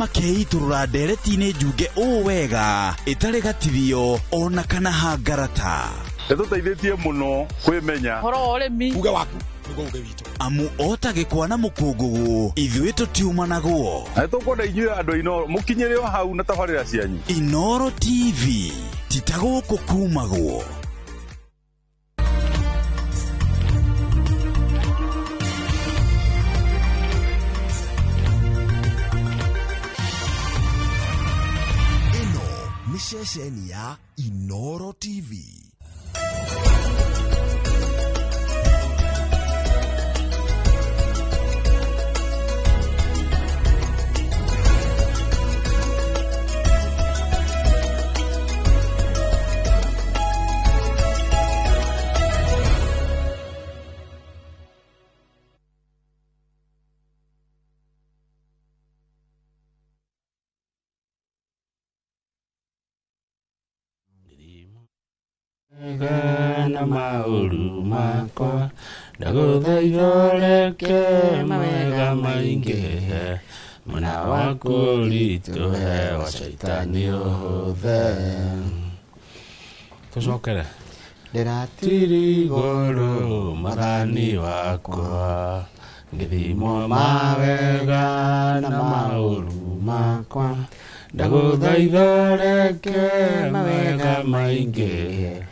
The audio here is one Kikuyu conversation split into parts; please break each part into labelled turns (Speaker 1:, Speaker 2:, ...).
Speaker 1: Makeitũrũra ndereti-inĩ njunge ũũ wega ĩtarĩ gatithio ona kana hangarata.
Speaker 2: Ĩtũteithĩtie mũno kwĩmenya.
Speaker 3: Ũhoro wa ũrĩmi.
Speaker 4: Uge waku nĩguo uge witũ.
Speaker 1: Amu o ta gĩkwa na mũkũngũgũ, ithuĩ tũtiumanagwo.
Speaker 2: Na nĩtũkwenda inyuĩ andũ a Inooro mũkinyĩre o hau na tabarĩra cianyu.
Speaker 1: Inooro TV ti ta gũkũ kumagwo.
Speaker 4: Ĩno nĩ ceceni ya Inooro TV.
Speaker 5: Mega na maũru makwa ndagũthaitha ũreke mawega maingĩhe mwena waku ũritũhe wa caitani ũhũthe. Tũcokere.
Speaker 6: Ndĩratirigũrũ
Speaker 5: Tirigũrũ mwathani wakwa ngĩthimwo mawega na maũru makwa ndagũthaitha ũreke mawega maingĩhe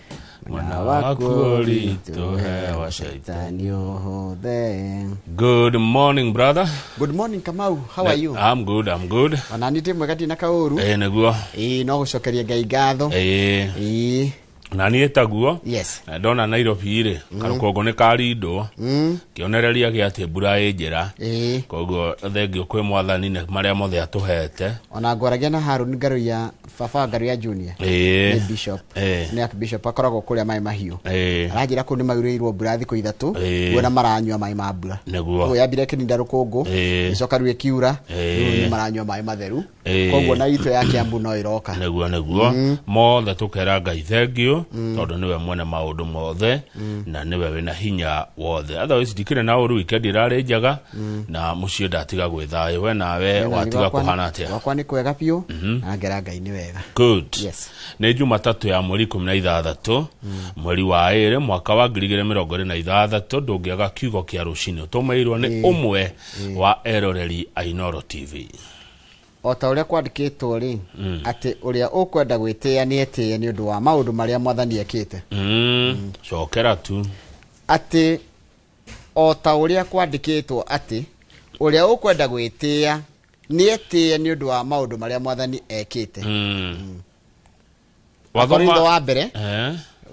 Speaker 5: mwena waku ũritũhe wa caitani.
Speaker 6: Caitani ũhũthe.
Speaker 5: Good morning, brother.
Speaker 6: Good morning, Kamau, how are you?
Speaker 5: I'm good, I'm good.
Speaker 6: Ona niĩ ndĩ mwega, ndirĩ na kaũru.
Speaker 5: Ĩĩ nĩguo.
Speaker 6: Ĩĩ, no gũcokeria Ngai ngatho.
Speaker 5: Ĩĩ.
Speaker 6: Ĩĩ.
Speaker 5: Na niĩ taguo.
Speaker 6: Yes.
Speaker 5: Na ndona Nairobi rĩ, karũkũngũ nĩ karindwo. Kĩonereria gĩa atĩ mbura ĩ njĩra.
Speaker 6: Ĩĩ.
Speaker 5: Koguo thengio kwĩ mwathani nĩ marĩa mothe atũhete.
Speaker 6: Ona ngwaragia na Harun Ngaruiya, baba wa Ngaruiya Junior.
Speaker 5: Ĩĩ.
Speaker 6: Nĩ bishop.
Speaker 5: Ĩĩ.
Speaker 6: Nĩ archbishop akoragwo kũrĩa maĩ mahiũ.
Speaker 5: Ĩĩ.
Speaker 6: Aranjĩra kũu nĩ maurĩirwo mbura thikũ ithatũ.
Speaker 5: Ĩĩ.
Speaker 6: Kuona maranyua maĩ ma mbura.
Speaker 5: Nĩguo.
Speaker 6: Koguo yambire ĩkĩninda rũkũngũ.
Speaker 5: Ĩĩ.
Speaker 6: Ĩcoka rĩu ĩkiura.
Speaker 5: Ĩĩ.
Speaker 6: Rĩu nĩ maranyua maĩ matheru.
Speaker 5: Ĩĩ.
Speaker 6: Koguo na itũ ya Kiambu no ĩroka.
Speaker 5: Nĩguo nĩguo. Mothe tũkera Ngai thengio tondũ nĩwe mwene maũndũ mothe na nĩwe wĩna hinya wothe. Otherwise ndikĩrĩ na ũru, weekend ĩrarĩ njega na mũciĩ ndatiga gwĩ thayũ. We nawe watiga kũhana atĩa?
Speaker 6: Gwakwa nĩ kwega biũ. Na ngera Ngai nĩ wega.
Speaker 5: Good.
Speaker 6: Yes.
Speaker 5: Nĩ Jumatatũ ya mweri 16 mweri wa ĩrĩ mwaka wa 2026. Ndũngĩaga kiugo kĩa rũcinĩ ũtũmĩirwo nĩ ũmwe wa eroreri a Inooro TV.
Speaker 6: O ta ũrĩa kwandĩkĩtwo rĩ, atĩ ũrĩa ũkwenda gwĩtĩĩa nĩ etĩĩe nĩ ũndũ wa maũndũ marĩa mwathani ekĩte.
Speaker 5: Cokera tu.
Speaker 6: Atĩ o ta ũrĩa kwandĩkĩtwo atĩ ũrĩa ũkwenda gwĩtĩĩa nĩ etĩĩe nĩ ũndũ wa maũndũ marĩa mwathani ekĩte. Akorintho wa mbere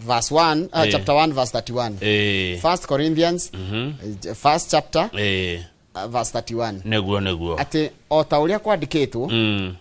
Speaker 6: verse 1, chapter 1 verse 31. First Corinthians, first chapter, verse 31.
Speaker 5: Nĩguo nĩguo.
Speaker 6: Atĩ o ta ũrĩa kwandĩkĩtwo,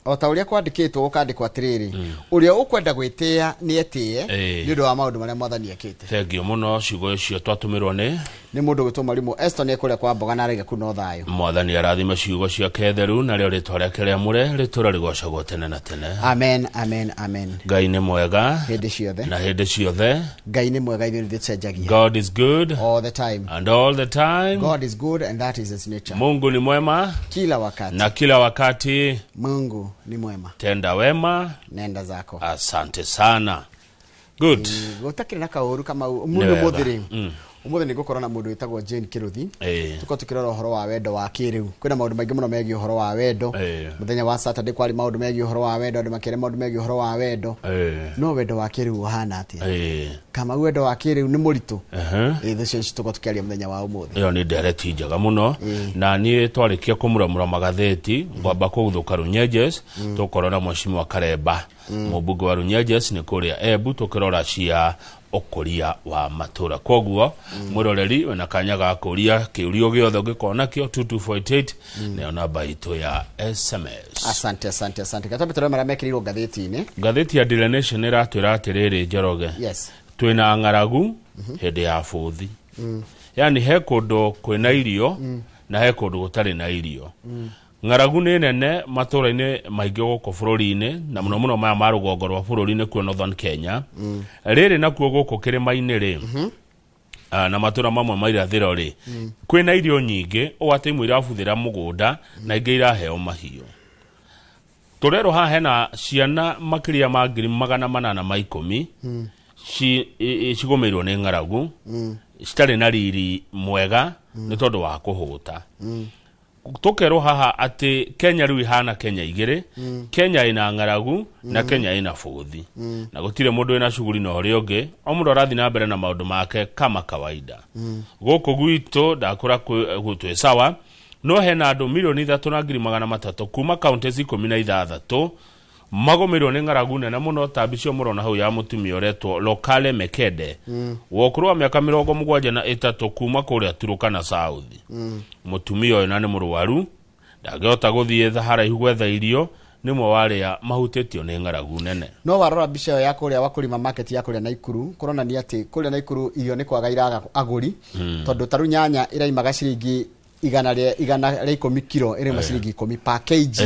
Speaker 6: o ta ũrĩa kwandĩkĩtwo gũkandĩkwo atĩrĩrĩ, ũrĩa ũkwenda gwĩtĩĩa nĩ etĩĩe nĩ ũndũ wa maũndũ marĩa mwathani ekĩte.
Speaker 5: Thengio mũno ciugo icio twatũmĩrwo nĩ
Speaker 6: Nĩ mũndũ gwĩtwo Marimũ Eston ekũrĩa kwa mboga na araiga kuu no thayũ.
Speaker 5: Mwathani arathime ciugo ciake theru narĩo rĩtwa rĩake rĩamũre rĩtũra rĩgocagwo tene na tene.
Speaker 6: Amen, amen, amen.
Speaker 5: Ngai nĩ mwega
Speaker 6: hĩndĩ ciothe.
Speaker 5: Na hĩndĩ ciothe.
Speaker 6: Ngai nĩ mwega, ithuĩ nĩthuĩ tũcenjagia.
Speaker 5: God is good
Speaker 6: all the time.
Speaker 5: And all the time.
Speaker 6: God is good and that is his nature.
Speaker 5: Mungu ni mwema
Speaker 6: kila wakati.
Speaker 5: Na kila wakati.
Speaker 6: Mungu ni mwema.
Speaker 5: Tenda wema
Speaker 6: nenda zako.
Speaker 5: Asante sana. Good.
Speaker 6: Gũtakĩrĩ na kaũru kama
Speaker 5: Nĩ
Speaker 6: mũndũ
Speaker 5: wega.
Speaker 6: ũmũthĩ rĩ. Ũmũthĩ nĩ ngũkorwo na mũndũ wĩtagwo Jane Kĩrũthi. Tũkorwo tũkĩrora ũhoro wa wendo wa kĩrĩu. Kwĩna maũndũ maingĩ mũno megiĩ ũhoro wa wendo. Mũthenya wa Saturday kwarĩ maũndũ megiĩ ũhoro wa wendo, andũ makĩaria maũndũ megiĩ ũhoro wa wendo. No wendo wa kĩrĩu ũhana atĩa? Kama wendo wa kĩrĩu nĩ mũritũ. Ĩĩ, thũ cio tũkorwo tũkĩaria mũthenya wa ũmũthĩ.
Speaker 5: Ĩyo nĩ ndereti njega mũno. Na niĩ twarĩkia kũmuramura magathĩti ngwamba kũguthũka Runyenjes, tũkorwo na Mheshimiwa Karemba mũmbunge wa Runyenjes nĩ kũrĩa Embu, tũkĩrora cia ũkũria wa matũra. Koguo mwĩroreri wĩna kanya ga kũria kĩũria gĩothe ũngĩkorwo nakĩo, 2248 nĩyo namba itũ ya SMS.
Speaker 6: Asante, asante, asante. Gatambe tũrore marĩa mekĩrĩirwo ngathĩti-inĩ.
Speaker 5: Ngathĩti ya Daily Nation ĩratwĩra atĩrĩrĩ, Njoroge,
Speaker 6: Yes.
Speaker 5: twĩna ng'aragu hĩndĩ ya bũthi. Yani he kũndũ kwĩna irio na he kũndũ gũtarĩ na irio. Ng'aragu nĩ nene matũra-inĩ maingĩ gũkũ bũrũri-inĩ, na mũno mũno maya ma rũgongo rwa bũrũri nĩkuo Northern Kenya. Rĩrĩ nakuo gũkũ kĩrĩma-inĩ rĩ, Na matũra mamwe ma irathĩro rĩ, kwĩna irio nyingĩ ũũ atĩ imwe irabuthĩra mũgũnda na ingĩ iraheo mahiũ. Tũrerwo haha hena ciana makĩria ma 810,000 cigũmĩirwo nĩ ng'aragu, citarĩ na riri mwega nĩ tondũ wa kũhũta. Tũkerwo haha atĩ Kenya rĩu ihana Kenya igĩrĩ, Kenya ĩna ng'aragu na Kenya ĩna bũthi, na gũtirĩ mũndũ wĩna shughuli na ũrĩa ũngĩ, o mũndũ arathiĩ na mbere na maũndũ make kama kawaida. Gũkũ gwitũ ndakũra twĩ sawa, no hena andũ 3,300,000 kuma counties 16 magũmĩirwo nĩ ng'aragu nene mũno ta mbica mũrona hau ya mũtumia ũretwo Lokale Mekede, wa ũkũrũ wa mĩaka 73 kuma kũrĩa Turkana South. Mũtumia ũyũ na nĩ mũrwaru, ndangĩhota gũthiĩ haraihu gwetha irio, nĩ ũmwe wa arĩa mahutĩtio nĩ ng'aragu nene.
Speaker 6: No warora mbica ĩyo ya kũrĩa Wakulima market ya kũrĩa Naikuru, kũronania atĩ kũrĩa Naikuru irio nĩ kwaga iraga agũri, tondũ ta rĩu nyanya ĩraimaga ciringi 110 kilo ĩrĩ ciringi 10 per kg.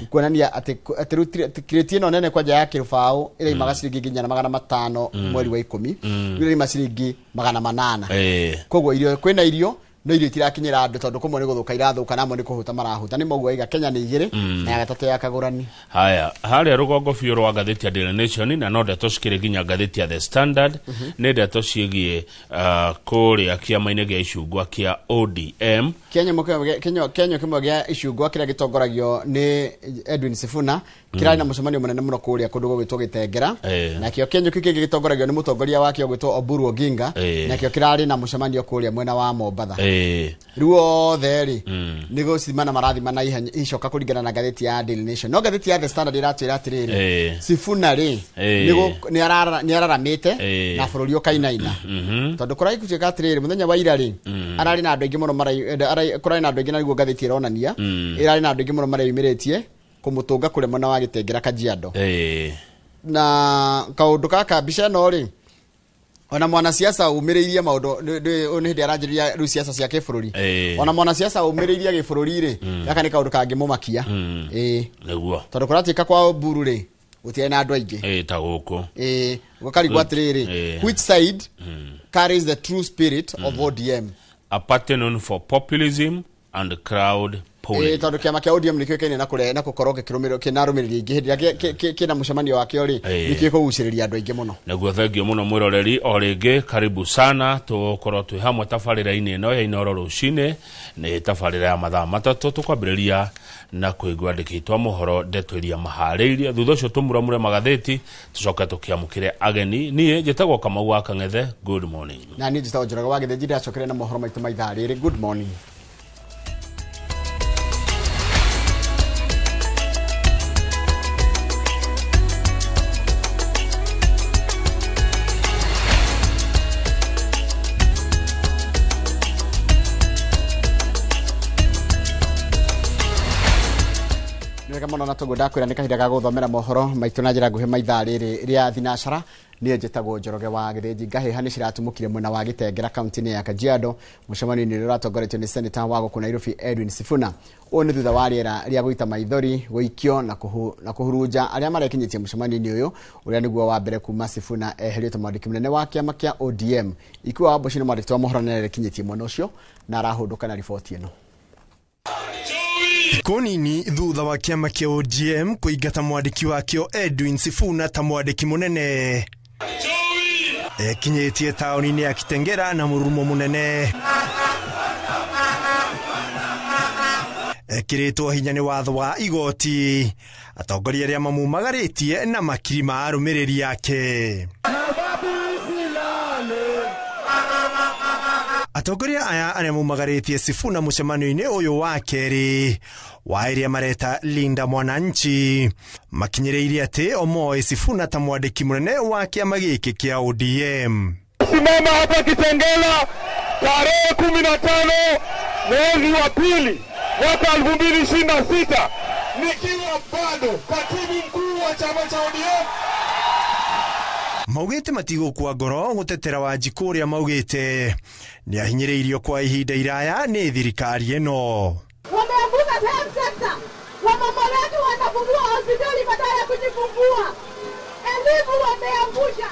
Speaker 6: Kuonania atĩ rĩu kirĩti ĩno nene kwanja ya kĩrũbaũ ĩraimaga ciringi nginya 500 mweri wa 10, rĩu ĩraima ciringi 800. Koguo irio kwĩna irio no irio itirakinyĩra andũ tondũ kũmwe nĩ gũthũka irathũka na amwe nĩ kũhũta marahũta. Nĩ moguo aiga Kenya nĩ igĩrĩ na ya gatatũ ya kagũrani.
Speaker 5: Haya, harĩa rũgongo biũ rwa ngathĩti ya Daily Nation, na no ndeto cikĩrĩ nginya ngathĩti ya The Standard, nĩ ndeto ciĩgiĩ kũrĩa kĩama-inĩ gĩa icungwa kĩa ODM.
Speaker 6: Kĩenyũ kĩmwe gĩa icungwa kĩrĩa gĩtongoragio nĩ Edwin Sifuna kĩrarĩ na mũcemanio mũnene mũno kũrĩa kũndũ gũgwĩtwo Gĩtengera, nakĩo kĩenyũ kĩu kĩngĩ gĩtongoragio nĩ mũtongoria wakĩo ũgwĩtwo Oburu Oginga, nakĩo kĩrarĩ na mũcemanio kũrĩa mwena wa Mombatha. Rĩu othe rĩ nĩ gũcimana marathimana icoka kũringana na ngathĩti ya Daily Nation. No ngathĩti ya The Standard ĩratwĩra atĩrĩrĩ, Sifuna rĩ nĩ araramĩte na bũrũri ũkainaina, tondũ kũrarĩ gũtuĩka atĩrĩrĩ mũthenya wa ira rĩ ararĩ na andũ aingĩ mũno kũrarĩ na andũ aingĩ, na nĩguo ngathĩti ĩronania ĩrarĩ na andũ aingĩ mũno mareyumĩrĩtie kũmũtũnga kũrĩa mwena wa Gĩtengera Kajiado. Na kaũndũ gaka mbica ĩno rĩ, ona mwanasiasa umĩrĩirie maũndũ nĩ hĩndĩ aranjĩrĩria rĩu siasa cia kĩbũrũri, ona mwanasiasa umĩrĩirie gĩbũrũri rĩ, gaka nĩ kaũndũ kangĩmũmakia.
Speaker 5: Nĩguo
Speaker 6: tondũ kũratuĩka kwa Oburu rĩ gũtiarĩ na andũ aingĩ
Speaker 5: ta gũkũ.
Speaker 6: Gũkarigwo atĩrĩrĩ, which side carries the true spirit of ODM?
Speaker 5: A party known for populism and crowd polling.
Speaker 6: Tondũ kĩama kĩa ODM nĩkĩo kĩoĩkaine na gũkorwo kĩna arũmĩrĩri aingĩ hĩndĩ ĩrĩa kĩna mũcemanio wakĩo rĩ, nĩkĩo gĩkũgucĩrĩria andũ aingĩ mũno.
Speaker 5: Naguo thengio mũno mwĩroreri, o rĩngĩ karibu sana, tũkorwo twĩ hamwe tabarĩra-inĩ ĩno ya Inooro rũcinĩ, nĩ tabarĩra ya mathaa matatũ. Tũkwambĩrĩria na kũigua andĩki a mohoro ndeto iria maharĩirie, thutha ũcio tũmuramure magathĩti, tũcoke tũkĩamũkĩre ageni. Niĩ njĩtagwo Kamau wa Kang'ethe, good morning.
Speaker 6: Na niĩ njĩtagwo Njoroge wa Gĩthĩnji, ndĩracokere na mohoro maitũ ma ithaa rĩrĩ. Good morning. Mũno na toguo ndakwĩra nĩ kahinda ga gũthomera mohoro maitũ na njĩra nguhĩ ma ithaa rĩrĩ rĩa thinacara. Niĩ njĩtagwo Njoroge wa Gĩthĩnji. Ngahĩha nĩ ciratumũkire mwena wa Gĩtengera kaunti-inĩ ya Kajiado, mũcemanio-inĩ ũrĩa ũratongoretio nĩ seneta wa gũkũ Nairobi Edwin Sifuna. Ũũ nĩ thutha wa rĩera rĩa gũita maithori, gũikio na kũhurunja arĩa marekinyĩtie mũcemanio-inĩ ũyũ, ũrĩa nĩguo wa mbere kuma Sifuna eherio ta mwandĩki mũnene wa kĩama kĩa ODM. Ikiwa wa Mboci nĩ mwandĩki wa mohoro na nĩarekinyĩtie mwena ũcio na arahũndũka na riboti ĩno.
Speaker 3: Thikũ nini thutha wa kĩama kĩa ODM kũingata mwandĩki wakĩo Edwin Sifuna ta mwandĩki mũnene, ekinyĩtie taũni-inĩ ya Kitengera na mũrurumo mũnene. Ekĩrĩtwo hinya nĩ watho wa igoti, atongoria arĩa mamumagarĩtie na makiri ma arũmĩrĩri ake. Atongoria aya arĩa mumagarĩtie Sifuna mũcemanio-inĩ ũyũ wa kerĩ wa ĩrĩa mareta Linda Mwananchi makinyĩrĩirie atĩ o moĩ Sifuna ta mwandĩki mũnene wa kĩama gĩkĩ kĩa ODM.
Speaker 7: Simama hapa Kitengela tarehe 15 mwezi wa pili mwaka 2026 nikiwa bado katibu mkuu wa chama cha ODM.
Speaker 3: Maugĩte matigũkua ngoro gũtetera Wanjikũ ũrĩa maugĩte nĩahinyĩrĩirio kwa ihinda iraya nĩ thirikari ĩno.
Speaker 8: Wameanguka health sector, wamama wetu wanafungua hospitali badala ya kujifungua, elimu wameangusha,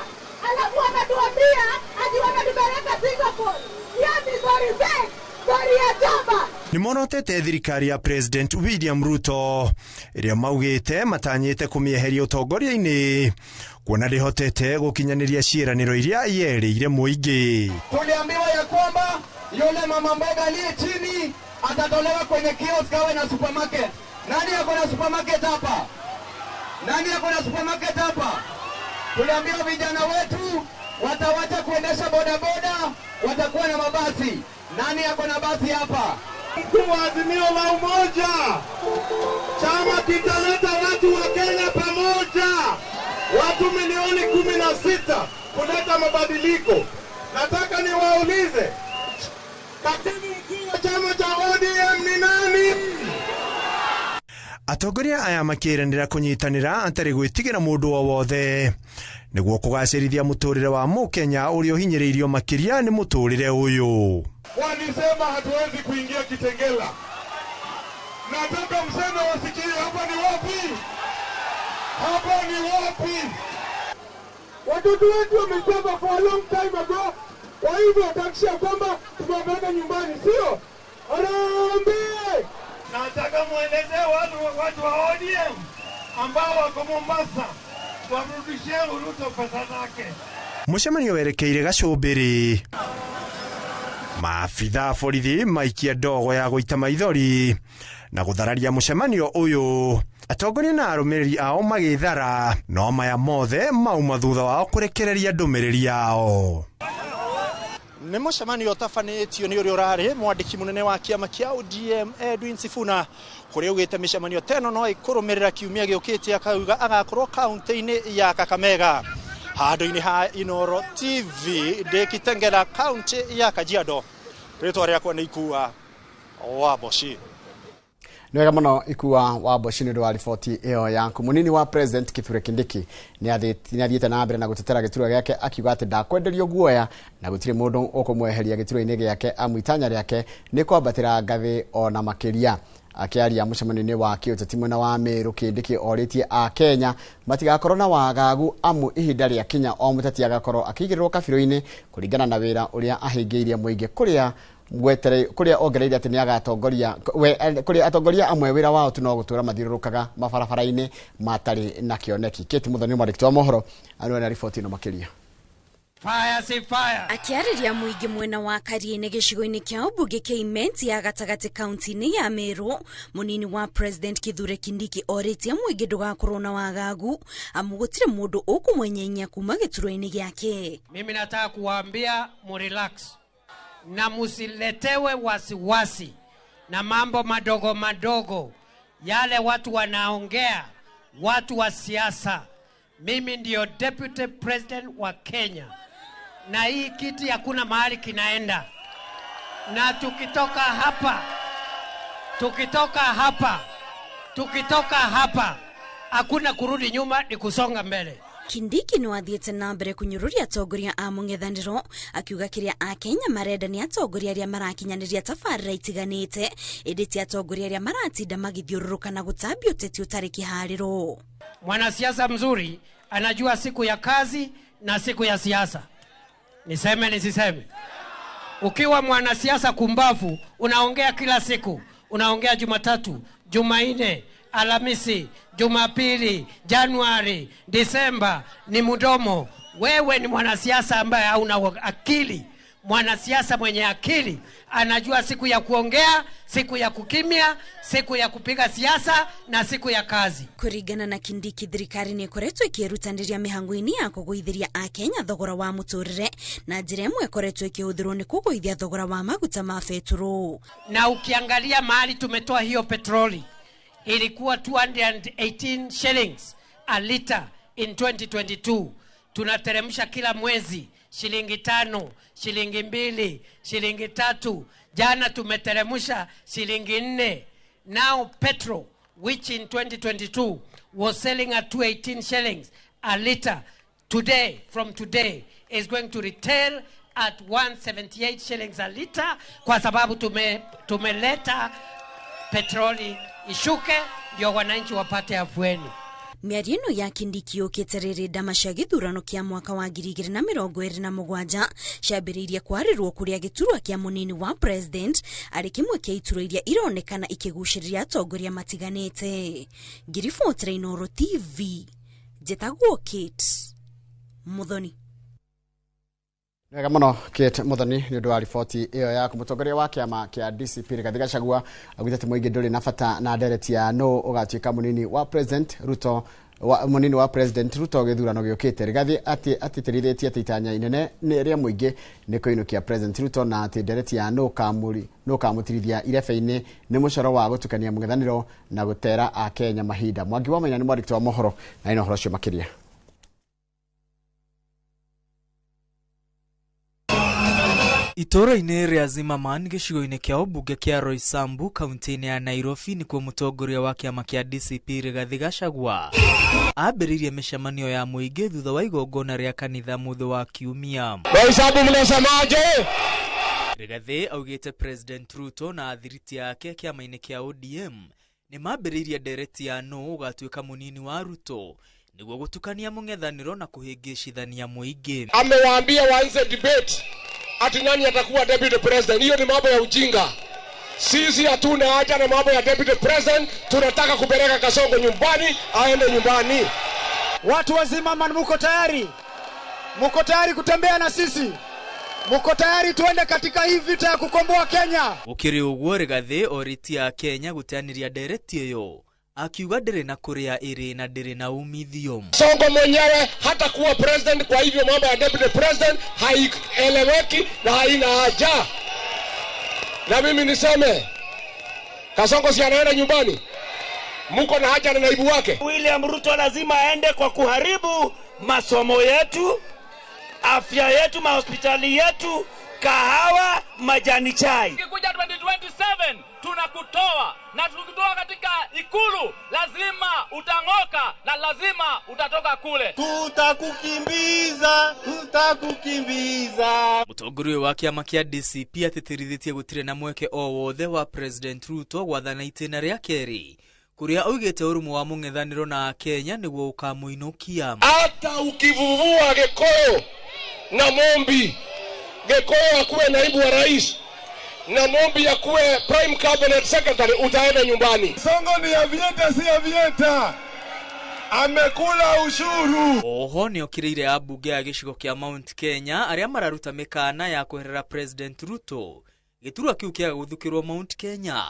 Speaker 8: alafu wanatuambia ati Maji wanatupeleka Singapore. Hiyo ni story fake, story ya chama.
Speaker 3: Nĩ morotete thirikari ya President William Ruto ĩrĩa maugĩte matanyĩte kũmĩeheria ũtongoria-inĩ kuona ndĩhotete gũkinyanĩria ciĩranĩro iria yerĩire mũingĩ.
Speaker 7: Tuliambiwa ya kwamba yule mama mboga aliye chini atatolewa kwenye kiosk awe na supermarket. Nani ako na supermarket hapa? Nani ako na supermarket hapa? Tuliambiwa vijana wetu watawacha kuendesha bodaboda, watakuwa na mabasi. Nani ako na basi hapa?
Speaker 9: Mkuu wa Azimio la Umoja, chama kitaleta watu wa Kenya pamoja, watu milioni 16 kuleta mabadiliko. Nataka niwaulize, katibu mkuu wa chama cha ODM ni nani?
Speaker 3: Atongoria aya makĩranĩra kũnyitanĩra atarĩ gwĩtigĩra mũndũ o wothe nĩguo kũgacĩrithia mũtũrĩre wa mũkenya ũrĩa ũhinyĩrĩirio makĩria nĩ mũtũrĩre ũyũ.
Speaker 9: Walisema hatuwezi kuingia Kitengela. Nataka mseme wasikie, hapa ni wapi? Hapa ni wapi?
Speaker 7: Watoto wetu wamesoma for a long time ago. Kwa hivyo hakikisha kwamba tumewapeleka nyumbani, sio? Harambee!
Speaker 9: Nataka mueleze watu wa ODM ambao wako Mombasa wamrudishie Ruto pesa zake.
Speaker 3: Mũcemanio werekeire gacũmbĩrĩ. Maabitha a borithi maikia ndogo ya gũita maithori na gũthararia mũcemanio ũyũ. Atongoria na arũmĩrĩri ao magĩthara, no maya mothe mauma thutha wao kũrekereria ndũmĩrĩri yao.
Speaker 10: Nĩ mũcemanio ũtabanĩtio nĩ ũrĩa ũrarĩ mwandĩki mũnene wa kĩama kĩa ODM Edwin Sifuna, kũrĩa augĩte mĩcemanio ta ĩno no ĩkũrũmĩrĩra kiumia gĩũkĩte, akauga agakorwo kaunti-inĩ ya Kakamega. Handũ-inĩ ha Inooro TV ndĩ Kitengela, kaunti ya Kajiado. Rĩtwa rĩakwa nĩ Ikua wa Mboci.
Speaker 6: Nĩ wega mũno Ikua wa Mboci nĩ ũndũ wa riboti ĩyo yaku. Mũnini wa President Kithure Kindiki nĩ athiĩte na mbere na gũtetera gĩturwa gĩake akiuga atĩ ndakwenderio guoya na gũtirĩ mũndũ ũkũmweheria gĩturwa-inĩ gĩake amu itanya rĩake nĩ kwambatĩra ngathĩ ona makĩria. Akĩaria mũcemanio-inĩ wa kĩũteti mwena wa Meru, Kindiki orĩtie a Kenya matigakorwo na wagagu amu ihinda rĩa kinya o mũteti agakorwo akĩigĩrĩrwo kabirũ-inĩ kũringana na wĩra ũrĩa ahingĩirie mũingĩ, kũrĩa kũrĩa ongereire atĩ nĩ agatongoria kũrĩa atongoria amwe wĩra wao tu no gũtũra mathiũrũrũkaga mabarabara-inĩ matarĩ na kĩoneki. Kate Muthoni, mwandĩki wa mohoro, arĩ na riboti ĩno makĩria.
Speaker 11: Fire si fire. Akiarĩria mũingĩ mwena wa Kariĩ-inĩ gĩcigo-inĩ kĩa ũmbunge kĩa Imenti ya gatagatĩ kaunti-inĩ ya Meru, mũnini wa President Kithure Kindiki orĩtie mũingĩ ndũgakorwo na wagagu amu gũtirĩ mũndũ ũkũmwenyenyia kuma gĩturwa-inĩ gĩake. Mimi nataka kuwaambia murelax na musiletewe wasiwasi na mambo madogo madogo yale watu wanaongea, watu wa siasa. Mimi ndio Deputy President wa Kenya, na hii kiti hakuna mahali kinaenda. Na tukitoka hapa hakuna kurudi nyuma, ni kusonga mbele.
Speaker 12: Kindiki no athiĩte na mbere kũnyũrũria atongoria a mũng'ethanĩro akiuga kĩrĩa akenya marenda nĩ atongoria arĩa marakinyanĩria tabarĩra itiganĩte, ĩndĩ ti atongoria arĩa maratinda magĩthiũrũrũka na gũtambia ũteti ũtarĩ kĩharĩro.
Speaker 11: Mwanasiasa mzuri anajua siku ya kazi na siku ya siasa. Niseme nisiseme? Ukiwa mwanasiasa kumbavu unaongea kila siku, unaongea Jumatatu, Jumanne, Alhamisi, Jumapili, Januari, Disemba, ni mdomo. Wewe ni mwanasiasa ambaye hauna akili. Mwanasiasa mwenye akili anajua siku ya kuongea, siku ya kukimya, siku ya kupiga siasa na siku ya kazi.
Speaker 12: Kuringana na Kindiki, thirikari nĩ ĩkoretwo ĩkĩrutanĩria mĩhango-inĩ ya kũgũithĩria akenya thogora wa mũtũrĩre, na njĩra ĩmwe ĩkoretwo ĩkĩhũthĩrwo nĩ kũgũithia thogora wa maguta ma betũrũ.
Speaker 11: Na ukiangalia mahali tumetoa hiyo petroli, ilikuwa 218 shillings a liter in 2022. Tunateremsha kila mwezi shilingi 5, shilingi 2, shilingi 3. Jana tumeteremsha shilingi 4. Now petrol, which in 2022 was selling at 218 shillings a liter, today, from today, is going to retail at 178 shillings a liter, kwa sababu tumeleta petroli ishuke ndio wananchi wapate afueni. Mĩario ĩno ya Kindiki yũkĩte rĩrĩ ndama cia gĩthurano kĩa mwaka wa 2027 ciambĩrĩirie kwarĩrwo kũrĩa gĩturwa kĩa mũnini wa president arĩ kĩmwe kĩa iturwa iria ironekana ikĩgucĩrĩria atongoria matiganĩte. Ngiribotera Inooro TV, njĩtagwo Kate Muthoni.
Speaker 6: Wega muno Kate Muthoni nĩ ũndũ wa riboti ĩyo yaku. Mũtongoria wa kĩama kĩa DCP Rigathi Gachagua augĩte atĩ mũingĩ ndũrĩ na bata na ndereti ya nũ ũgatuĩka mũnini wa President Ruto wa mũnini wa President Ruto gĩthurano gĩũkĩte. Rigathi atĩtĩrithĩtie atĩ itanya inene nĩ rĩa mũingĩ nĩ kũinũkia President Ruto na atĩ ndereti ya nũ ũkamũtirithia irebe-inĩ nĩ mũcoro wa gũtukania mũng'ethanĩro na gũtera Akenya mahinda. Mwangi wa Maina nĩ mwandĩki wa mohoro na ĩno ũhoro ũcio makĩria.
Speaker 13: Itũũra-inĩ rĩa Zimmerman gĩcigo-inĩ kĩa ũmbunge kĩa Roysambu kaunti-inĩ ya Nairobi nĩkuo mũtongoria wa kĩama kĩa DCP Rigathi Gachagua ambĩrĩirie mĩcemanio ya mũingĩ thutha wa igongona rĩa kanitha mũthĩ wa kiumia.
Speaker 7: Roysambu mnasemaje?
Speaker 13: Rigathi augĩte President Ruto na athiriti ake kĩama-inĩ kĩa ODM nĩ mambĩrĩirie ndereti ya nũ ũgatuĩka mũnini wa Ruto nĩguo gũtukania mũng'ethanĩro na kũhĩngĩcithania mũingĩ.
Speaker 7: Amewaambia waanze debate ati nani atakuwa deputy president. Hiyo ni mambo ya ujinga. Sisi hatuna haja na mambo ya deputy president. Tunataka kupeleka Kasongo nyumbani, aende nyumbani.
Speaker 14: Watu wa Zimmerman, muko tayari? Muko tayari kutembea na sisi? Muko tayari tuende katika hii vita ya kukomboa Kenya?
Speaker 13: Gũkĩrĩ ũguo Rigathi orĩtie Akenya gũteanĩria ndereti ĩyo akiuga ndĩrĩ na kũrĩa ĩrĩ na ndĩrĩ na umithio.
Speaker 7: Songo mwenyewe hata kuwa president, kwa hivyo mambo ya deputy president haieleweki na haina haja. Na mimi niseme Kasongo si anaenda nyumbani, muko na haja na naibu wake.
Speaker 15: William Ruto lazima aende kwa kuharibu masomo yetu, afya yetu, mahospitali yetu, kahawa, majani chai.
Speaker 16: Ukikuja 2027 tunakutoa, na tukitoa katika ikulu lazima utangoka na lazima utatoka kule.
Speaker 9: Tutakukimbiza, tutakukimbiza.
Speaker 13: Mũtongoria wa kĩama kĩa DCP atĩtĩrithĩtie gũtirĩ na mweke o wothe wa President Ruto gwathana itĩna rĩa kerĩ kũrĩa oigĩte ũrũmwe wa mũng'ethanĩro na Akenya nĩguo ũkamũinũkia.
Speaker 7: Hata ukivuvua Gĩkũyũ na Mombi, Gĩkũyũ akuwe naibu wa rais na Mombi akuwe prime cabinet secretary, utaenda nyumbani.
Speaker 9: Songo ni ya vieta, si ya vieta. Amekula ushuru.
Speaker 13: Oho nĩokĩrĩire ambunge a gĩcigo kĩa Mount Kenya arĩa mararuta mĩkana ya kweherera President Ruto gĩturwa kĩu kĩa gũthukĩrwo Mount Kenya,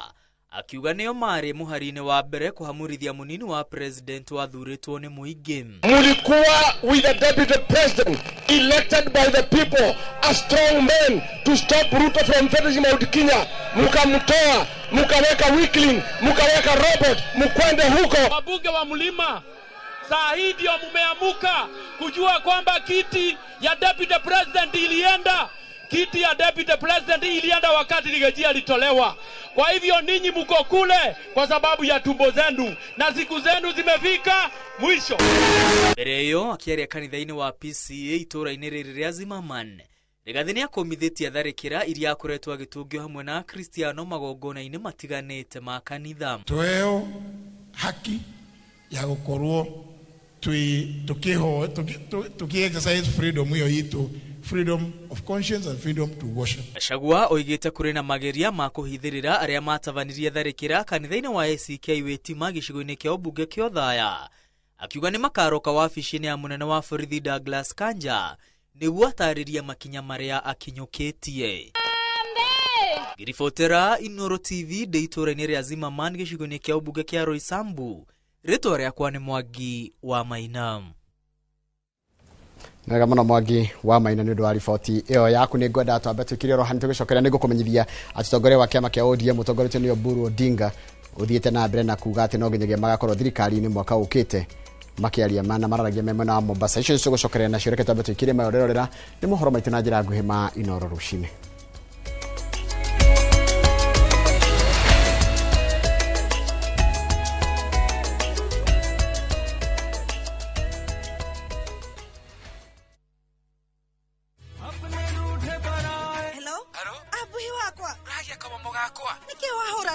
Speaker 13: akiuga nĩo marĩ mũhari-inĩ wa mbere kũhamũrithia mũnini wa president wathurĩtwo nĩ mũingĩ.
Speaker 7: Mulikuwa with the deputy president elected by the people, a strong man to stop Ruto from threatening Mount Kenya. Mukamtoa, mukaweka weakling, mukaweka robot, mukwende huko.
Speaker 16: Wabunge wa mlima saa hii ndio mumeamuka kujua kwamba kiti ya deputy president ilienda. Kiti ya deputy president ilienda wakati Rigejia alitolewa. Kwa hivyo ninyi mko kule kwa sababu ya tumbo zenu na siku zenu zimefika mwisho.
Speaker 13: Mbere ĩyo akĩaria kanitha-inĩ wa PCA itũũra-inĩ rĩrĩ rĩa Zimmerman, Rigathi nĩakomithĩtie tharĩkĩra iria akoretwo agĩtũngio hamwe na Akristiano magongona-inĩ matiganĩte ma kanitha.
Speaker 17: Tuheo haki ya gũkorwo tuki exercise freedom hiyo itu, freedom of conscience and freedom to worship.
Speaker 13: Gachagua oigĩte kũrĩ na mageria ma kũhithĩrĩra arĩa matabanirie tharĩkĩra kanitha-inĩ wa ACK Wĩtima gĩcigo-inĩ kĩa ũmbunge kĩa Othaya, akiuga nĩ makaroka wabici-inĩ ya mũnene wa borithi Douglas Kanja nĩguo atarĩrie makinya marĩa akinyũkĩtie. Ngĩribotera Inooro TV ndĩ itũũra-inĩ rĩa Zimmerman gĩcigo-inĩ kĩa ũmbunge kĩa Roysambu, rĩtwa rĩakwa nĩ Mwangi wa Maina.
Speaker 6: Wega mũno Mwangi wa Maina nĩ ũndũ wa riboti ĩyo yaku. Nĩ ngwenda twambe twĩkire oro hanini tũgĩcokeria. Nĩ ngũkũmenyithia atĩ mũtongoria wa kĩama kĩa ODM mũtongoretio nĩ Oburu Odinga ũthiĩte na mbere na kuga atĩ no nginyagia magakorwo thirikari-inĩ mwaka ũkĩte, makĩaria mana mararagia me mwena wa Mombasa. Icio nĩcio tũgũcokeria nacio, reke twambe twĩkire mayo rĩrorera nĩ mohoro maitũ na njĩra nguhĩ ma Inooro rũcinĩ.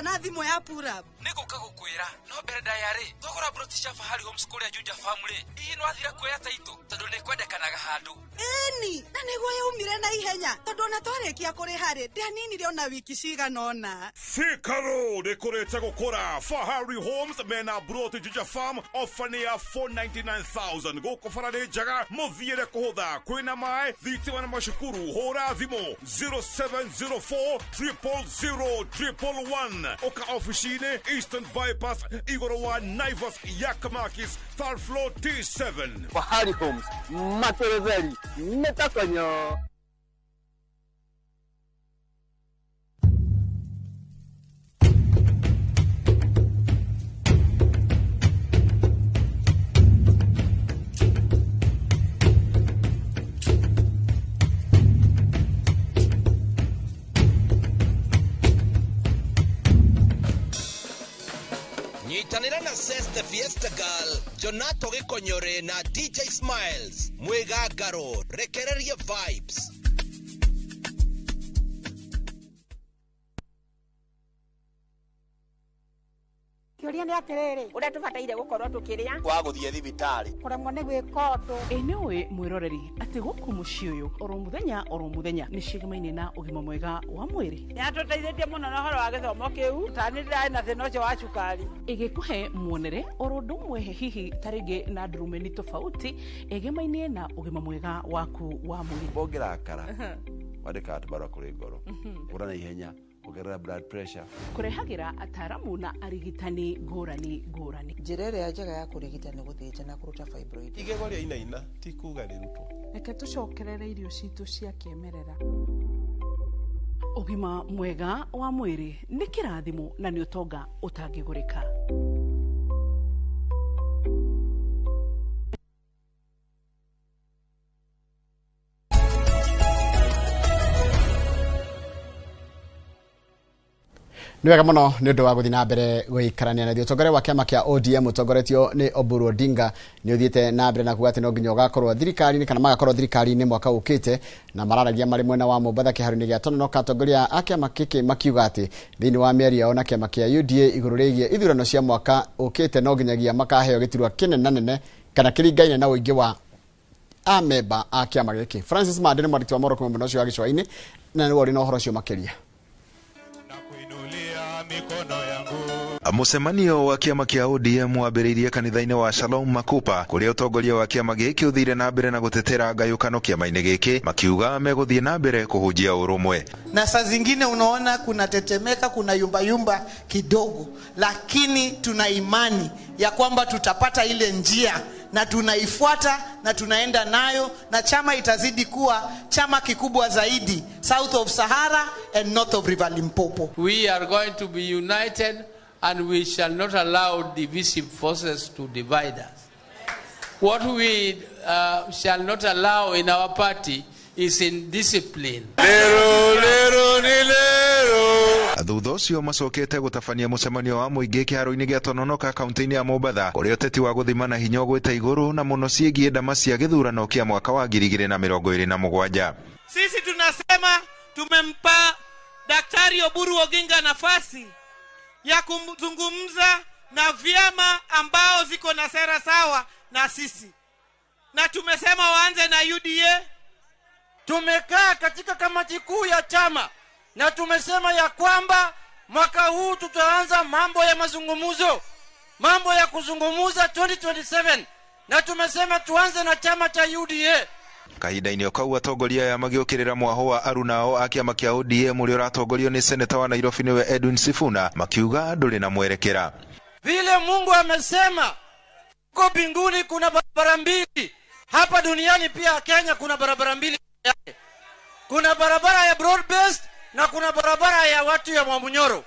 Speaker 18: na thimũ ya pull-up.
Speaker 19: Nĩngũka gũkwĩra no mbere ndaya rĩ twagũra broti cia Fahari Homes kũrĩa Juja Farm rĩ hihi nĩwathire kuoya taitũ tondũ nĩkwendekanaga handũ.
Speaker 18: Ĩni, na nĩguo yaumire na ihenya tondũ ona twarĩkia kũrĩha rĩ ndianinire ona wiki cigana ũna.
Speaker 20: Thika Road ĩkũrĩte gũkũra. Fahari Homes mena broti Juja Farm ofa nĩ ya 499,000 gũkũ bara nĩ njega mũthiĩre kũhũtha kwĩna maĩ thitima na macukuru. Hũra thimũ 0704 000 111 ũka ofici-inĩ Eastern Bypass igũrũ wa Naivas Yakamakis third floor T7.
Speaker 21: Fahari Homes materetheri metakonyo.
Speaker 22: Nyitanĩra na Seste Fiesta Girl, Jonato Gĩkonyore na DJ Smiles mwĩgangaro rekereria vibes.
Speaker 23: Kĩũria nĩ atĩrĩrĩ, ũrĩa tũbataire gũkorwo tũkĩrĩa
Speaker 22: wa gũthiĩ thibitarĩ
Speaker 23: kũremwo nĩ gwĩka ũndũ.
Speaker 24: Ĩ nĩũĩ mwĩroreri atĩ gũkũ mũciĩ ũyũ oro mũthenya nĩ ciĩgamaine na ũgima mwega wa mwĩrĩ.
Speaker 25: Nĩatũteithĩtie mũno na ũhoro wa gĩthomo kĩu tani ndĩrarĩ na thĩna ũcio wa cukari.
Speaker 24: Ĩgĩkũhe muonere oro ũndũ ũmwe hihi ta rĩngĩ na ndurumeni tofauti ĩgemaine na ũgima mwega waku wa mwĩrĩ.
Speaker 26: Ũngĩrakara wandĩkaga tũbarũa kũrĩ ngoro ũra na ihenya ongerera blood pressure.
Speaker 24: Kũrehagĩra ataaramu na arigitani ngũrani ngũrani.
Speaker 27: Njĩra ĩrĩa njega ya kũrigita nĩ gũthĩnja na kũruta fibroid.
Speaker 28: Igego rĩa inaina ti kuga rĩrutwo.
Speaker 29: Reke tũcokerere irio citũ cia kĩmerera.
Speaker 24: Ũgima mwega wa mwĩrĩ nĩ kĩrathimo na nĩ ũtonga ũtangĩgũrĩka.
Speaker 6: Nĩ wega mũno nĩ ũndũ wa gũthiĩ na mbere gũikarania na ithuĩ. Ũtongoria wa kĩama kĩa ODM ũtongoretio nĩ Oburu Odinga nĩ ũthiĩte na mbere na kuga atĩ no nginya ũgakorwo thirikari-inĩ kana magakorwo thirikari-inĩ mwaka ũkĩte, na mararagia marĩ mwena wa Mombatha kĩharo-inĩ gĩa Tononoka. Atongoria a kĩama gĩkĩ makiuga atĩ thĩinĩ wa mĩario yao na kĩama kĩa UDA igũrũ rĩgiĩ ithurano cia mwaka ũkĩte no nginyagia makaheo gĩturwa kĩnenanene kana kĩringaine na ũingĩ wa amemba a kĩama gĩkĩ. Francis Mande nĩ mwandĩki wa mohoro kuma mwena ũcio wa gĩcũa-inĩ na nĩwe ũrĩ na ũhoro ũcio makĩria.
Speaker 30: Mũcemanio wa kĩama kĩa ODM wambĩrĩirie kanitha-inĩ wa Shalom Makupa kũrĩa ũtongoria wa kĩama gĩkĩ ũthire na mbere na gũtetera ngayũkano kĩama-inĩ gĩkĩ makiuga megũthiĩ na mbere kũhunjia ũrũmwe.
Speaker 31: Na saa zingine unaona kuna tetemeka, kuna yumba yumba kidogo, lakini tuna imani ya kwamba tutapata ile njia na tunaifuata na tunaenda nayo, na chama itazidi kuwa chama kikubwa zaidi south of Sahara and north of River Limpopo.
Speaker 32: We are going to be united and we shall not allow divisive forces to divide us. What we shall not allow in our party is indiscipline.
Speaker 30: Lero, lero, ni lero. Thutha ũcio macokete gũtabania mũcemanio wa mũingĩ kĩharo-inĩ gĩa Tononoka kaunti-inĩ ya Mombatha kũrĩa ũteti wa gũthima na hinya ũgwĩte igũrũ na mũno ciĩgiĩ ndama cia gĩthurano kĩa mwaka wa 2027.
Speaker 33: Sisi tunasema tumempa Daktari Oburu Oginga nafasi ya kuzungumza na vyama ambao ziko na sera sawa na sisi, na tumesema waanze na UDA.
Speaker 34: Tumekaa katika kamati kuu ya chama na tumesema ya kwamba mwaka huu tutaanza mambo ya mazungumzo, mambo ya kuzungumuza 2027, na tumesema tuanze na chama cha UDA.
Speaker 30: Kahinda-inĩ o kau atongoria aya magĩũkĩrĩra mwaho wa arunao a kĩama kĩa ODM ũrĩa ũratongorio nĩ seneta wa Nairobi nĩwe Edwin Sifuna makiuga ndũrĩ na mwerekera.
Speaker 34: Vile Mungu amesema huko mbinguni kuna barabara mbili, hapa duniani pia Kenya kuna barabara mbili yake. Kuna barabara ya broad based na kuna barabara ya watu ya Mwamunyoro.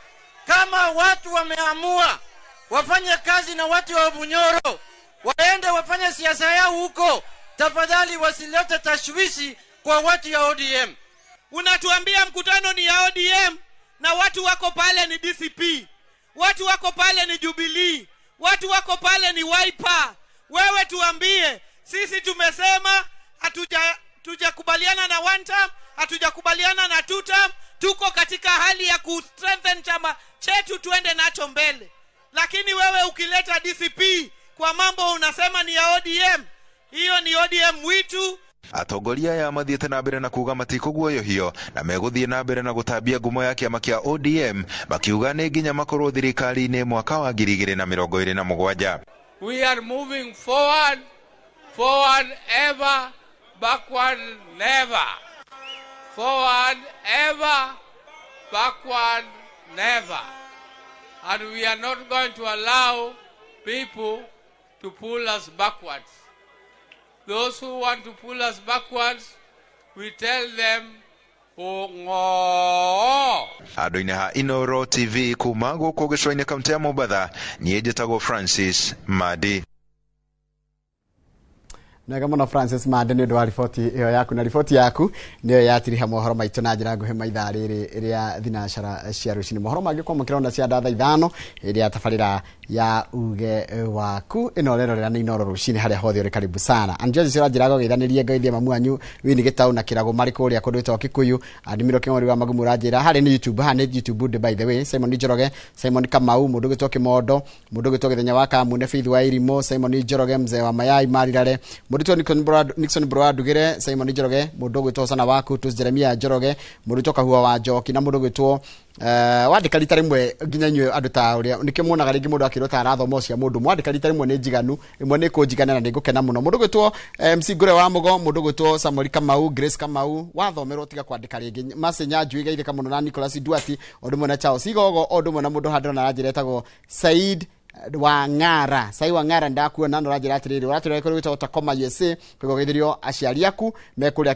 Speaker 34: Kama watu wameamua wafanye kazi na watu wa Munyoro, waende wafanye siasa yao huko, tafadhali wasilete tashwishi kwa watu ya ODM.
Speaker 33: Unatuambia mkutano ni ya ODM na watu wako pale ni DCP, watu wako pale ni Jubilee, watu wako pale ni Wiper. Wewe tuambie, sisi tumesema hatujakubaliana na one term, hatujakubaliana na two term, tuko katika hali ya ku strengthen chama Chetu tuende nacho mbele. Lakini wewe ukileta DCP kwa mambo unasema ni ya ODM, hiyo ni ODM mwitu.
Speaker 30: Atongoria aya mathiĩte na mbere na kuga matikũguoyohio na megũthiĩ na mbere na gũtambia ngumo ya kĩama kĩa ODM, makiuga nĩ nginya makorwo thirikari-inĩ mwaka wa 2027.
Speaker 32: We are moving forward, forward ever, backward never. Forward ever, backward never. And we are not going to allow people to pull us backwards. Those who want to pull us backwards, we tell them, oh, no.
Speaker 30: Handũ-inĩ ha Inooro TV kuma gũkũ gĩcũa-inĩ kaũntĩ ya Mombatha, niĩ njĩtagwo Francis Madi.
Speaker 6: Nega muno Francis Mande nĩ ũndũ wa riboti ĩyo yaku, na riboti yaku nĩyo yatiriha mohoro maitũ na njĩra nguhĩ maithaa rĩrĩ rĩa thinacara cia rũcinĩ. Mohoro mangĩ kwamũkĩra ona cia nda thaa 5 ĩrĩa tabarĩra ya uge waku ĩno ũrerorera nĩ Inooro rũcinĩ harĩa hothe ũrĩ, karibu sana. Anjozi cio njĩra gũgeithanĩrie ngaithie mamu wanyu Winnie Gĩtau na Kĩrago marĩ kũrĩa kũndũ gwĩtagwo Kikuyu. Adimiro Kĩng'ori wa Magumu ũranjĩra harĩ nĩ YouTube, haha nĩ YouTube ndĩ by the way. Simon Njoroge, Simon Kamau, mũndũ ũgwĩtwo Kĩmondo, mũndũ ũgwĩtwo Gĩthenya wa Kamune, Faith wa Irimũ, Simon Njoroge, mzee wa mayai Marirare, mũndũ ũgwĩtwo Nixon Broa Ndugire, Simon Njoroge, mũndũ ũgwĩtwo Sana Waku, Tus Jeremia Njoroge, mũndũ ũgwĩtwo Kahua wa Njoki na mũndũ ũgwĩtwo wandĩka rita rĩmwe nginya inyuĩ andũ ta ũrĩa nĩkĩo muonaga rĩngĩ mũndũ akĩrwo ta arathoma ũcio mũndũ mwandĩka rita rĩmwe nĩ njiganu, ĩmwe nĩ kũnjigana na nĩ ngũkena mũno. Mũndũ ũgwĩtwo MC Ngũre wa Mũgo, mũndũ ũgwĩtwo Samuel Kamau, Grace Kamau, wathomerwo tiga kwandĩka rĩngĩ. Mercy Nyanjui geithĩka mũno na Nicholas Duati, ũndũ ũmwe na Charles Igogo, ũndũ ũmwe na mũndũ handũ na aranjĩra etagwo Said Wangara. Sai Wangara ndakuona no ranjĩra atĩrĩrĩ, ũratũrĩa kũrĩ gwĩtagwo Tacoma USA, kũgeithĩrio aciari aku me kũrĩa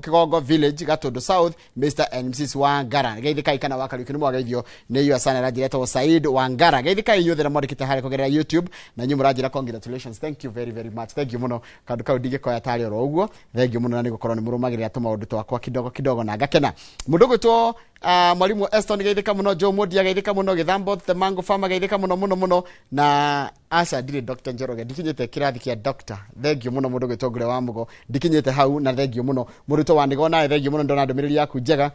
Speaker 6: Kigongo Village, Gatundu South, Mr and Mrs Wangara. Geithĩkai kana wa Kariuki nĩ mwageithio nĩ inyuĩ sana, ranjĩra etagwo Said Wangara. Geithĩkai inyuothe na mwandĩkĩte harĩa kũgerera YouTube, na inyuĩ mũranjĩra congratulations, thank you very very much, thank you mũno. Kaũndũ kau ndingĩkoya tarĩ oro ũguo, thank you mũno na nĩ gũkorwo nĩ mũrũmagĩrĩra tũmaũndũ twakwa kidogo kidogo na ngakena. Mũndũ ũgwĩtwo mwalimu Eston geithĩka mũno, Joe Modia geithĩka mũno, Gĩthambo the Mango Farmer geithĩka mũno mũno mũno, na aca ndirĩ Dr. Njoroge, ndikinyĩte kĩrathi kĩa doctor, thank you mũno mũndũ ũgwĩtwo Ngũre wa Mũgo, ndikinyĩte hau na thank you mũno. Mũrutwo wa Nĩgo nawe thank you mũno, ndona ndũmĩrĩri yaku njega.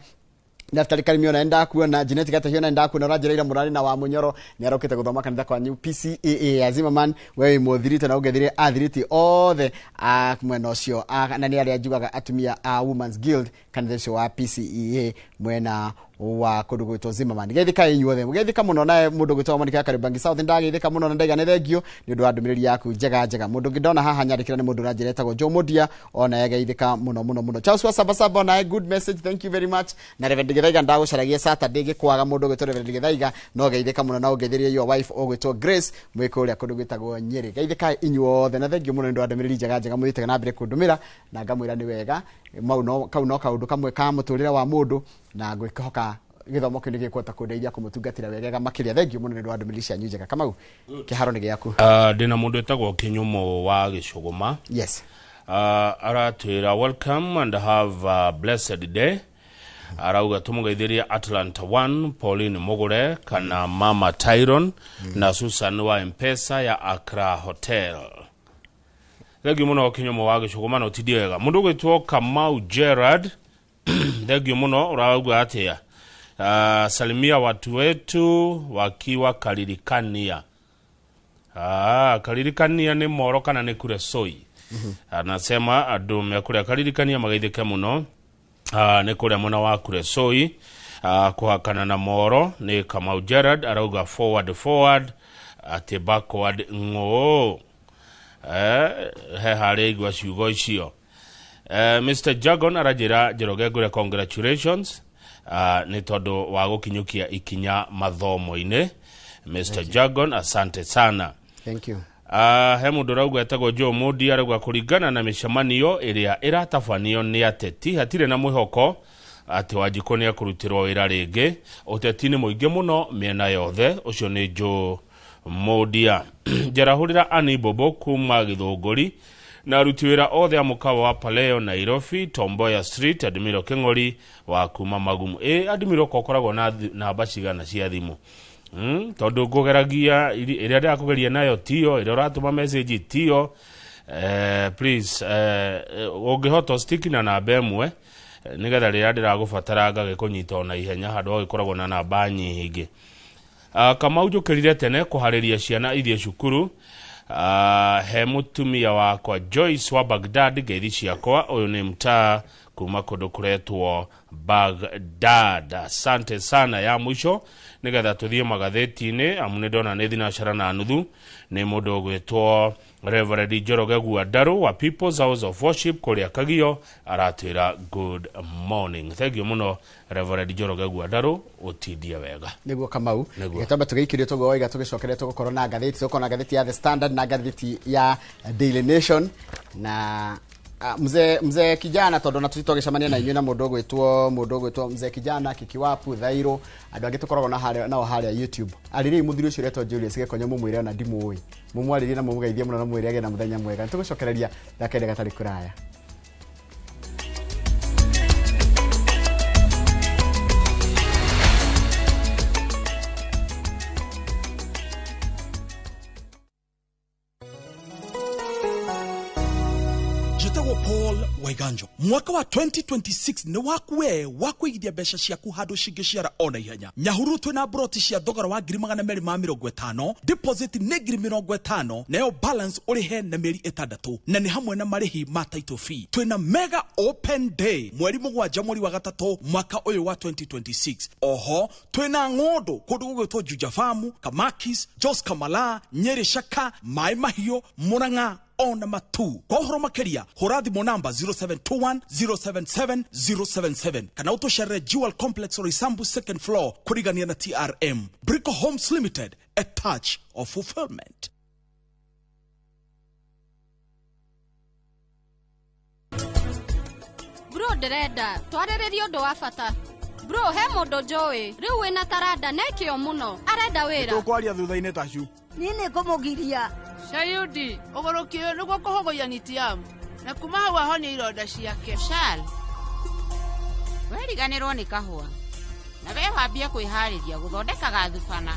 Speaker 6: Naftali Karimi ona ndakuona, Janet Gatahio ona ndakuona, ũranjĩra ira mũrarĩ na wa Mũnyoro nĩ arokĩte gũthoma kanitha kwanyu PCAA ya Zimmerman, wewe mũthirite na ũngethire athiriti othe a mwena ũcio, na nĩ arĩa njugaga atumia a Women's Guild kanitha ũcio wa PCEA mwena wa kũndũ gwĩtwo Zimmerman. Geithĩkai inyuothe, geithĩka mũno nawe mũndũ ũgwĩtwo Monica Kariobangi South, ndageithĩka mũno na ndaiga nĩ thengio nĩ ũndũ wa ndũmĩrĩri yaku njega njega. Mũndũ ũngĩ ndona haha nyandĩkĩra nĩ mũndũ ũranjĩra etagwo Joe Modia, ona geithĩka mũno mũno mũno. Charles wa Sabasaba onawe good message, thank you very much. Na Reverend Githaiga ndagũcaragia Saturday gĩkwaga mũndũ ũgwĩtwo Reverend Githaiga, no geithĩka mũno na ũngeithĩrie your wife ũgwĩtwo Grace mwĩ kũrĩa kũndũ gwĩtagwo Nyĩrĩ. Geithĩkai inyuothe na thengio mũno nĩ ũndũ wa ndũmĩrĩri njega njega mũthiĩte na mbere kũndũmĩra na ngamwĩra nĩ wega. Mau no kau no kaũndũ kamwe ka mũtũrĩre wa mũndũ na ngwĩhoka gĩthomo kĩu nĩ gĩkũhota kũndeithia kũmũtungatĩra wega makĩria. Thank you mũno nĩ ũndũ wa ndũmĩrĩri cianyu njega. Kamau, kĩharo nĩ gĩaku.
Speaker 1: Ndĩna mũndũ wĩtagwo Kĩnyũmũ wa Gĩcũgũma.
Speaker 6: Yes.
Speaker 1: Aratwĩra welcome and have a blessed day. Arauga tũmũgeithĩrie Atlanta 1 Pauline Mũgũre kana Mama Tyron na Susan wa M-Pesa ya Accra Hotel. Thank you mũno Kĩnyũmũ wa Gĩcũgũma na ũtindie wega. Mũndũ ũgwĩtwo Kamau Gerard, thank you mũno, ũrauga atĩa? Salimia watu wetu wakiwa Karirikania. Karirikania nĩ Moro kana nĩ Kuresoi? Anasema andũ me kũrĩa Karirikania mageithĩke mũno. Nĩ kũrĩa mwena wa Kuresoi, kũhakana na Moro nĩ Kamau Gerard, arauga forward forward atĩ backward ng'oo. He harĩa igua ciugo icio. Mr. Jagon aranjĩra Njoroge ngũre congratulations nĩ tondũ wa gũkinyũkia ikinya mathomo-inĩ. Mr. Jagon, asante sana.
Speaker 6: Thank you.
Speaker 1: He mũndũ ũrauga etagwo Joe Modi, arauga kũringana na mĩcemanio ĩrĩa ĩratabanio nĩ ateti hatirĩ na mwĩhoko atĩ Wanjikũ nĩ ekũrutĩrwo wĩra rĩngĩ. Ũteti nĩ mũingĩ mũno mĩena yothe. Ũcio nĩ Joe Modia. Njarahũrĩra Annie Bobo kuma Gĩthũngũri na aruti wĩra othe a mũkawa wa Paleo Nairobi, Tomboya Street, Admiro Kĩng'ori wa kuma Magumu. Admiro ko ũkoragwo na namba cigana cia thimũ? Tondũ ngũgeragia ĩrĩa ndĩrakũgeria nayo tiyo, ĩrĩa ũratũma message tiyo. Please, ũngĩhota stick na namba ĩmwe nĩgetha rĩrĩa ndĩragũbatara ngagĩkũnyita ona ihenya handũ hagĩkoragwo na namba nyingĩ. Kamau njũkĩrire tene kũharĩria ciana ithiĩ cukuru. He mũtumia wakwa Joyce wa Baghdad ngeithi ciakwa. Ũyũ nĩ mtaa kuma kũndũ kũretwo Baghdad. Asante sana. Ya mũico nĩgetha tũthiĩ magathĩti-inĩ amu nĩ ndona nĩ thinacara na nuthu, nĩ mũndũ ũgwĩtwo Reverend Njoroge Guandaru wa People's House of Worship kũrĩa Kagio, aratwĩra good morning. Thank you mũno Reverend Njoroge Guandaru, ũtindie wega.
Speaker 6: Niguo Kamau, gĩtambe tũgĩikĩrio tũguo waiga tũgĩcokeria tũgũkorwo na ngathĩti, tũgũkorwo na ngathĩti ya The Standard na ngathĩti ya Daily Nation na mzee kijana, tondu na tũtitogĩcemania na inyuĩ na mũndũ ũgwĩtwo mzee kijana Kikiwapu Thairo, andũ angĩ tũkoragwo na harĩa nao harĩa YouTube. Arĩrĩi mũthuri ũcio ũretwo Julius Gĩkonyo, mũmwĩre ona ndimũĩ, mũmwarĩrie na mũmũgeithie mũno na mũmwĩre agĩe na mũthenya mwega. Nĩtũgũcokereria ndakaire gatarĩ kũraya.
Speaker 2: Paul Waiganjo. Mwaka wa 2026 nĩ waku we wa kũigithia mbeca ciaku handũ cingĩciara ona ihenya. Nyahururu twĩna broti cia thogora wa 250,000, deposit nĩ 50,000, nayo balance ũrĩhe na mĩeri 6, na nĩ hamwe na marĩhi ma title fee. Twĩna mega open day mweri 7 mweri wa 3 mwaka ũyũ wa 2026. Oho twĩna ng'ũndũ kũndũ gũgwĩtwo Juja Farm, Kamakis, Jos Kamala, Nyeri Shaka, Mai Mahiũ, Murang'a ona matu. Kwa ũhoro makĩria hũra thimũ namba 0721 077 077 kana ũtũcerere Jewel Complex Roysambu second floor kũrigania na TRM. Brico Homes Limited, a touch of fulfillment.
Speaker 3: Bro ndĩrenda twarĩrĩrie ũndũ wa bata. Bro he mũndũ njũĩ rĩu wĩna taranda na kĩo mũno arenda wĩra.
Speaker 4: Tũkwaria thutha-inĩ tacu.
Speaker 5: Niĩ nĩngũmũgiria.
Speaker 7: Sayudi ũgũrũki ũyũ nĩguo kũhũgũia nitiamu na kuma hau ahonie ironda ciake.
Speaker 8: Shal, weriganĩrwo nĩ kahũa na we wambie kwĩharĩria gũthondekaga thubana.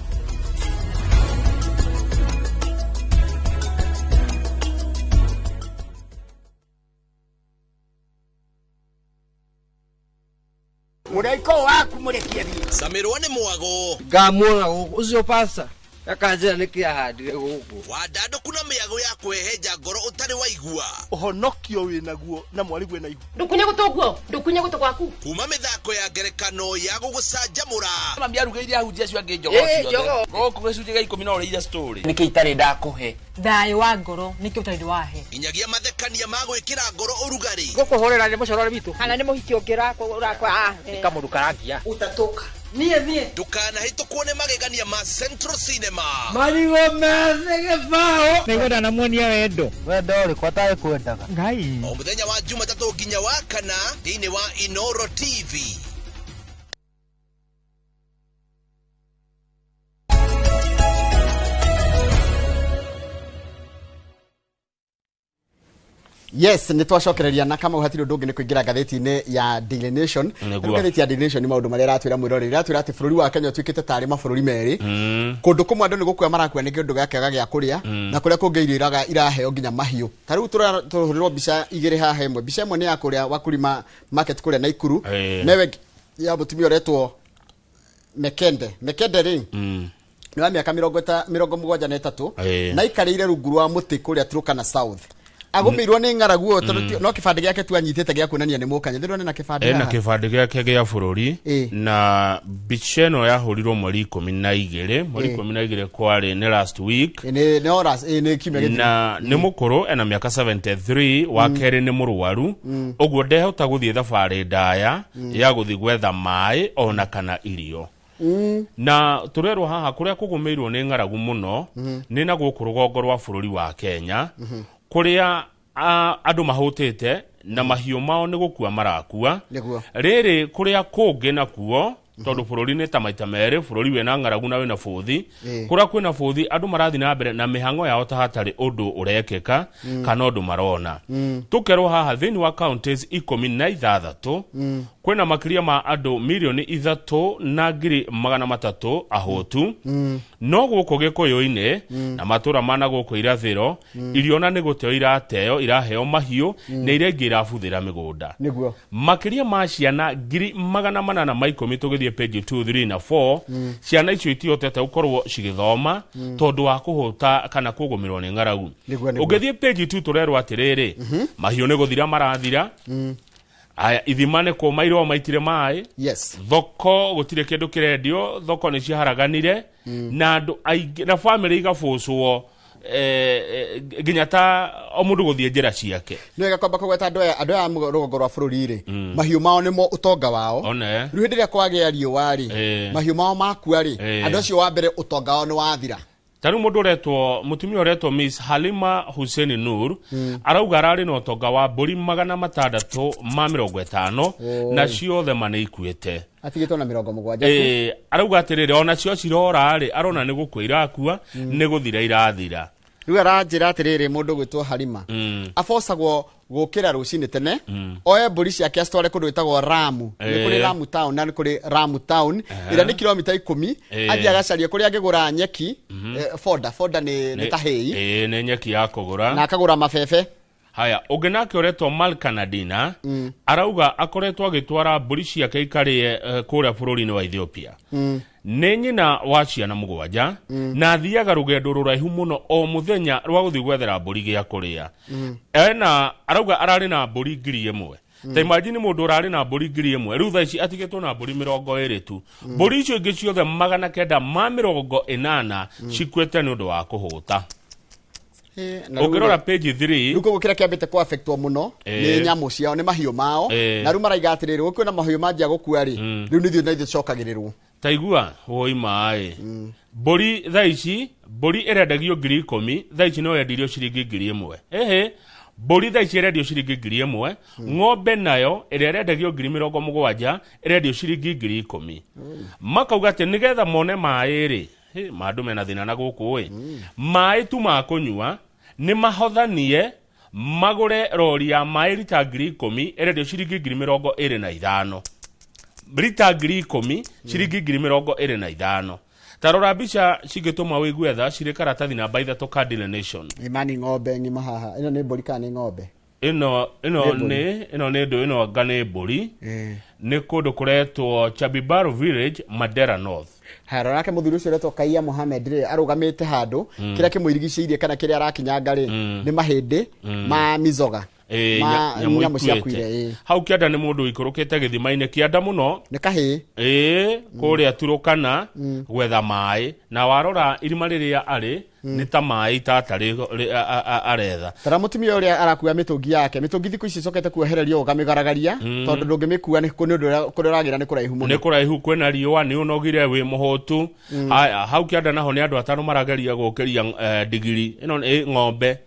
Speaker 9: Mũraiko waku mũrekie thiĩ.
Speaker 22: Samirwo nĩ mwago.
Speaker 10: Ngamuona gũkũ ũcio pasta akanjĩra nĩkĩ ahandire gũkũ.
Speaker 22: Wandandũku na mĩago ya kwĩhenja ngoro ũtarĩ waigua.
Speaker 28: Ũhonokio wĩnaguo na mwarĩguo ena ihu.
Speaker 11: Ndũkunye gũtũ guo, ndũkunye gũtũ gwaku.
Speaker 22: Kuma mĩthako ya ngerekano ya gũgũcanjamũra.
Speaker 19: Mami arugĩire ahunjia acio angĩ njogoo ciothe. Gũkũ gĩcunjĩ gĩa 10 no ũrĩire story.
Speaker 9: Nĩkĩ itarĩ ndakũhe?
Speaker 11: Thayũ wa ngoro nĩkĩ ũtarĩ wahe?
Speaker 22: Nginyagia mathekania ma gwĩkĩra ngoro ũrugarĩ.
Speaker 9: Gũkũhũrĩra nĩ mũcorore witũ.
Speaker 23: Kana nĩ mũhiki ũngĩ ũrakwa.
Speaker 9: Nĩ kamũndũ karangia.
Speaker 18: Ũtatũka. Niĩ niĩ.
Speaker 22: Ndũkanahĩtũkwo nĩ magegania ma Central Cinema.
Speaker 10: Marigũ methĩ gĩbaũ.
Speaker 12: Nĩngwenda namuonia wendo.
Speaker 10: Wendo ũrĩkũ atarĩ kwendaga?
Speaker 12: Ngai.
Speaker 22: O mũthenya wa Jumatatũ nginya wa kana thĩinĩ wa Inoro TV.
Speaker 6: Yes, nĩ twacokereria na kama hatirĩ ũndũ ũngĩ nĩ kũingĩra ngathĩti-inĩ ya Daily Nation. Ngathĩti ya Daily Nation nĩ maũndũ marĩa ĩratwĩra mwĩroreri. Ĩratwĩra atĩ bũrũri wa Kenya ũtuĩkĩte tarĩ mabũrũri merĩ. Kũndũ kũmwe andũ nĩ gũkua marakua nĩ kĩndũ gĩa kĩaga gĩa kũrĩa, na kũrĩa kũngĩ irio iraheo nginya mahiũ. Ta rĩu tũrahũrĩrwo mbica igĩrĩ haha ĩmwe. Mbica ĩmwe nĩ ya kũrĩa Wakulima Market kũrĩa Naikuru. Newe ya mũtumia ũretwo Mekende. Mekende rĩ nĩ wa mĩaka 73 na aikarĩire rungu rwa mũtĩ kũrĩa Turkana South. Agũmĩirwo nĩ ng'aragu tondũ no kĩbandĩ gĩake tu anyitĩte gĩa kuonania nĩ mũkanya. Ndĩrona na kĩbandĩ
Speaker 1: haha. Ena kĩbandĩ gĩake gĩa bũrũri na mbica ĩno yahũrirwo mweri 12, mweri 12 kwarĩ nĩ last week.
Speaker 6: Nĩ kiumia gĩthiru.
Speaker 1: Na nĩ mũkũrũ ena mĩaka 73, wa kerĩ nĩ mũrwaru, ũguo ndehota gũthiĩ thabarĩ ndaya ya gũthiĩ gwetha maĩ ona kana irio. Na tũrerwo haha kũrĩa kũgũmĩirwo nĩ ng'aragu mũno nĩ na gũkũ rũgongo rwa bũrũri wa Kenya, kũrĩa andũ mahũtĩte na mahiũ mao nĩ gũkua marakua. Rĩrĩ kũrĩa kũngĩ nakuo tondũ bũrũri nĩ ta maita merĩ, bũrũri wĩna ng'aragu na wĩna bũthi. Kũrĩa kwĩna bũthi andũ marathiĩ na mbere na mĩhang'o yao ta hatarĩ ũndũ ũrekĩka kana ũndũ marona. Tũkerwo haha thĩinĩ wa counties 16 kwĩna makĩria ma andũ 3,300,000 ahũtu. No gũkũ Gĩkũyũ-inĩ na matũra mana gũkũ irathĩro irio na nĩ gũteo irateo iraheo mahiũ na iria ingĩ irabuthĩra mĩgũnda. Makĩria ma ciana 810,000 tũgĩthiĩ Ũngĩthiĩ page 2, 3 na 4, ciana icio itihotete gũkorwo cigĩthoma tondũ wa kũhũta kana kũgũmĩrwo nĩ ng'aragu.
Speaker 6: Nĩguo, nĩguo.
Speaker 1: Ũngĩthiĩ page 2, tũrerwo atĩrĩrĩ, mahiũ nĩ gũthira marathira. Aya, ithima nĩ kũma iroma, itirĩ maĩ. Thoko gũtirĩ kĩndũ kĩrendio, thoko nĩ ciaharaganire na andũ aingĩ na bamĩrĩ igabucwo, nginya ta o mũndũ gũthiĩ njĩra ciake.
Speaker 6: Nĩ wega kwamba kũgweta andũ aya rũgongo rwa bũrũri rĩ, mahiũ mao nĩmo ũtonga wao.
Speaker 1: One.
Speaker 6: Rĩu hĩndĩ ĩrĩa kwagĩa riũa rĩ, mahiũ mao makua rĩ, andũ acio wa mbere ũtonga wao nĩ wathira.
Speaker 1: Ta rĩu mũndũ ũretwo, mũtumia ũretwo Miss Halima Hussein Nur, arauga ararĩ na ũtonga wa mbũri 650 na ciothe ma nĩ ikuĩte.
Speaker 6: Atigĩtwo na 70 tu.
Speaker 1: Arauga atĩrĩrĩ, ona cio cirora rĩ, arona nĩ gũkua irakua, nĩ gũthira irathira.
Speaker 6: Rĩu aranjĩra atĩrĩrĩ, mũndũ gwĩtwo Halima abocagwo gũkĩra rũcinĩ tene, oe mbũri ciake acitware kũndũ gwĩtagwo Ramu. Nĩ kũrĩ Ramu town na nĩ kũrĩ Ramu town ĩrĩa nĩ kilomita 10. Athiĩ agacaria kũrĩa angĩgũra nyeki, foda foda nĩ ta hay.
Speaker 1: Nĩ nyeki ya kũgũra.
Speaker 6: Na akagũra mabebe.
Speaker 1: Haya, ũngĩ nake ũretwo Malkanadina arauga akoretwo agĩtwara mbũri ciake ikarĩe kũrĩa bũrũri-inĩ wa Ethiopia. Nĩ nyina wa ciana 7 na athiaga rũgendo rũraihu mũno o mũthenya rwa gũthiĩ gwethera mbũri gĩa kũrĩa. Ena arauga ararĩ na mbũri 1000. Ta imagine mũndũ ũrarĩ na mbũri 1000, rĩu thaa ici atigĩtwo na mbũri 20 tu. Mbũri icio ingĩ ciothe 980 cikuĩte nĩ ũndũ wa kũhũta.
Speaker 6: Na rĩu
Speaker 1: Ũngĩrora page 3,
Speaker 6: rĩu koguo kĩrĩa kĩambĩte kũ affectwo mũno nĩ nyamũ ciao, nĩ mahiũ mao. Na rĩu maraiga atĩrĩrĩ, gũkwĩna mahiũ manjia gũkua rĩ, rĩu nĩ ithuĩ na ithuĩ tũcokagĩrĩrwo.
Speaker 1: Taigua woi maĩ, mbũri thaa ici, mbũri ĩrendagio 10,000, thaa ici no yendirio ciringi 1000. Ĩhĩ, mbũri thaa ici ĩrendio ciringi 1000. Ng'ombe nayo ĩrĩa ĩrendagio 70,000 ĩrendio ciringi 10,000. Makauga atĩ nĩgetha mone maĩ rĩ, hĩ, mandũ mena thĩna na gũkũ ĩ, maĩ tu ma kũnyua nĩ mahothanie magũre rori ya maĩ rita 10,000 ĩrendio ciringi 25,000, rita 10,000 ciringi 25,000. Ta rora mbica cingĩtũma wĩigue tha cirĩ karatathi namba 3 ka Daily Nation.
Speaker 6: Imani ng'ombe ng'ima haha, ĩno nĩ mbũri kana nĩ ng'ombe?
Speaker 1: Ĩno
Speaker 6: Nĩ mbũri.
Speaker 1: Nĩ ĩno nĩ ndũ ĩno anga nĩ mbũri. Nĩ kũndũ kũretwo Chabibaru Village, Mandera North.
Speaker 6: Haya, rora nake mũthuri ũcio ũretwo Kaia Mohamed rĩ, arũgamĩte handũ kĩrĩa kĩmũirigicĩirie kana kĩrĩa arakinyanga rĩ, nĩ mahĩndĩ ma mizoga ma
Speaker 1: nyamũ
Speaker 6: nyamũ
Speaker 1: ikuĩte.
Speaker 6: Ciakuire ĩ.
Speaker 1: Hau kĩanda nĩ mũndũ ũikũrũkĩte gĩthima-inĩ kĩanda mũno.
Speaker 6: Nĩ kahĩĩ.
Speaker 1: Ĩĩ, kũrĩa Turukana gwetha maĩ, na warora irima rĩrĩa arĩ nĩ ta maĩ itata aretha.
Speaker 6: Tara mũtumia ũrĩa arakua mĩtũngi yake. Mĩtũngi thikũ ici icokete kuohererio ũkamĩgaragaria, tondũ ndũngĩmĩkua nĩ ũndũ kũrĩa ũragĩra nĩ kũraihu mũno.
Speaker 1: Nĩ kũraihu, kwĩna riũa, nĩ ũnogire, wĩ mũhũtu. Haya, hau kĩanda naho nĩ andũ 5 marageria gũkĩria ndigiri ĩno nĩ ng'ombe.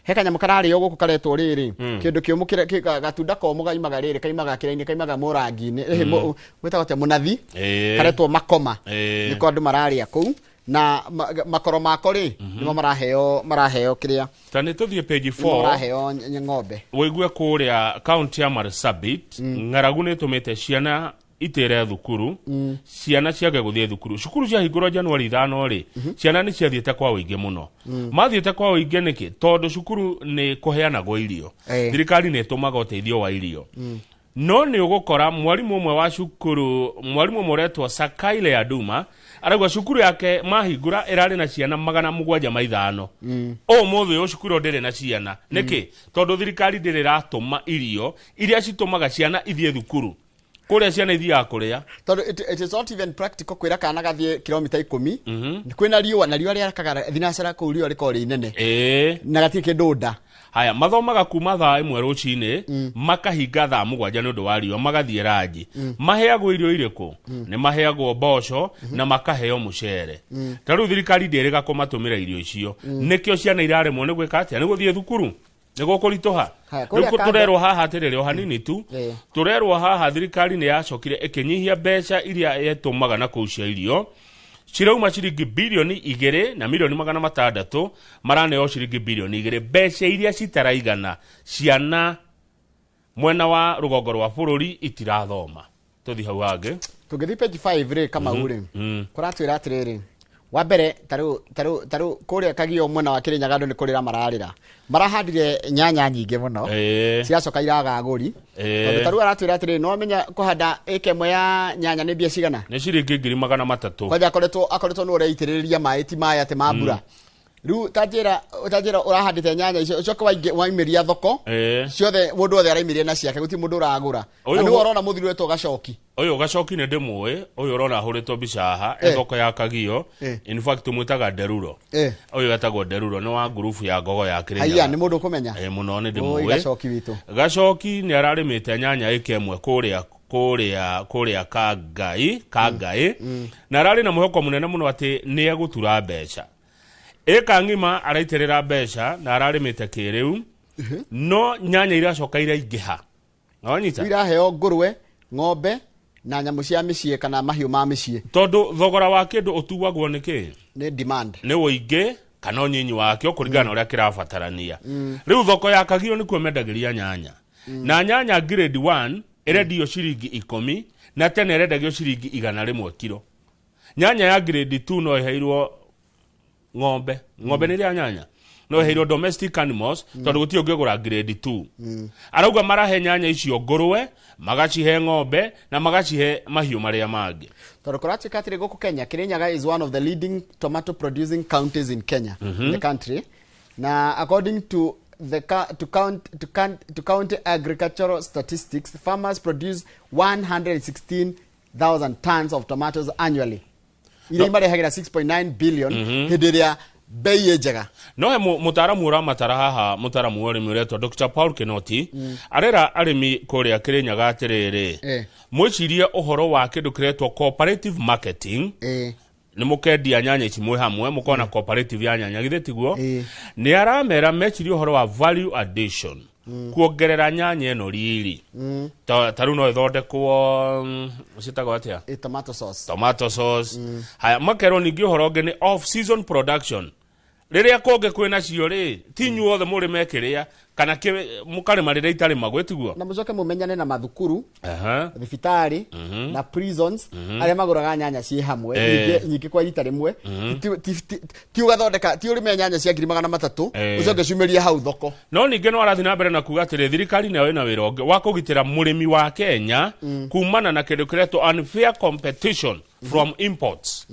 Speaker 6: He kanyamũ kararĩo gũkũ karetwo rĩrĩ, kĩndũ kĩũmũ gatunda komũ kaimaga rĩrĩ, kaimaga kĩrainĩ, kaimaga mũrangi-inĩ. Gwĩtagwo atĩa, mũnathi? Karetwo makoma. Nĩko andũ mararĩa kũu na makoro mako rĩ, nĩmo maraheo kĩrĩa.
Speaker 1: Ta nĩ tũthiĩ page
Speaker 6: Nĩmo
Speaker 1: 4.
Speaker 6: Maraheo ng'ombe.
Speaker 1: Wĩigue kũrĩa kaunti ya Marsabit, ng'aragu nĩ ĩtũmĩte ciana itĩre thukuru, ciana ciage gũthiĩ thukuru. Cukuru ciahingũrwo Januari 5 rĩ, ciana nĩ ciathiĩte kwa ũingĩ mũno. Mathiĩte kwa ũingĩ nĩkĩ? Tondũ cukuru nĩ kũheanagwo irio. Thirikari nĩ ĩtũmaga ũteithio wa irio. No nĩ ũgũkora mwarimũ ũmwe wa cukuru, mwarimũ ũmwe ũretwo Sakaile Aduma, arauga cukuru yake mahingũra ĩrarĩ na ciana 705. Ũmũthĩ ũyũ cukuru ĩyo ndĩrĩ na ciana. Nĩkĩ? Tondũ thirikari ndĩrĩ ĩratũma irio iria citũmaga ciana ithiĩ thukuru, kũrĩa ciana ithiaga kũrĩa.
Speaker 6: Tondũ it is not even practical kwĩra kana gathiĩ kilomita 10 kwĩna riũa, na riũa rĩarakaga thinacara kũu, riũa rĩkoragwo rĩ inene na gatirĩ kĩndũ nda.
Speaker 1: Haya, mathomaga kuma thaa 1 rũcinĩ makahinga thaa 7 nĩ ũndũ wa riũa, magathiĩ ranji. Maheagwo irio irĩkũ? Nĩ maheagwo mboco na makaheo mũcere. Ta rĩu thirikari ndĩrĩga kũmatũmĩra irio icio. Nĩkĩo ciana iraremwo nĩ gwĩka atĩa? Nĩ gũthiĩ thukuru nĩ gũkũritũha.
Speaker 6: Haya,
Speaker 1: Rĩu
Speaker 6: kũrĩa kando-
Speaker 1: tũrerwo haha atĩrĩrĩ, o hanini tu, tũrerwo haha thirikari nĩ yacokire ĩkĩnyihia mbeca iria yetũmaga na kũu cia irio, cirauma ciringi 2.6 bilioni, maraneo ciringi 2 bilioni, mbeca iria citaraigana. Ciana mwena wa rũgongo rwa bũrũri itirathoma. Tũthi hau hangĩ.
Speaker 6: Tũngĩthiĩ page 5 rĩ, Kamau rĩ, kũratwĩra atĩrĩrĩ, Wa mbere tarĩu kũrĩa Kagio mwena wa Kĩrĩnyaga andũ nĩ kũrĩra mararĩra. Marahandire nyanya nyingĩ mũno. Ciracoka iraga agũri. Tondũ tarĩu aratwĩra atĩrĩrĩ, no wamenya kũhanda ĩka ĩmwe ya nyanya nĩ mbia cigana?
Speaker 1: Nĩ ciringi 300,000.
Speaker 6: Kwanja akoretwo nĩ ũreitĩrĩria maĩ ti maĩ atĩ ma mbura. Rĩu ta njĩra ũrahandĩte nyanya icio ũcoke waimĩria thoko ciothe mũndũ wothe araimĩria na ciake gũtirĩ mũndũ ũragũra. Na nĩwe ũrona mũthuri wetwo Gacoki.
Speaker 1: Ũyũ Gacoki nĩ ndĩmũĩ, ũyũ ũrona ahũrĩtwo mbica haha e thoko ya Kagio. In fact tũmwĩtaga Nderuro. Ũyũ etagwo Nderuro nĩ wa ngurubu ya Ngogo ya Kĩrĩnyaga.
Speaker 6: Haiya nĩ mũndũ ũkũmenya.
Speaker 1: Mũno nĩ ndĩmũĩ.
Speaker 6: Gacoki witũ.
Speaker 1: Gacoki nĩ ararĩmĩte nyanya ĩka ĩmwe kũrĩa Kangai na ararĩ na mwĩhoko mũnene mũno atĩ nĩ egũtura mbeca. Ĩka ng'ima araitĩrĩra mbeca na ararĩmĩte kĩrĩu no nyanya iracoka iraingĩha. Nonyita?
Speaker 6: Iraheo ngũrwe, ng'ombe na nyamũ cia mĩciĩ kana mahiũ ma mĩciĩ.
Speaker 1: Tondũ thogora wa kĩndũ ũtuagwo nĩ kĩ?
Speaker 6: Nĩ demand.
Speaker 1: Nĩ ũingĩ kana ũnyinyi wakĩo kũringana na ũrĩa kĩrabatarania. Rĩu thoko ya Kagio nĩkuo mendagĩria nyanya. Na nyanya grade 1 ĩrendio ciringi 10 na tene ĩrendagio ciringi 100 kiro. Nyanya ya grade 2 no ĩheirwo ng'ombe. Ng'ombe nĩ ĩrĩa nyanya. No ĩheirwo domestic animals tondũ gũtirĩ ũngĩgũra grade 2. Arauga marahe nyanya icio ngũrwe, magacihe ng'ombe na magacihe mahiũ marĩa mangĩ.
Speaker 6: Tondũ kũratuĩka atĩrĩ gũkũ Kenya, Kirinyaga is one of the leading tomato producing counties in Kenya, in the country. Na according to the to county agricultural statistics, farmers produce 116,000 tons of tomatoes annually. Iria imarehagĩra 6.9 billion hĩndĩ ĩrĩa bei ĩ njega.
Speaker 1: No he mũtaaramu ũramatara haha, mũtaaramu wa ũrĩmi ũretwo Dr. Paul Kinoti, arera arĩmi kũrĩa Kĩrĩnyaga atĩrĩrĩ, mwĩcirie ũhoro wa kĩndũ kĩretwo cooperative marketing. Nĩ mũkendia nyanya ici mwĩ hamwe, mũkona cooperative ya nyanya, githĩ tiguo? Nĩ aramera mecirie ũhoro wa value addition, kuongerera nyanya ĩno riri. Ta rĩu no ĩthondekwo ciĩtagwo atĩa?
Speaker 6: Tomato sauce.
Speaker 1: Tomato sauce. Haya, makerwo ningĩ ũhoro ũngĩ nĩ off season production. Rĩrĩa kũngĩ kwĩna cio rĩ, ti inyuothe mũrĩme kĩrĩa kana mũkarĩma rĩrĩa itarĩmagwo, ĩtiguo?
Speaker 6: Na mũcoke mũmenyane na mathukuru, thibitarĩ na prisons arĩa magũraga nyanya ciĩ hamwe nyingĩ kwa rita rĩmwe. Ti ũgathondeka, ti ũrĩme nyanya cia 300,000 ũcoke ciumĩrie hau thoko.
Speaker 1: No ningĩ no arathiĩ na mbere na kuga atĩrĩ, thirikari nayo ĩna wĩra ũngĩ wa kũgitĩra mũrĩmi wa Kenya kumana na kĩndũ kĩretwo unfair competition from imports.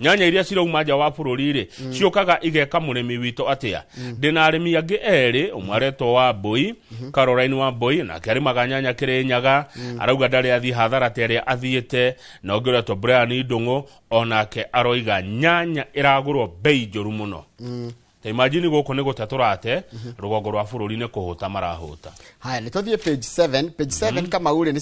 Speaker 1: Nyanya iria cirauma nja wa bũrũri rĩ, ciũkaga igeka mũrĩmi witũ atĩa? Ndĩna arĩmi angĩ erĩ, ũmwe aretwo Wambui, Caroline Wambui, nake arĩmaga nyanya Kĩrĩnyaga, arauga ndarĩ athiĩ hathara ta ĩrĩa athiĩte, na ũngĩ ũretwo Brian Ndung'u, onake aroiga nyanya ĩragũrwo bei njũru mũno. Ta imagine gũkũ nĩ gũte tũrate, rũgongo rwa bũrũri nĩ kũhũta marahũta.
Speaker 6: Haya, nĩ tũthiĩ page 7. Page 7 Kamau rĩ, nĩ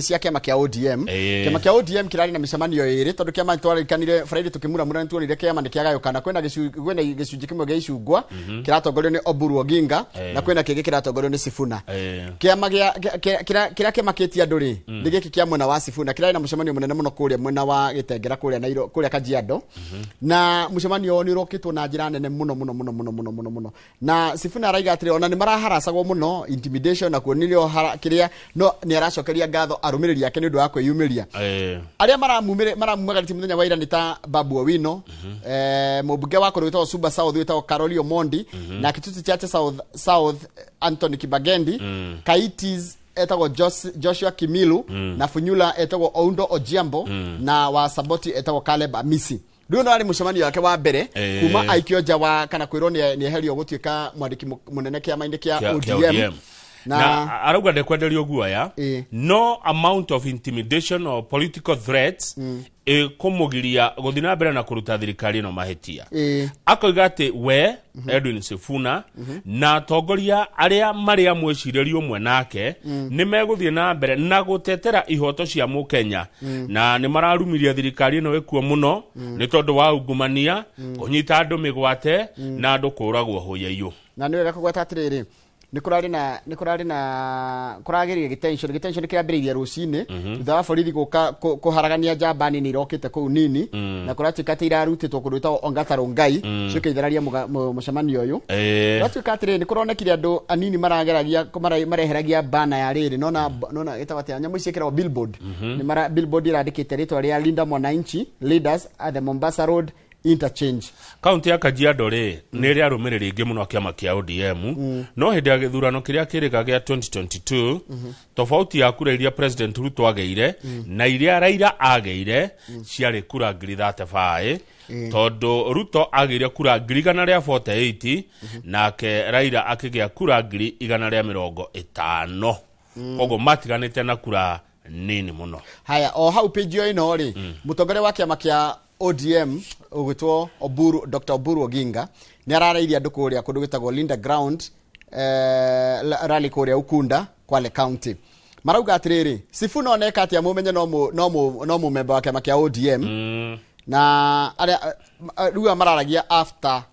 Speaker 6: cia kĩama kĩa ODM. Kĩama kĩa ODM kĩrarĩ na mĩcemanio ĩrĩ, tondũ kĩama twarĩkanire Friday tũkĩmuramura nĩ tuonire kĩama nĩ kĩagayũkana. Kwĩna gĩcunjĩ kĩmwe gĩa icungwa kĩratongorio nĩ Oburu Oginga, na kwĩna kĩngĩ kĩratongorio nĩ Sifuna. Kĩama kĩrĩa kĩmakĩtie andũ rĩ, nĩ gĩkĩ kĩa mwena wa Sifuna kĩrarĩ na mũcemanio mũnene mũno kũrĩa mwena wa Gĩtengera kũrĩa Nairobi, kũrĩa Kajiado. Na mũcemanio nĩ ũrokĩtwo na njĩra nene mũno mũno mũno mũno mũno mũno mũno. Na Sifuna araiga atĩrĩ ona nĩ maraharacagwo mũno intimidation na kuonirio kĩrĩa, no nĩ aracokeria ngatho arũmĩrĩri ake nĩ ũndũ wa kwĩyumĩria. Arĩa maramumagarĩtie mũthenya wa ira nĩ ta Babu Owino, mũmbunge wa kũrĩa wĩtagwo Suba South wĩtagwo Caroli Omondi, na Kitutu Chache South Anthony Kibagendi, Kaitis etagwo Joshua Kimilu, na Funyula etagwo Oundo Ojiambo, na wa Saboti etagwo Caleb Amisi. Rĩu no arĩ mũcemanio wake wa mbere kuma aikio nja wa kana kwĩrwo nĩ eherio gũtuĩka mwandĩki mũnene kĩama-inĩ kĩa ODM.
Speaker 1: Na arauga ndekwenderio guoya, no amount of intimidation or political threats ĩkũmũgiria gũthiĩ na mbere na kũruta thirikari ĩno mahĩtia. Akoiga atĩ we Edwin Sifuna na atongoria arĩa marĩ a mwĩcirĩrio ũmwe nake nĩ megũthiĩ na mbere na gũtetera ihoto cia mũkenya, na nĩ mararumirie thirikari ĩno ĩkuo mũno nĩ tondũ wa ungumania, kũnyita andũ mĩgwate na andũ kũragwo hũyaiyo.
Speaker 6: Na nĩ wega kũgweta atĩrĩrĩ, nĩ kũrarĩ na kũragĩrĩria gĩtension kĩrambĩrĩirie rũcinĩ thutha wa borithi gũka kũharagania njamba nini irokĩte kũu nini, na kũratuĩka atĩ irarutĩtwo kũndũ gwĩtagwo Ongata Rongai ciũke ithararia mũcemanio ũyũ. Kũratuĩka atĩrĩrĩ, nĩ kũronekire andũ anini marageragia mareheragia bana ya rĩrĩ, nona ĩtagwo atĩa, nyamũ ici ĩkĩragwo billboard. Nĩ mara billboard ĩrandĩkĩte rĩtwa rĩa Linda Mwananchi Leaders at the Mombasa Road Interchange.
Speaker 1: Kaunti ya Kajiado rĩ, nĩ ĩrĩ arũmĩrĩri aingĩ mũno a kĩama kĩa ODM, no hĩndĩ ya gĩthurano kĩrĩa kĩrĩga gĩa 2022, tofauti ya kura iria President Ruto agĩire na iria Raila agĩire ciarĩ kura 35,000, tondũ Ruto agĩire kura 148,000, nake Raila akĩgĩa kura 150,000. Koguo matiganĩte na kura nini mũno.
Speaker 6: Haya, o hau page ĩyo ĩno rĩ, mũtongoria wa kĩama kĩa ODM ũgwĩtwo Oburu, Dr. Oburu Oginga, nĩ ararĩirie andũ kũrĩa kũndũ gwĩtagwo Linda Ground rally kũrĩa Ukunda, Kwale County. Marauga atĩrĩrĩ, Sifuna oneka atĩa mũmenye no mũmemba wa kĩama kĩa ODM, na arĩa rĩu aya mararagia after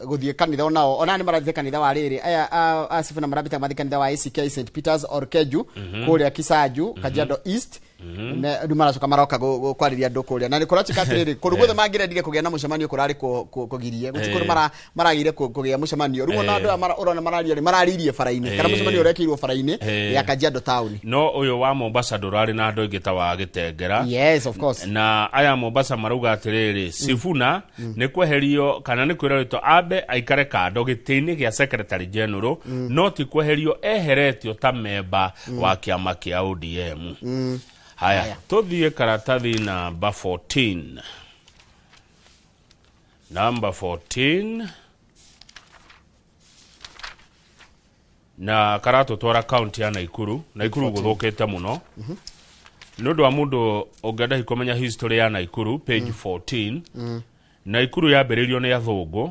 Speaker 6: gũthiĩ kanitha, onao ona nĩ marathiĩ kanitha wa rĩrĩ, aya a Sifuna marambĩte mathiĩ kanitha wa ACK St Peters Orkeju, kũrĩa Kisaju, Kajiado East. Rĩu maracoka maroka kwarĩria andũ kũrĩa, na nĩ kũratuĩka atĩrĩrĩ, kũndũ guothe mangĩrendire kũgĩa na mũcemanio kũrarĩ kũgirie, gũtirĩ kũndũ maragĩire kũgĩa mũcemanio. Rĩu ona andũ aya ũrona mararia rĩ, mararĩirie bara-inĩ, kana mũcemanio ũrekĩirwo bara-inĩ ya Kajiado town.
Speaker 1: No ũyũ wa Mombasa ndũrarĩ na andũ aingĩ ta wa Gĩtengera.
Speaker 6: Yes, of course.
Speaker 1: Na aya Mombasa marauga atĩrĩrĩ, Sifuna nĩ kweherio kana nĩ kwĩrorĩtwo ambe aikare kando gĩtĩ-inĩ gĩa secretary general, no ti kweherio eheretio ta memba wa kĩama kĩa ODM. Haya, tũthiĩ karatathi namba 14, namba 14, na karatũtwara kaunti ya Naikuru. Naikuru
Speaker 6: 14.
Speaker 1: Gũthũkĩte mũno. Nĩ ũndũ wa mũndũ ũngĩenda hihi kũmenya history ya Naikuru, page 14. Naikuru yambĩrĩirio nĩ athũngũ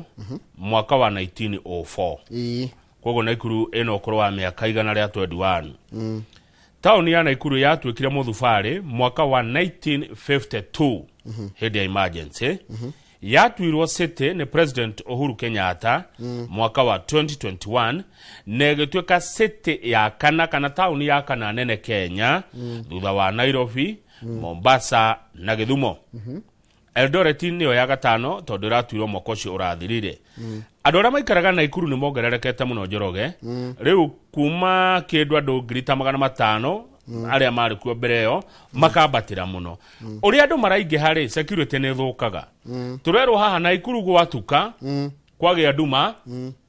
Speaker 1: mwaka wa 1904. Koguo Naikuru ĩna ũkũrũ wa mĩaka 121. Taũni ya Naikuru yatuĩkire mũthubarĩ mwaka wa 1952, hĩndĩ ya emergency. Yatuirwo city nĩ President Uhuru Kenyatta mwaka wa 2021, na ĩgĩtuĩka city ya kana, kana taũni ya kana nene Kenya, thutha wa Nairobi, Mombasa na Gĩthumo. Eldoret nĩyo ya gatano, tondũ ĩratuirwo mwaka ũcio ũrathirire. Andũ arĩa maikaraga Naikuru nĩ mongererekete mũno, Njoroge. Rĩu kuma kĩndũ andũ 500,000 arĩa marĩ kuo mbere ĩyo makambatĩra mũno. Ũrĩa andũ maraingĩha rĩ, security nĩ ĩthũkaga. Tũrerwo haha Naikuru gwatuka, kwagĩa nduma,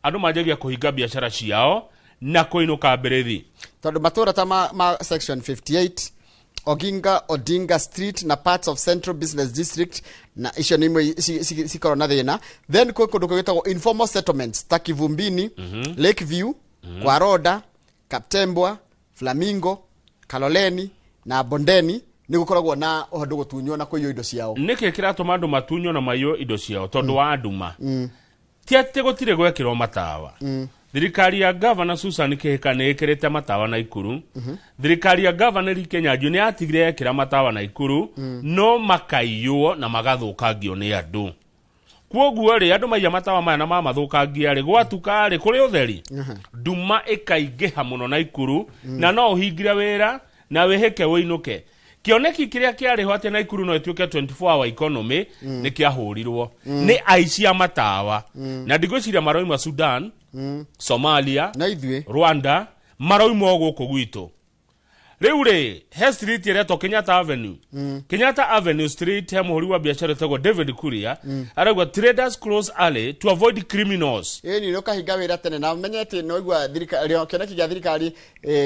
Speaker 1: andũ manjagia kũhinga biacara ciao na kũinũka mbĩrĩthi.
Speaker 6: Tondũ matũra ta ma section 58, Oginga Odinga Street na parts of Central Business District, na icio nĩ imwe cikoragwo na thĩna. Then kwĩ kũndũ kwĩtagwo informal settlements ta Kivumbini, Lakeview, Kwaroda, Kaptembwa, Flamingo, Kaloleni na Bondeni, nĩ gũkoragwo na ũndũ gũtunywo na kũiywo indo ciao.
Speaker 1: Nĩkĩ kĩratũma andũ matunywo na maiywo indo ciao? Tondũ wa nduma. Ti atĩ gũtirĩ gwekĩrwo matawa. Thirikari ya Gavana Susan Kihika nĩ ĩkĩrĩte matawa Naikuru. Thirikari ya Gavana Lee Kinyanjui nĩ yatigire yekĩra matawa Naikuru, no makaiywo na magathũkangio nĩ andũ. Kwoguo rĩ, andũ maiya matawa maya na mamathũkangia rĩ, gwatuka rĩ, kũrĩ ũtheri, nduma ĩkaingĩha mũno Naikuru, na no ũhingire wĩra na wĩhĩke wĩinũke. Kĩoneki kĩrĩa kĩarĩ ho atĩ Naikuru no ĩtuĩke 24 hour economy nĩ kĩahũrirwo nĩ aici a matawa, na ndigwĩciria maroima Sudan, Somalia
Speaker 6: na ithuĩ
Speaker 1: Rwanda, maroima o gũkũ gwitũ. Rĩu rĩ, he street ĩretwo Kenyatta Avenue. Kenyatta Avenue Street, he mũhũri wa biacara ĩtagwo David Kuria, arauga traders close early to avoid criminals.
Speaker 6: Ĩni nĩ ũkahinga wĩra tene na ũmenye atĩ no igua thirikari, kĩoneki gĩa thirikari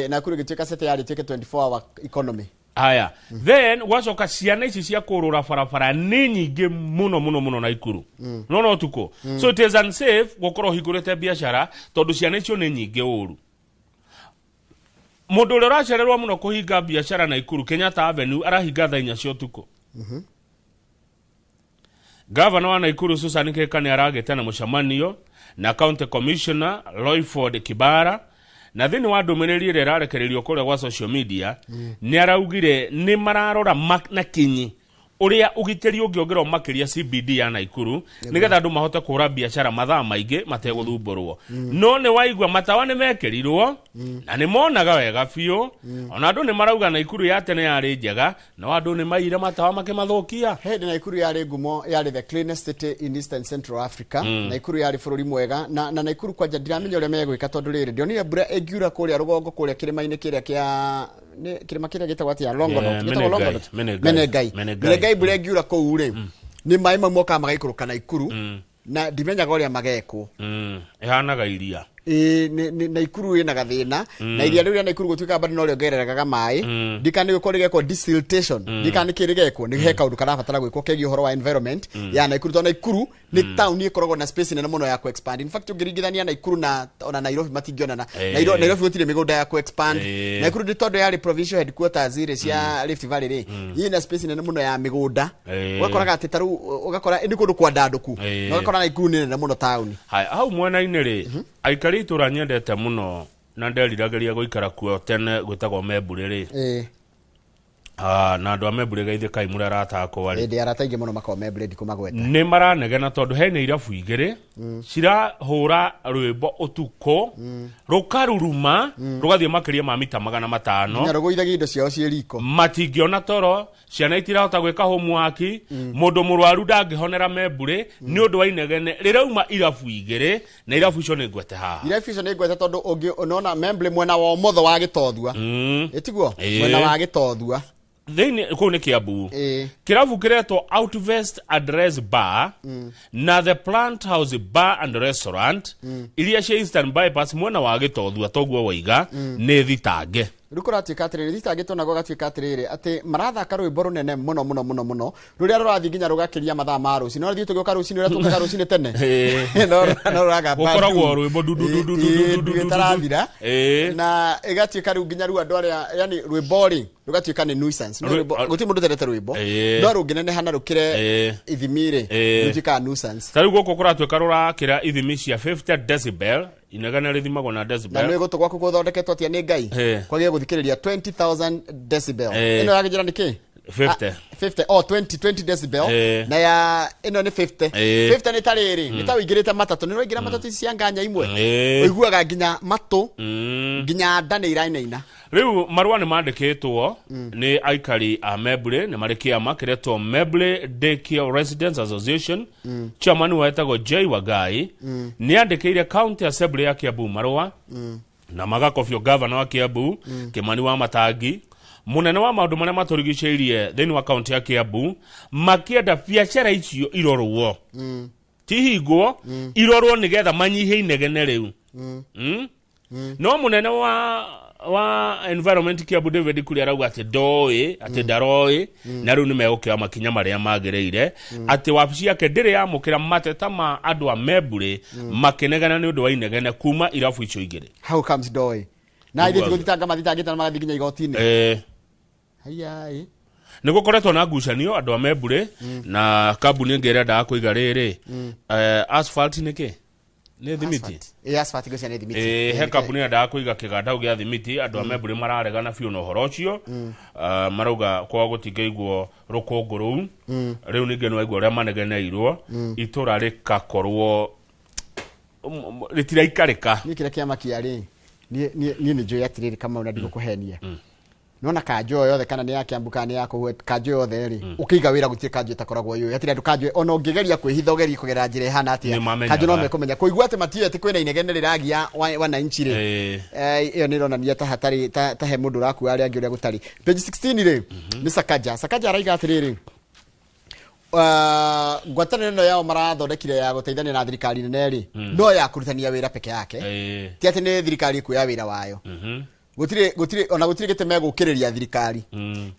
Speaker 6: Nakuru gĩtuĩka city yarĩ ĩtuĩke 24 hour economy.
Speaker 1: Haya, then gwacoka ciana ici cia kũrũra barabara nĩ nyingĩ mũno mũno mũno Naikuru. No ũtukũ, so it is unsafe gũkorwo ũhingũrĩte biacara, tondũ ciana icio nĩ nyingĩ ũru. Mũndũ ũrĩa ũracererwo mũno kũhinga biacara Naikuru Kenyatta Avenue arahinga thaa 4 cia ũtukũ. Gavana wa Naikuru Susan Kihika nĩ aragĩte na mũcemanio na County Commissioner Royford Kibara, na thĩinĩ wa ndũmĩrĩri ĩrĩa ĩrarekererio kũrĩa gwa social media, nĩ araugire nĩ mararora na kinyi ũrĩa ũgitĩri ũngĩongererwo makĩria CBD ya Naikuru, nĩgetha andũ mahote kũhũra biacara mathaa maingĩ mategũthumbũrwo. No nĩ waigua matawa nĩ mekĩrirwo na nĩ monaga wega biũ. Ona andũ nĩ marauga Naikuru ya tene yarĩ njega, no andũ nĩ maire matawa makĩmathũkia.
Speaker 6: Hĩndĩ Naikuru yarĩ ngumo, yarĩ the cleanest city in Eastern Central Africa. Naikuru yarĩ bũrũri mwega, na Naikuru kwanja ndiramenya ũrĩa megwĩka, tondũ rĩrĩ ndionire mbura ĩngiura kũrĩa rũgongo, kũrĩa kĩrĩma-inĩ kĩrĩa kĩa nĩ kĩrĩma kĩrĩa gĩtagwo atĩa? Longonot. Gĩtagwo Longonot.
Speaker 1: Menengai.
Speaker 6: Menengai.
Speaker 1: Menengai.
Speaker 6: Menengai, mbura ĩngiura kũu rĩ, Nĩ maĩ mau mokaga magaikũrũka Naikuru na ndimenyaga ũrĩa magekwo.
Speaker 1: Ĩhanaga iria.
Speaker 6: Ĩĩ, Naikuru ĩna gathĩna na iria rĩu rĩa Naikuru gũtuĩka bado no rĩongererekaga maĩ. Ndikana nĩ gũkorwo rĩgekwo desiltation, ndikana nĩ kĩ rĩgekwo, nĩ he kaũndũ karabatara gwĩkwo kegiĩ ũhoro wa environment ya Naikuru, tondũ Naikuru nĩ taũni ĩkoragwo na space nene mũno ya ku-expand. In fact, ũngĩringithania Naikuru na ona Nairobi matingĩonana. Nairobi gũtirĩ mĩgũnda ya ku-expand. Naikuru nĩ tondũ yarĩ provincial headquarters rĩ cia Rift Valley rĩ, ĩna space nene mũno ya mĩgũnda. Ũgakoraga atĩ ta rĩu ũgakora nĩ kũndũ kwandandũku, na ũgakora Naikuru nĩ nene mũno taũni.
Speaker 1: Haya, hau mwena-inĩ rĩ, aikari itũra nyendete mũno na nderiragĩria gũikara kuo tene gwĩtagwo Membure rĩ. Ah, na andũ a Membure geithĩkai mũrĩa aratakwa rĩ.
Speaker 6: Hĩndĩ arata aingĩ mũno makoragwo Membure, ndikũmagweta.
Speaker 1: Nĩ maranegena tondũ hena irabu igĩrĩ cirahũra rwĩmbo ũtukũ, rũkaruruma rũgathiĩ makĩria ma mita 500.
Speaker 6: Nginya rũgũithagia indo ciao ciĩ riko.
Speaker 1: Matingĩona toro, ciana itirahota gwĩka homework, mũndũ mũrwaru ndangĩhonera Membure nĩ ũndũ wa inegene rĩrauma irabu igĩrĩ, na irabu icio nĩ ngwete haha.
Speaker 6: Irabu icio nĩ ngwete tondũ ũngĩ ũnona Membure mwena wa ũmotho wa Gĩtothua. Ĩtiguo? Mwena wa Gĩtothua.
Speaker 1: Thĩinĩ kũu nĩ Kiambu. Kĩrabu kĩretwo Outvest Address Bar na The Plant House Bar and Restaurant iria cia Eastern Bypass mwena wa Gĩtothua, toguo waiga, nĩ thitange.
Speaker 6: Rĩu kũratuĩka atĩrĩrĩ, thitangĩtwo naguo gatuĩka atĩrĩrĩ, atĩ marathaka rwĩmbo rũnene mũno mũno mũno mũno rũrĩa rũrathiĩ nginya rũgakĩria mathaa ma rũcinĩ. No rũthiĩ tũgĩũka rũcinĩ, ũrĩa tũkaga rũcinĩ tene. No rũragamba
Speaker 1: Gũkoragwo rwĩmbo du du du du du du du du du.
Speaker 6: Ĩtarathira. Na ĩgatuĩka rĩu nginya rĩu andũ arĩa, yani rwĩmbo rĩ rũgatuĩka nĩ nuisance. No rwĩmbo gũtirĩ mũndũ ũtendete rwĩmbo, no rũngĩneneha na rũkĩre ithimi rĩ, rũtuĩkaga nuisance.
Speaker 1: Ta rĩu gũkũ kũratuĩka rũrakĩra ithimi cia 50 decibel, inegene rĩthimagwo na
Speaker 6: Na
Speaker 1: decibel.
Speaker 6: nĩ gũtũ gwaku gũthondeketwo atĩa nĩ Ngai kwagĩrĩire gũthikĩrĩria 20,000 decibel. Ĩno yagĩnjĩra nĩ kĩ?
Speaker 1: 50.
Speaker 6: Ah, 50, oh, 20 20 decibel. Na ya ĩno nĩ 50. 50 nĩ ta rĩrĩ, nĩ ta ũingĩrĩte matatũ, nĩ ũraingĩra matatũ ici cia nganya imwe, ũiguaga nginya matũ, nginya nda nĩ irainaina.
Speaker 1: Rĩu marũa nĩ mandĩkĩtwo nĩ aikari a Membure, nĩ marĩ kĩama kĩretwo Membure Daycare Residents Association. Chairman wetagwo J Wagai nĩ andĩkĩire County Assembly ya Kiambu marũa na magakobio gavana wa Kiambu Kimani wa Matangi, mũnene wa maũndũ marĩa matũrigicĩirie thĩinĩ wa kaunti ya Kiambu, makĩenda biacara icio irorwo, ti hingwo, irorwo nĩgetha manyihie inegene rĩu. No mũnene wa environment Kiambu David Kuria arauga atĩ ndoĩ, atĩ ndaroĩ, na rĩu nĩ megũkĩoya makinya marĩa magĩrĩire, atĩ wabici yake ndĩrĩ yamũkĩra mateta ma andũ a Membure makĩnegena nĩ ũndũ wa inegene kuma irabu icio igĩrĩ.
Speaker 6: How comes ndoĩ na ithuĩ
Speaker 1: Nĩguo.
Speaker 6: tigũthitanga mathitangĩte na magathiĩ nginya igoti-inĩ? Haiya.
Speaker 1: Nĩ gũkoretwo na ngucanio andũ a Membure na kambuni ĩngĩ ĩrendaga kũiga rĩrĩ, asphalt nĩ kĩ, nĩ thimiti.
Speaker 6: Ĩ, asphalt ngwĩciria nĩ thimiti.
Speaker 1: He kambuni yendaga kũiga kĩganda hau gĩa thimiti, andũ a Membure mararegana biũ na ũhoro ũcio. Ah, marauga kwao gũtingĩigwo rũkũngũ rũu. Rĩu ningĩ nĩwaigua ũrĩa manegeneirwo, itũra rĩkakorwo rĩtiraikarĩka.
Speaker 6: Niĩ kĩrĩa kĩamakia rĩ, niĩ nĩ njũĩ atĩrĩrĩ, Kamau, na ndigũkũhenia, nona kanjũ o yothe, kana nĩ ya Kiambu kana nĩ ya kũu, kanjũ yothe rĩ, ũkĩiga wĩra gũtirĩ kanjũ ĩtakoragwo yũĩ atĩrĩ andũ kanjũ, ona ũngĩgeria kwĩhitha, ũgerie kũgerera njĩra ĩhana atĩa,
Speaker 1: Nĩ mamenyaga.
Speaker 6: kanjũ no mekũmenya. Kũigua atĩ matiũĩ atĩ kwĩna inegene rĩragia wananchi rĩ, ĩyo nĩ ĩronania ta hatarĩ ta he mũndũ ũrakua arĩa angĩ ũrĩa gũtarĩ. Page 16 rĩ, nĩ Sakaja. Sakaja araiga atĩrĩrĩ, ngwatanĩro ĩno yao marathondekire ya gũteithania na thirikari nene rĩ, no ya kũrutania wĩra peke yake, ti atĩ nĩ thirikari ĩkuoya wĩra wayo. Gũtirĩ ona gũtirĩ gĩtĩ megũkĩrĩria thirikari.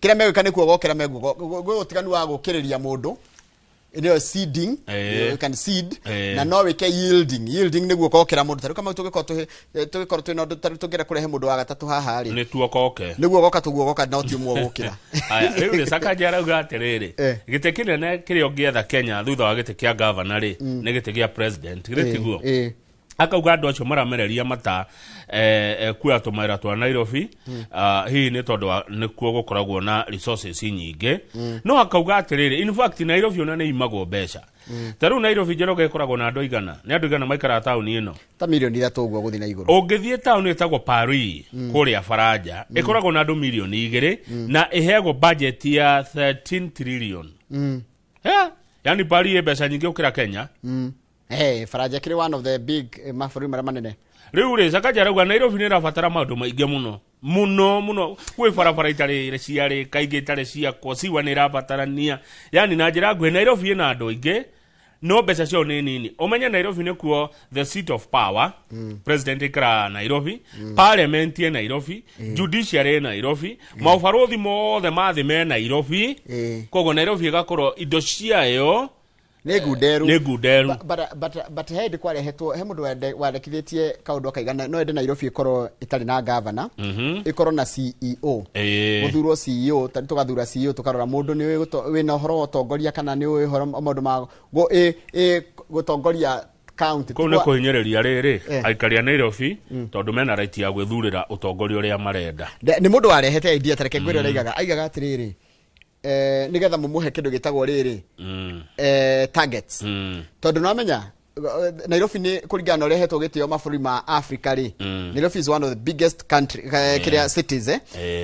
Speaker 6: Kĩrĩa megwĩka nĩ kuogokera megũgo, ũtiganu wa gũkĩrĩria mũndũ nĩyo seeding. You can seed na no wĩke yielding. Yielding nĩguo kokera mũndũ. Tarĩu kama tũgĩkorwo twĩna ũndũ, tarĩu tũngĩenda kũrehe mũndũ wa gatatũ haha rĩ,
Speaker 1: Nĩ tuokoke.
Speaker 6: Nĩguo goka tũguo goka, no ti ũmwe gũkĩra.
Speaker 1: Aya, rĩu rĩ, Sakaja arauga atĩrĩrĩ, gĩtĩ kĩnene kĩrĩa ũngĩetha Kenya thutha wa gĩtĩ kĩa gavana rĩ, nĩ gĩtĩ gĩa president, githĩ tiguo? Akauga andũ acio maramereria mata kuoya tũmawĩra twa Nairobi. Ah, hihi nĩ tondũ nĩkuo gũkoragwo na resources nyingĩ. No akauga atĩrĩrĩ, in fact Nairobi ona nĩ imagwo mbeca. Ta rĩu Nairobi, Njoroge, ĩkoragwo na andũ aigana? Nĩ andũ aigana maikaraga taũni ĩno?
Speaker 6: Ta 3 mirioni ũguo gũthiĩ na igũrũ.
Speaker 1: Ũngĩthiĩ taũni ĩtagwo Paris kũrĩa Baranja, ĩkoragwo na andũ 2 mirioni na ĩheagwo budget ya 13 trillion. Yeah. Yani Paris ĩ mbeca nyingĩ gũkĩra Kenya.
Speaker 6: Hey, Faranja kĩrĩ one of the big mabũrũri marĩa manene.
Speaker 1: Rĩu rĩ, Sakaja arauga Nairobi nĩ ĩrabatara maũndũ maingĩ mũno. Muno muno gwĩ barabara itarĩ ciarĩka, ingĩ itarĩ ciakwo, ciwa nĩ irabatarania, yani na njĩra nguhĩ Nairobi ĩna andũ aingĩ no mbeca ciao nĩ nini. Ũmenye Nairobi nĩkuo the seat of power. President ikara Nairobi, parliament ĩ Nairobi, judiciary ĩ Nairobi, maũbarũthi mothe ma thĩ me Nairobi. Koguo Nairobi ĩgakorwo indo ciayo
Speaker 6: nĩ ngunderu.
Speaker 1: Nĩ ngunderu.
Speaker 6: But he hĩndĩ kwarehetwo, he mũndũ wandĩkithĩtie kaũndũ akaiga no ende Nairobi ĩkorwo ĩtarĩ na gavana, ĩkorwo na CEO. Gũthurwo CEO, ta tũgathura CEO, tũkarora mũndũ nĩ ũĩ wĩna ũhoro wa ũtongoria kana nĩ ũĩ ũhoro maũndũ ma gũtongoria county.
Speaker 1: Kũu nĩ kũhinyĩrĩria rĩrĩ aikari a Nairobi, tondũ mena right ya gwĩthurĩra ũtongoria ũrĩa marenda.
Speaker 6: Nĩ mũndũ warehete idea, tareke ngwĩre ũrĩa aigaga atĩrĩrĩ, nĩgetha mũmũhe kĩndũ gĩtagwo rĩrĩ targets, tondũ nĩwamenya Nairobi nĩ kũringana na ũrĩa ĩhetwo gĩtĩo mabũrũri ma Africa rĩ, Nairobi is one of the biggest country, kĩrĩa cities,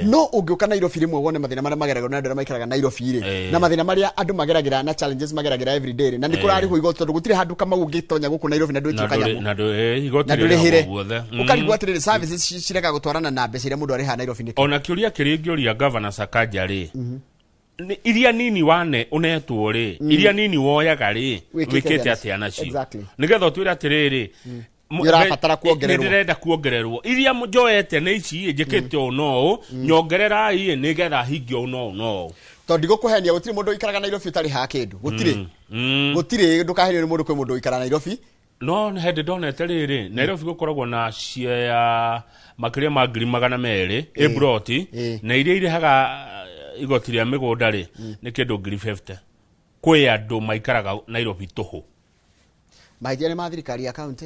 Speaker 6: no ũngĩũka Nairobi rĩmwe wone mathĩna marĩa mageragĩrwo nĩ andũ arĩa maikaraga Nairobi rĩ, na mathĩna marĩa andũ mageragĩra na challenges mageragĩra every day rĩ, na nĩ kũrarĩhwo igoti, tondũ gũtirĩ handũ Kamau ũngĩtonya gũkũ Nairobi na ndwĩtio
Speaker 1: Na
Speaker 6: kanyamũ
Speaker 1: na igoti
Speaker 6: na
Speaker 1: rĩrĩhagwo
Speaker 6: ndũrĩhĩre.
Speaker 1: guothe.
Speaker 6: Ũkarigwo atĩrĩrĩ, services cirega gũtwarana na mbeca iria mũndũ arĩhaga Nairobi nĩkĩ?
Speaker 1: Ona kĩũria kĩrĩa ingĩũria Governor Sakaja rĩ, nĩ iria nini wane ũnetwo rĩ, iria nini woyaga rĩ,
Speaker 6: wĩkĩte
Speaker 1: wĩkĩte
Speaker 6: atĩa
Speaker 1: atĩa nacio? Nĩgetha ũtwĩre atĩrĩrĩ,
Speaker 6: Nĩ ũrabatara kuongererwo.
Speaker 1: Nĩ ndĩrenda kuongererwo, iria njoete nĩ ici, njĩkĩte ũũ no ũũ, nyongererai nĩgetha hingie ũũ no ũũ no ũũ.
Speaker 6: Tondũ ndigũkũhenia, gũtirĩ mũndũ ũikaraga Nairobi ũtarĩhaga kĩndũ, gũtirĩ. Gũtirĩ, ndũkahenio nĩ mũndũ, kwĩ mũndũ ũikaraga Nairobi.
Speaker 1: No hĩndĩ ndonete rĩrĩ, Nairobi gũkoragwo na share makĩria ma 200,000 ĩ ploti, na iria irĩhaga igoti rĩa mĩgũnda rĩ, nĩ kĩndũ 50,000. Kwĩ andũ maikaraga Nairobi tũhũ.
Speaker 6: Mahĩtia nĩ ma thirikari ya county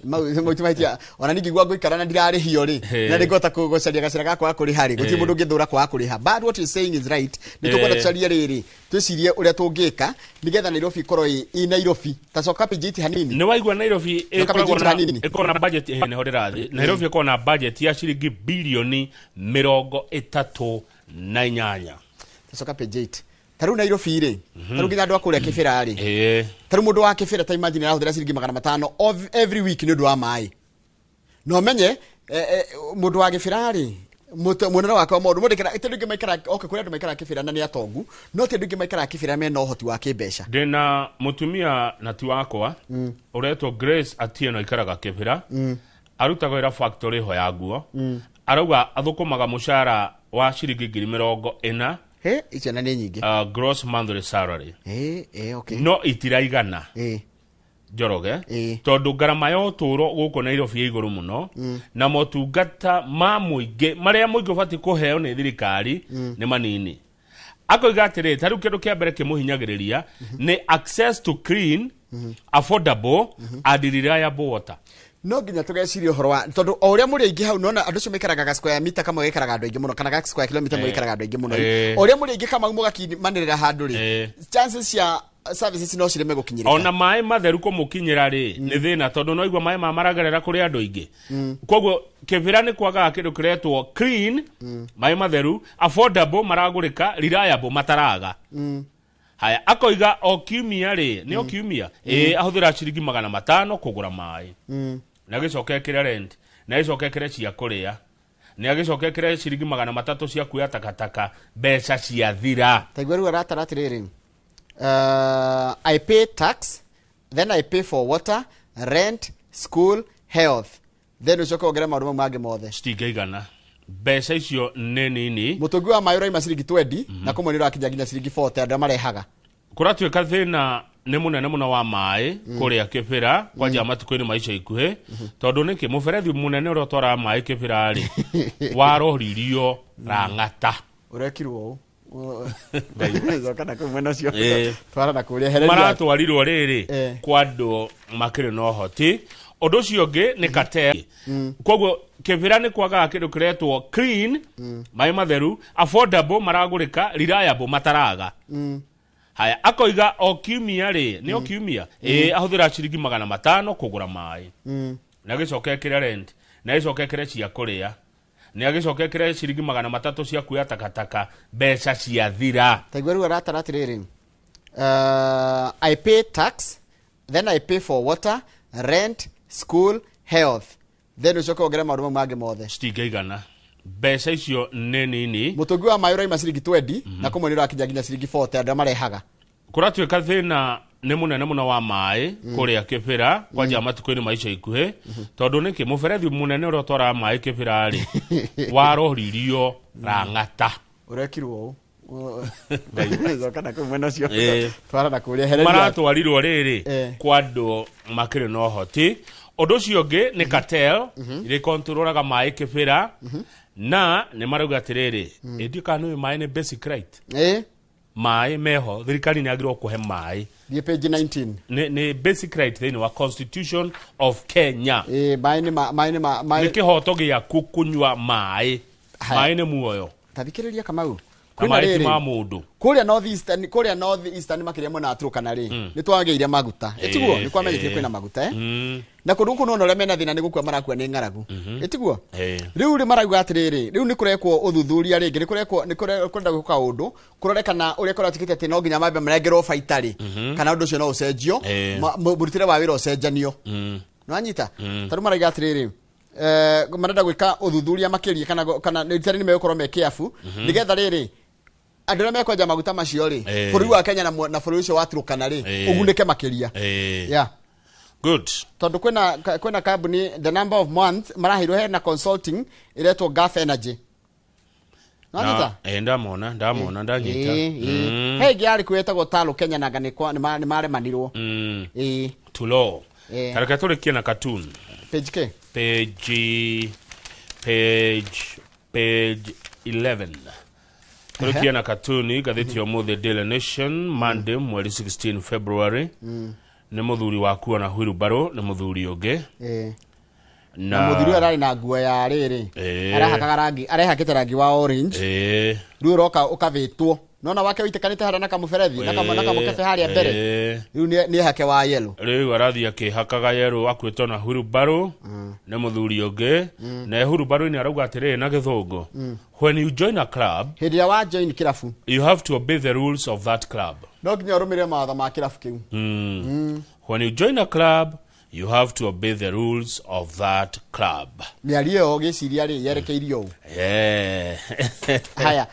Speaker 6: mau mau ti mahĩtia. Ona ningĩigua ngũikara na ndirarĩhio rĩ, na nĩngũhota gũcaria gacĩra ga kwaga kũrĩha rĩ, gũtirĩ mũndũ ũngĩthũra kwaga kũrĩha. But what you saying is right, nĩ tũkwenda tũcarie rĩrĩ, twĩcirie ũrĩa tũngĩka nĩgetha Nairobi ĩkorwo ĩ Nairobi. Ta coka page hanini.
Speaker 1: Nĩ waigua Nairobi
Speaker 6: Coka
Speaker 1: ĩkoragwo
Speaker 6: page
Speaker 1: na
Speaker 6: hanini.
Speaker 1: Ĩkoragwo na budget, nĩho ndĩrathiĩ. Nairobi ĩkoragwo na budget ya ciringi bilioni 38.
Speaker 6: Coka page 8. Ta rĩu Nairobi rĩ, ta rĩu nginya andũ a kũrĩa Kĩbĩra rĩ, ta rĩu mũndũ wa Kĩbĩra, ta imagine arahũthĩra ciringi 500 every week nĩ ũndũ wa maĩ. Na ũmenye mũndũ wa Gĩbĩra rĩ, muonere wake wa maũndũ, mũndũ ti andũ aingĩ maikaraga, okay, kũrĩ andũ maikaraga Kĩbĩra na nĩ atongu, no ti andũ aingĩ maikaraga Kĩbĩra mena ũhoti wa kĩmbeca.
Speaker 1: Ndĩna mũtumia na ti wakwa ũretwo Grace Atieno, aikaraga Kĩbĩra, arutaga wĩra factory ho ya nguo. Arauga athũkũmaga mũcara wa ciringi 40,000.
Speaker 6: He icio na nĩ nyingĩ.
Speaker 1: Gross monthly salary.
Speaker 6: Okay.
Speaker 1: No itiraigana, Njoroge, tondũ ngarama ya ũtũũro gũkũ Nairobi ĩ igũrũ mũno, na motungata ma mũingĩ marĩa mũingĩ ũbatiĩ kũheo nĩ thirikari nĩ manini. Akoiga atĩrĩ, ta rĩu kĩndũ kĩa mbere kĩmũhinyagĩrĩria nĩ access to clean, affordable and reliable water.
Speaker 6: No nginya tũgeciria ũhoro wa, tondũ o ũrĩa mũrĩ aingĩ hau, nona andũ acio maikaraga ga square mita kamwe gaikaraga andũ aingĩ mũno, kana ga square kilomita ĩmwe gaikaraga andũ aingĩ mũno. O ũrĩa mũrĩ aingĩ, Kamau, mũgakimanĩrĩra handũ rĩ, chances cia services no cireme gũkinyĩrĩka.
Speaker 1: Ona maĩ matheru kũmũkinyĩra rĩ, nĩ thĩna, tondũ no igua maĩ ma maragerera kũrĩ andũ aingĩ. Koguo Kĩbĩra nĩ kwagaga kĩndũ kĩretwo clean, maĩ matheru, affordable maragũrĩka, reliable mataraga. Haya, akoiga o kiumia rĩ, nĩ o kiumia ĩ ahũthĩra ciringi 500 kũgũra maĩ, na agĩcoka ekĩre rent, na agĩcoka ekĩre cia kũrĩa, na agĩcoka ekĩre ciringi 300 cia kuoya takataka, mbeca ciathira.
Speaker 6: Taigua rĩu aratara atĩrĩrĩ, I pay tax, then I pay for water, rent, school, health, then ũcoke wongerere maũndũ mau mangĩ mothe.
Speaker 1: Citingĩigana, mbeca icio nĩ nini.
Speaker 6: Mũtũngi wa maĩ ũraima ciringi 20, na kũmwe nĩ ũrakinya nginya ciringi 40 andũ arĩa marehaga.
Speaker 1: Kũratuĩka thĩna nĩ mũnene mũno wa maĩ kũrĩa Kĩbĩra kwanja matukũ-inĩ ma ica ikuhĩ, tondũ nĩkĩ mũberethi mũnene ũrĩa ũtwaraga maĩ Kĩbĩra rĩ, waroririo Rang'ata.
Speaker 6: Ũrekirwo ũũ.
Speaker 1: Ngai.
Speaker 6: Coka na kũu mwena ũcio. Twara na kũrĩa hereria.
Speaker 1: Maratwarirwo rĩrĩ kwa andũ makĩrĩ na ũhoti. Ũndũ ũcio ũngĩ nĩ kate. Koguo Kĩbĩra nĩ kwagaga kĩndũ kĩretwo clean, maĩ matheru, affordable maragũrĩka, reliable mataraga. Haya, akoiga o kiumia rĩ, nĩ o kiumia ĩ ahũthĩra ciringi 500 kũgũra maĩ, na agĩcoka ekĩre rent, na agĩcoka ekĩre cia kũrĩa, na agĩcoka ekĩre ciringi 300 cia kuoya takataka, mbeca ciathira.
Speaker 6: Taigua rĩu aratara atĩrĩrĩ, I pay tax, then I pay for water, rent, school, health, then ũcoke wongerere maũndũ mau mangĩ mothe.
Speaker 1: Citingĩigana, Mbeca icio nĩ nini.
Speaker 6: Mũtũngi wa maĩ ũraima ciringi 20 na kũmwe nĩ ũrakinya nginya ciringi 40 andũ marehaga.
Speaker 1: Kũratuĩka thĩna nĩ mũnene mũno wa maĩ kũrĩa Kĩbĩra kwanja matukũ-inĩ ma ica ikuhĩ, tondũ nĩkĩ mũberethi mũnene ũrĩa ũtwaraga maĩ Kĩbĩra rĩ waroririo Rang'ata.
Speaker 6: Ũrekirwo ũũ. Coka na kũu mwena ũcio. Twara na kũrĩa hereria.
Speaker 1: Maratwarirwo rĩrĩ kwa andũ makĩrĩ na ũhoti. Ũndũ ũcio ũngĩ nĩ cartel iria ikontrolaga maĩ Kĩbĩra, na nĩ marauga atĩrĩrĩ, ĩndiũ kana nĩ maĩ nĩ basic right. Maĩ meho thirikari nĩ yagĩrĩirwo kũhe maĩ.
Speaker 6: Thiĩ page 19.
Speaker 1: Nĩ basic right thĩinĩ wa Constitution of Kenya.
Speaker 6: Maĩ nĩ maĩ nĩ maĩ.
Speaker 1: Nĩ kĩhoto gĩaku kũnyua maĩ. Maĩ nĩ muoyo.
Speaker 6: Ta thikĩrĩria Kamau.
Speaker 1: Maĩ ti ma mũndũ.
Speaker 6: Kũrĩa North Eastern, kũrĩa North Eastern makĩria mwena wa Turkana rĩ, nĩ twagĩire maguta. Ĩtiguo nĩ kwamenyekire kwĩna maguta Na kũndũ gũkũ nona ũrĩa mena thĩna nĩ gũkua marakua nĩ ng'aragu. Ĩtiguo? Rĩu rĩ marauga atĩrĩrĩ, rĩu nĩ kũrekwo ũthuthuria rĩngĩ, nĩ kũrekwo nĩ kũrenda gwĩkwo kaũndũ kũrore kana ũrĩa kũratuĩkĩte atĩ no nginya mambe marengerwo baita rĩ, kana ũndũ ũcio no ũcenjio, mũrutĩre wa wĩra ũcenjanio. Nĩwanyita? Tarĩu marauga atĩrĩrĩ, marenda gwĩka ũthuthuria makĩria kana nĩ megũkorwo me careful nĩgetha rĩrĩ andũ arĩa mekwenja maguta macio rĩ, bũrũri wa Kenya na bũrũri ũcio wa Turkana rĩ, ũgunĩke makĩria. Yeah.
Speaker 1: Good.
Speaker 6: Tondũ kwĩna kambuni the number of months maraheirwo hena consulting ĩretwo Gulf Energy. Nanyita?
Speaker 1: Ndamona ndanyita.
Speaker 6: He ĩngĩ yarĩ kuo ĩtagwo Talo Kenya nanga nĩ maremanirwo.
Speaker 1: Tulo. Kareke tũrĩkie na cartoon.
Speaker 6: Page K?
Speaker 1: Page 11. Tũrĩkie na cartoon ngathĩti ya ũmũthĩ Daily Nation Monday mweri 16 February. Nĩ mũthuri waku ona wheelbarrow nĩ mũthuri ũngĩ.
Speaker 6: Na mũthuri ararĩ na nguo ya rĩrĩ. Arahakaga rangi, arehakĩte rangi wa orange. Rĩu ũroka ũkavĩtwo. Nona wake ũitĩkanĩte harĩa na kamũberethi, na kamũkebe harĩa mbere. Rĩu nĩ hake wa yellow.
Speaker 1: Rĩu arathiĩ akĩhakaga yellow akuĩtwo na wheelbarrow nĩ mũthuri ũngĩ. Na wheelbarrow-inĩ arauga atĩrĩrĩ na gĩthũngũ. When you join a club,
Speaker 6: hĩndĩ ĩrĩa wa join kĩrabu,
Speaker 1: you have to obey the rules of that club.
Speaker 6: No nginya ũrũmĩrĩre mawatho ma kĩrabu kĩu.
Speaker 1: When you join a club, you have to obey the rules of that club.
Speaker 6: Mĩario ĩyo ũgĩciria rĩ yerekeirio ũ? Haya,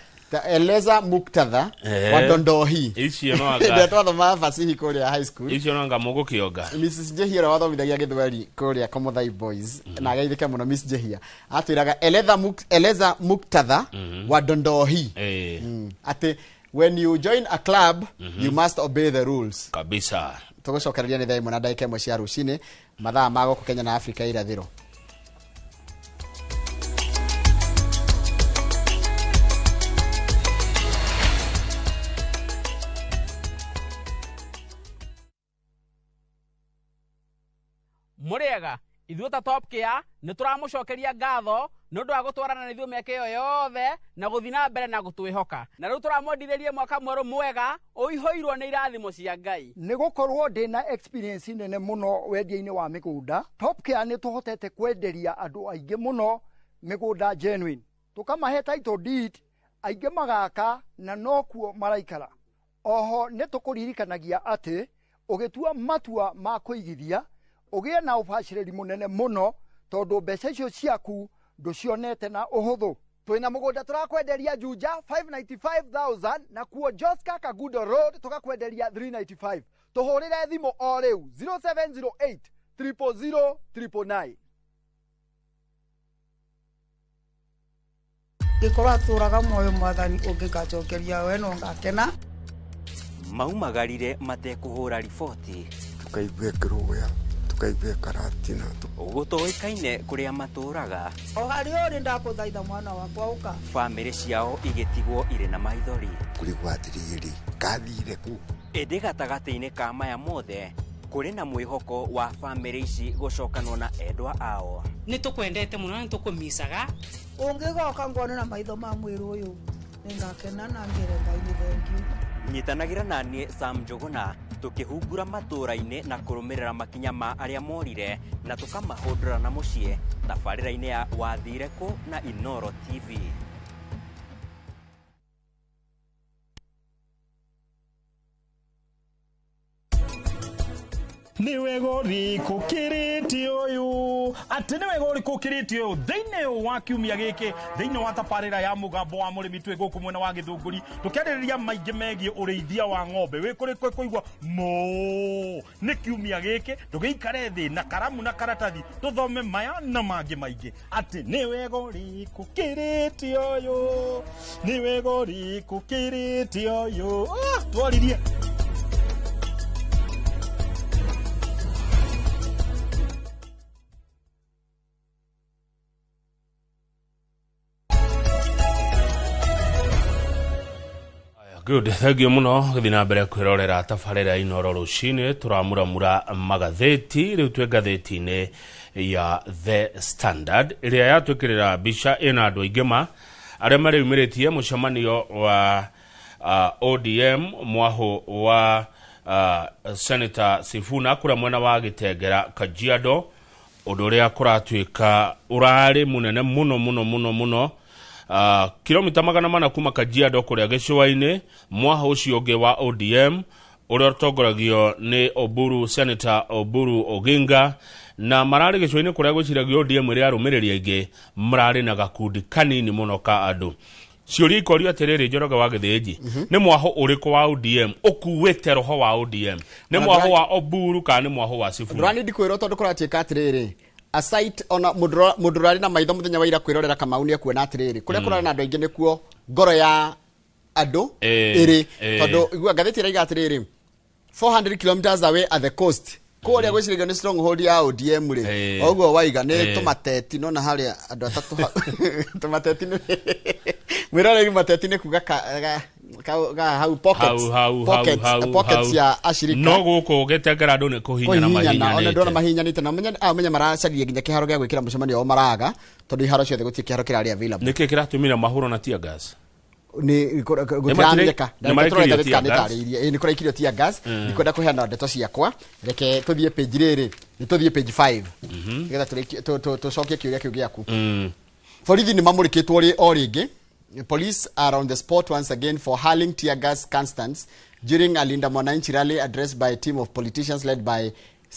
Speaker 6: eleza muktadha wa dondoo hii.
Speaker 1: Icio no anga.
Speaker 6: Ndio twathomaga fasihi kũrĩa high school.
Speaker 1: Icio no anga mũgũkĩonga.
Speaker 6: Mrs Jehia ũrĩa wathomithagia gĩthweri kũrĩa Komothai Boys na ageithĩke mũno Miss Jehia atwĩraga eleza muktadha wa dondoo hii. Atĩ when you join a club, you must obey the rules.
Speaker 1: Kabisa.
Speaker 6: Tũgũcokereria nĩ thaa 1 na ndagĩka 1 cia rũcinĩ mathaa ma gũkũ Kenya na Afrika irathĩro.
Speaker 4: Mũrĩega ithuĩ ta Top Care nĩ tũramũcokeria ngatho nĩ ũndũ wa gũtwarana na ithuĩ mĩaka ĩyo yothe na gũthiĩ na mbere na gũtwĩhoka. Na rĩu tũramwendithĩria mwaka mwerũ mwega ũihũirwo nĩ irathimo cia Ngai.
Speaker 12: Nĩ gũkorwo ndĩna experience nene mũno wendia-inĩ wa mĩgũnda, Top Care nĩ tũhotete kwenderia andũ aingĩ mũno mĩgũnda genuine. Tũkamahe title deed, aingĩ magaka na nokuo maraikara. Oho nĩ tũkũririkanagia atĩ ũgĩtua matua ma kũigithia ũgĩe na ũbacĩrĩri mũnene mũno tondũ mbeca icio ciaku ndũcionete na ũhũthũ. Twĩna mũgũnda tũrakwenderia Juja 595,000 na kuo Joska Kagudo Road tũgakwenderia 395. Tũhũrĩre thimũ o rĩu 0708 000 999.
Speaker 18: Ngĩkorwo atũraga muoyo mwathani ũngĩnganjokeria we no ngakena.
Speaker 13: Maumagarire matekũhũra riboti
Speaker 14: tukaigua kĩrũya tukaigua karatina
Speaker 13: gũtoĩkaine kũrĩa matũraga.
Speaker 18: O harĩa ũrĩ ndakũthaitha mwana wakwa ũka.
Speaker 13: Bamĩrĩ ciao igĩtigwo irĩ na maithori.
Speaker 14: Kũrigwo atĩrĩrĩ kathire kũ.
Speaker 13: Ĩndĩ gatagatĩ-inĩ ka maya mothe kũrĩ na mwĩhoko wa bamĩrĩ ici gũcokanwo na endwa ao.
Speaker 15: Nĩ tũkwendete mũno na nĩ tũkũmicaga.
Speaker 18: Ũngĩgoka nguone na maitho ma mwĩrĩ ũyũ nĩngakena na ngĩre Ngai nĩ thengiũ.
Speaker 13: Nyitanagĩra na niĩ Sam Njũgũna tũkĩhungura matũũra-inĩ na kũrũmĩrĩra makinya ma arĩa morire na tũkamahũndũra na mũciĩ tabarĩra-inĩ ya Wathire Kũ na Inoro TV.
Speaker 16: Nĩ wega ũrĩkũ kĩrĩte ũyũ atĩ nĩ wega ũrĩkũ ũkĩrĩte ũyũ thĩinĩ wa kiumia gĩkĩ thĩinĩ wa tabarĩra ya mũgambo wa mũrĩmi twĩ gũkũ mwena wa Gĩthũngũri tũkĩarĩrĩria maingĩ megiĩ ũrĩithia wa ng'ombe wĩ kũrĩ kũigua mo nĩ kiumia gĩkĩ ndũgĩikare thĩ na karamu na karatathi tũthome maya na mangĩ maingĩ atĩ nĩ wega ũrĩkũ kĩrĩte ũyũ nĩ wega ũrĩkũ kĩrĩte ũyũ. Twaririe.
Speaker 1: Good, thank you muno gũthiĩ na mbere kwĩrorera tabarĩra Inooro rũcinĩ tũramuramura magathĩti rĩu twĩ ngathĩti-inĩ ya The Standard ĩrĩa yatwĩkĩrĩra mbica ĩna andũ aingĩ ma arĩa marĩumĩrĩtie mũcemanio wa ODM mwahũ wa Senator Sifuna kũrĩa mwena wa Gĩtengera Kajiado ũndũ ũrĩa kũratuĩka ũrarĩ mũnene mũno mũno mũno mũno. Kilomita 400 kuma Kajiado kũrĩa gĩcũa-inĩ mwaho ũcio ũngĩ wa ODM ũrĩa ũtongoragio nĩ Oburu Senator Oburu Oginga na mararĩ gĩcũa-inĩ kũrĩa gwĩciragio ODM ĩrĩa arũmĩrĩri aingĩ mararĩ na gakundi kanini mũno ka andũ. Ciũria ikorio atĩrĩrĩ Njoroge wa Gĩthĩnji, nĩ mwaho ũrĩkũ wa ODM ũkuĩte roho wa ODM? Nĩ mwaho wa Oburu kana nĩ mwaho wa Sifuna?
Speaker 6: Ndũrani ndikwĩrwo tondũ kũratuĩka atĩrĩrĩ aside ona mundu rari na maitho muthenya wa ira kwirorera Kamau ni ekuona atiriri kuria kurari na andu aingi nikuo ngoro ya andu iri tondu igua ngatheti iraiga atiriri 400 kilometers away at the coast kuria gwicirigio ni stronghold ya ODM ri oguo waiga ni tumateti nona haria andu atatu tumateti ni mwiroreri mateti ni kuga ka hau pockets pockets ya ashirika
Speaker 1: no guku Gĩtengera andu ni kuhinyana mahinyana
Speaker 6: ona ndona mahinyanite na menya maracaria nginya kiharo gĩa gwikira mucemanio wao maraga tondu iharo ciothe gutirĩ kiharo kirari available.
Speaker 1: Nĩkĩ kĩratũmire mahũrwo na tear gas?
Speaker 6: Ni gũtiramenyeka nĩ nĩ kũraikirio tear gas ndikwenda kũheana ndeto ciakwa reke tũthiĩ page rĩrĩ nĩ tũthiĩ page 5 nĩgetha tũcokie kĩũria kĩu gĩaku. Borithi nĩ mamũrĩkĩtwo o rĩngĩ. Police are on the spot once again for hurling tear gas canisters during a Linda Mwananchi rally addressed by a team of politicians led by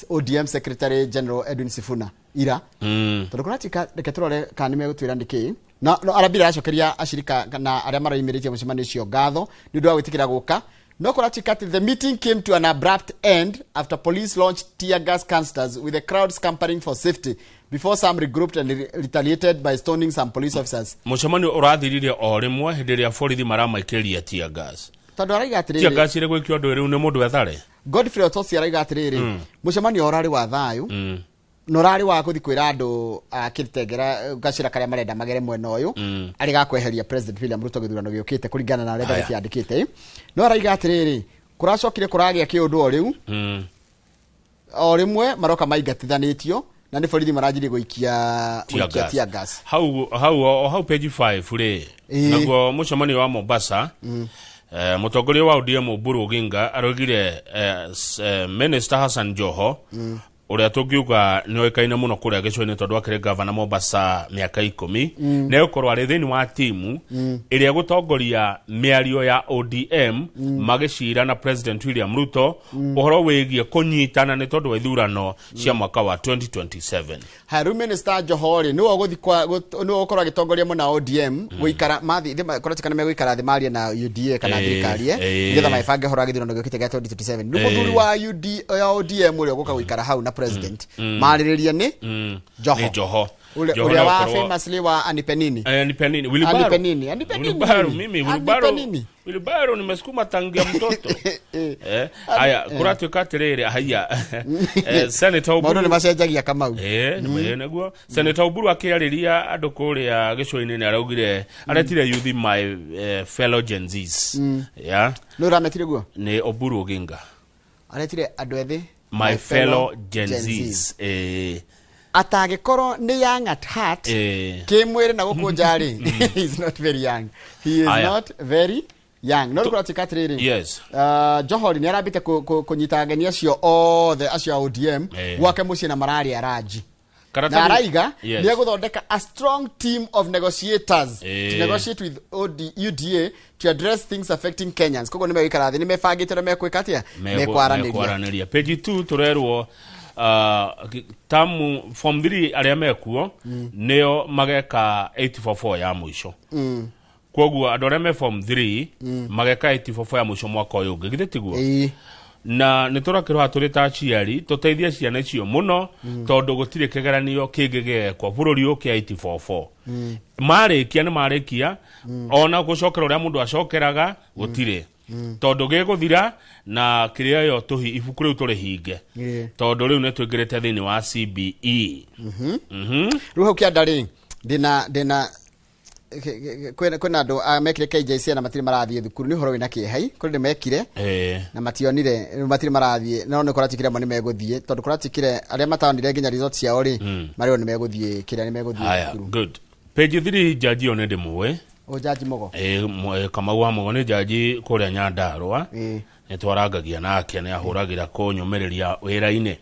Speaker 6: ODM Secretary General Edwin Sifuna. Ira. Tondu kũratika reke tũrore kana nĩmegũtwĩra nĩkĩ. Na arambire aracokeria ashirika na arĩa maroimĩrĩtie mũcemanio ũcio ngatho nĩ ũndũ wa gwĩtĩkĩra gũka. No kũratika atĩ the meeting came to an abrupt end after police launched tear gas canisters with the crowd scampering for safety before some regrouped and retaliated by stoning some police officers.
Speaker 1: Mũcemanio ũrathirire o rĩmwe hĩndĩ ĩrĩa borithi maramaikĩria tear gas.
Speaker 6: Tondũ araiga atĩrĩrĩ
Speaker 1: tear gas ĩrĩ gwĩkio andũ rĩu nĩ mũndũ ethare.
Speaker 6: Godfrey Otosi araiga atĩrĩrĩ mũcemanio ũrarĩ wa thayũ na ũrarĩ wa gũthiĩ kwĩra andũ a Gĩtengera gacĩra karĩa marenda magere mwena ũyũ arĩ ga kweheria President William Ruto gĩthurano gĩũkĩte kũringana na ũrĩa ngathĩti yandĩkĩte. No araiga atĩrĩrĩ kũracokire kũragĩa kĩũndũ o rĩu o rĩmwe maroka maingatithanĩtio na nĩ borithi maranjirie gũikia tear gas.
Speaker 1: Hau page 5 rĩ naguo mũcemanio wa Mombasa mũtongoria wa ODM Oburu Oginga araugire Minister Hassan Joho ũrĩa tũngiuga nĩ oĩkaine mũno kũrĩa gĩcũa-inĩ tondũ akĩrĩ gavana Mombasa mĩaka 10 na egũkorwo arĩ thĩinĩ wa timu ĩrĩa gũtongoria mĩario ya ODM magĩcira na President William Ruto ũhoro wĩgiĩ kũnyitana nĩ tondũ wa ithurano cia mwaka wa 2027.
Speaker 6: Haya rĩu Minister Joho rĩ nĩwe ũgũkorwo agĩtongoria mũna ODM gũikara mathiĩ kũratikana megũikara thĩ marie na UDA kana thirikari nĩgetha maĩbange ũhoro wa gĩthurano gĩũkĩte gĩa 2027. Rĩu mũthuri wa ODM ũrĩa ũgũka gũikara hau na President marĩrĩria nĩ Joho ũrĩa wa famously wa Anipenini.
Speaker 1: Anipenini mimi Wilibaro nimesukuma tangia mtoto. Haya kũratuĩka atĩrĩrĩ haya Senator Oburu
Speaker 6: maũndũ nĩmacenjagia Kamau.
Speaker 1: Nĩguo Senator Oburu akĩarĩria andũ kũrĩa gĩcũa-inĩ nĩ araugire aretire youth my fellow Gen Zs. Yeah.
Speaker 6: Nĩ ũrametire guo?
Speaker 1: Nĩ Oburu Oginga
Speaker 6: aretire andũ ethĩ
Speaker 1: my fellow Gen Zs.
Speaker 6: Atagĩkorwo nĩ young at heart kĩmwĩrĩ na gũkũ nja rĩ he is not very young. He is not very young. No kũratuĩka atĩrĩrĩ
Speaker 1: yes
Speaker 6: Joho nĩ arambĩte kũnyita ageni acio othe acio a ODM gwake mũciĩ na mararĩa ranji.
Speaker 1: Karatathi-
Speaker 6: Na araiga
Speaker 1: Yes.
Speaker 6: nĩ egũthondeka a strong team of negotiators to negotiate with OD, UDA to address things affecting Kenyans. Koguo nĩ megũikara thĩ, nĩ mebangĩte ũrĩa mekwĩka atĩa, mekwaranĩria.
Speaker 1: Mekwaranĩria. Page 2 tũrerwo tamu form 3 arĩa mekuo nĩo mageka 844 ya mũico. Koguo andũ arĩa me form 3 mageka 844 ya mũico mwaka ũyũ ũngĩ, githĩ tiguo? Na nĩ tũrakĩrwo tũrĩ ta aciari tũteithie ciana icio mũno, tondũ gũtirĩ kĩgeranio kĩngĩ gĩgekwo bũrũri ũyũ kĩa 844. Marĩkia nĩ marĩkia, ona gũcokera ũrĩa mũndũ acokeraga gũtirĩ, tondũ gĩgũthira na kĩrĩa ĩyo tũhi ibuku rĩu tũrĩhinge, tondũ rĩu nĩ tũingĩrĩte thĩinĩ wa CBE.
Speaker 6: Rĩu hau kĩanda rĩ, ndĩna kwĩna andũ mekire KJC na matirĩ marathiĩ thukuru. Nĩ ũhoro wĩna kĩeha, kũrĩ nĩ mekire na mationire, rĩu matirĩ marathiĩ, no nĩ kũratikire amwe nĩ megũthiĩ, tondũ kũratikire arĩa mataonire nginya results ciao rĩ, marĩo nĩ megũthiĩ kĩrĩa nĩ megũthiĩ
Speaker 1: Haya,
Speaker 6: thukuru.
Speaker 1: Good. Page 3, jaji ũyũ nĩ ndĩmũĩ.
Speaker 6: O Jaji Mugo?
Speaker 1: Kamau wa Mugo nĩ jaji kũrĩa Nyandarũa. Nĩ twarangagia nake, nĩ ahũragĩra kũnyũmĩrĩria wĩra-inĩ.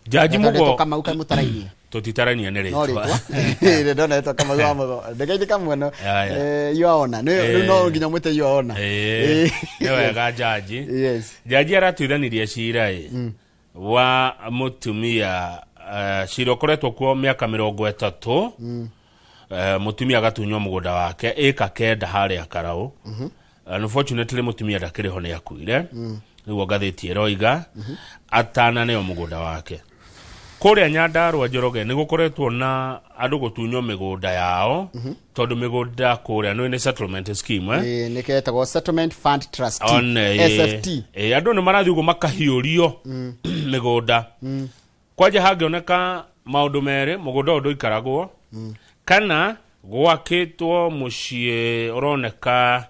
Speaker 1: Jaji Mugo.
Speaker 6: Kamau kaĩ mũtarainie?
Speaker 1: Tũtitarainie nĩ
Speaker 6: No
Speaker 1: rĩtwa.
Speaker 6: Rĩtwa ndona etwo Kamau wa Mugo, ndegeithĩ kamuono.
Speaker 1: Aya.
Speaker 6: Yuaona rĩu no nginya mwĩte yuaona.
Speaker 1: Nĩ wega jaji.
Speaker 6: Yes.
Speaker 1: Jaji aratuithanirie cira ĩ wa mũtumia, cira ũkoretwo kuo mĩaka 30. Mũtumia agatunywo mũgũnda wake ĩka 9 harĩa Karaũ. Unfortunately mũtumia ndakĩrĩ ho, nĩ akuire. Nĩguo ngathĩti ĩroiga, atananeo mũgũnda wake. Kũrĩa Nyandarũa, Njoroge, nĩ gũkoretwo na andũ gũtunywo mĩgũnda yao, tondũ mĩgũnda kũrĩa nĩ settlement scheme, eh?
Speaker 6: Ĩĩ, nĩ ketagwo Settlement Fund Trustee.
Speaker 1: One,
Speaker 6: SFT.
Speaker 1: Andũ nĩ marathiĩ ũguo makahiũrio mĩgũnda. Kwanja hangĩoneka maũndũ merĩ, mũgũnda ũyũ ndũikaragwo, kana gwakĩtwo mũciĩ ũroneka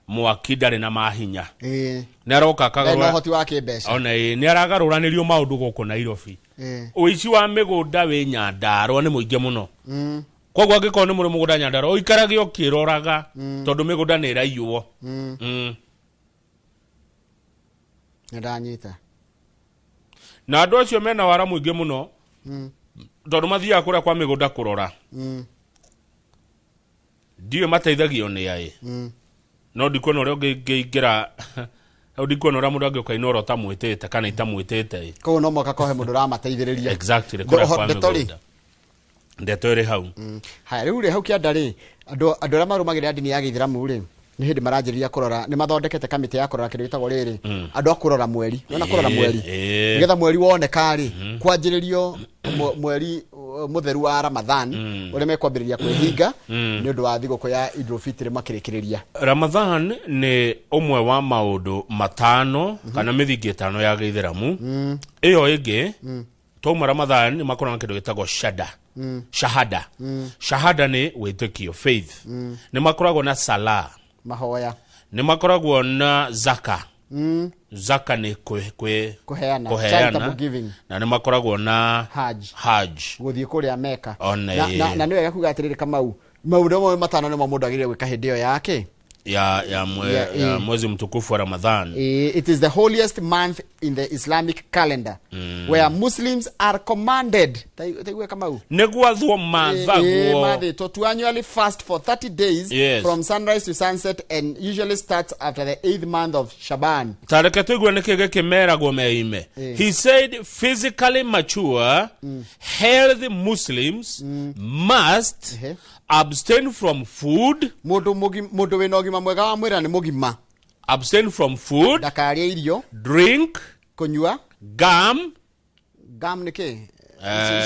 Speaker 1: mwaki ndarĩ na mahinya, nĩ aroka
Speaker 6: Ndarĩ na
Speaker 1: akagarũra
Speaker 6: ũhoti wa kĩmbeca.
Speaker 1: Ona nĩ aragarũranĩrio maũndũ gũkũ Nairobi. Ũici wa mĩgũnda wĩ Nyandarũa nĩ mũingĩ mũno. Koguo angĩkorwo nĩ mũrĩ mũgũnda Nyandarũa, ũikarage ũkĩroraga, tondũ mĩgũnda nĩ ĩraiywo.
Speaker 6: Nĩ ndanyita.
Speaker 1: Na andũ acio mena wara mũingĩ mũno, tondũ mathiaga kũrĩa kwa mĩgũnda kũrora. Ndiũĩ mateithagio nĩ aĩ, no ndikuona ũrĩa ũngĩingĩra hau, ndikuona ũrĩa mũndũ angĩũka Inooro ũtamwĩtĩte kana itamwĩtĩte ĩ.
Speaker 6: Koguo no mũhaka kohe mũndũ ũramateithĩrĩria.
Speaker 1: Exactly, kũrĩa kwa
Speaker 6: Ndeto rĩ?
Speaker 1: mĩgũnda ndeto ĩrĩ hau.
Speaker 6: Haya, rĩu rĩ, hau kĩanda rĩ, andũ arĩa marũmagĩrĩra ndini ya gĩithĩramu rĩ, nĩ hĩndĩ maranjĩrĩria kũrora, nĩ mathondekete kamĩtĩ ya kũrora kĩndũ gĩtagwo rĩrĩ, andũ a kũrora mweri, nĩwona kũrora mweri, nĩgetha mweri woneka rĩ, kwanjĩrĩrio mweri mũtheru wa Ramadhan, ũrĩa mekwambĩrĩria kwĩhinga nĩ ũndũ wa thigũkũ ya Idul Fitr makĩrĩkĩrĩria.
Speaker 1: Ramadhan nĩ ũmwe wa maũndũ matano kana mĩthingi 5 ya gĩithĩramu. Ĩyo ĩngĩ, twauma Ramadhan nĩ makoragwo na kĩndũ gĩtagwo shada, shahada. Shahada nĩ wĩtĩkio, faith. Nĩ makoragwo na sala,
Speaker 6: mahoya.
Speaker 1: Nĩ makoragwo na zaka. Zaka nĩ kwĩ
Speaker 6: Kũheana.
Speaker 1: kũheana.
Speaker 6: Charitable giving.
Speaker 1: Na nĩ makoragwo na
Speaker 6: Hajj.
Speaker 1: Hajj.
Speaker 6: Gũthiĩ kũrĩa Meka.
Speaker 1: Ona
Speaker 6: Na nĩ wega kuga atĩrĩrĩ, Kamau, maũndũ mamwe matano nĩmo mũndũ agĩrĩire gwĩka hĩndĩ ĩyo yake
Speaker 1: ya, mwe, ya mwezi mtukufu wa Ramadhan.
Speaker 6: It is the holiest month in the Islamic calendar, where Muslims are commanded, taigue Kamau,
Speaker 1: nĩ gwathwo mathagwo.
Speaker 6: Mathĩtwo to annually fast for 30 days from sunrise to sunset, and usually starts after the eighth month of Shaban.
Speaker 1: Tareke tũigue nĩkĩ gĩkĩ meragwo meime. He said physically mature, healthy Muslims must abstain from food.
Speaker 6: Mũndũ wĩna ũgima mwega wa mwĩrĩ na nĩ mũgima,
Speaker 1: abstain from food,
Speaker 6: ndakarĩe irio,
Speaker 1: drink,
Speaker 6: kũnyua,
Speaker 1: gum.
Speaker 6: Gum nĩ kĩ?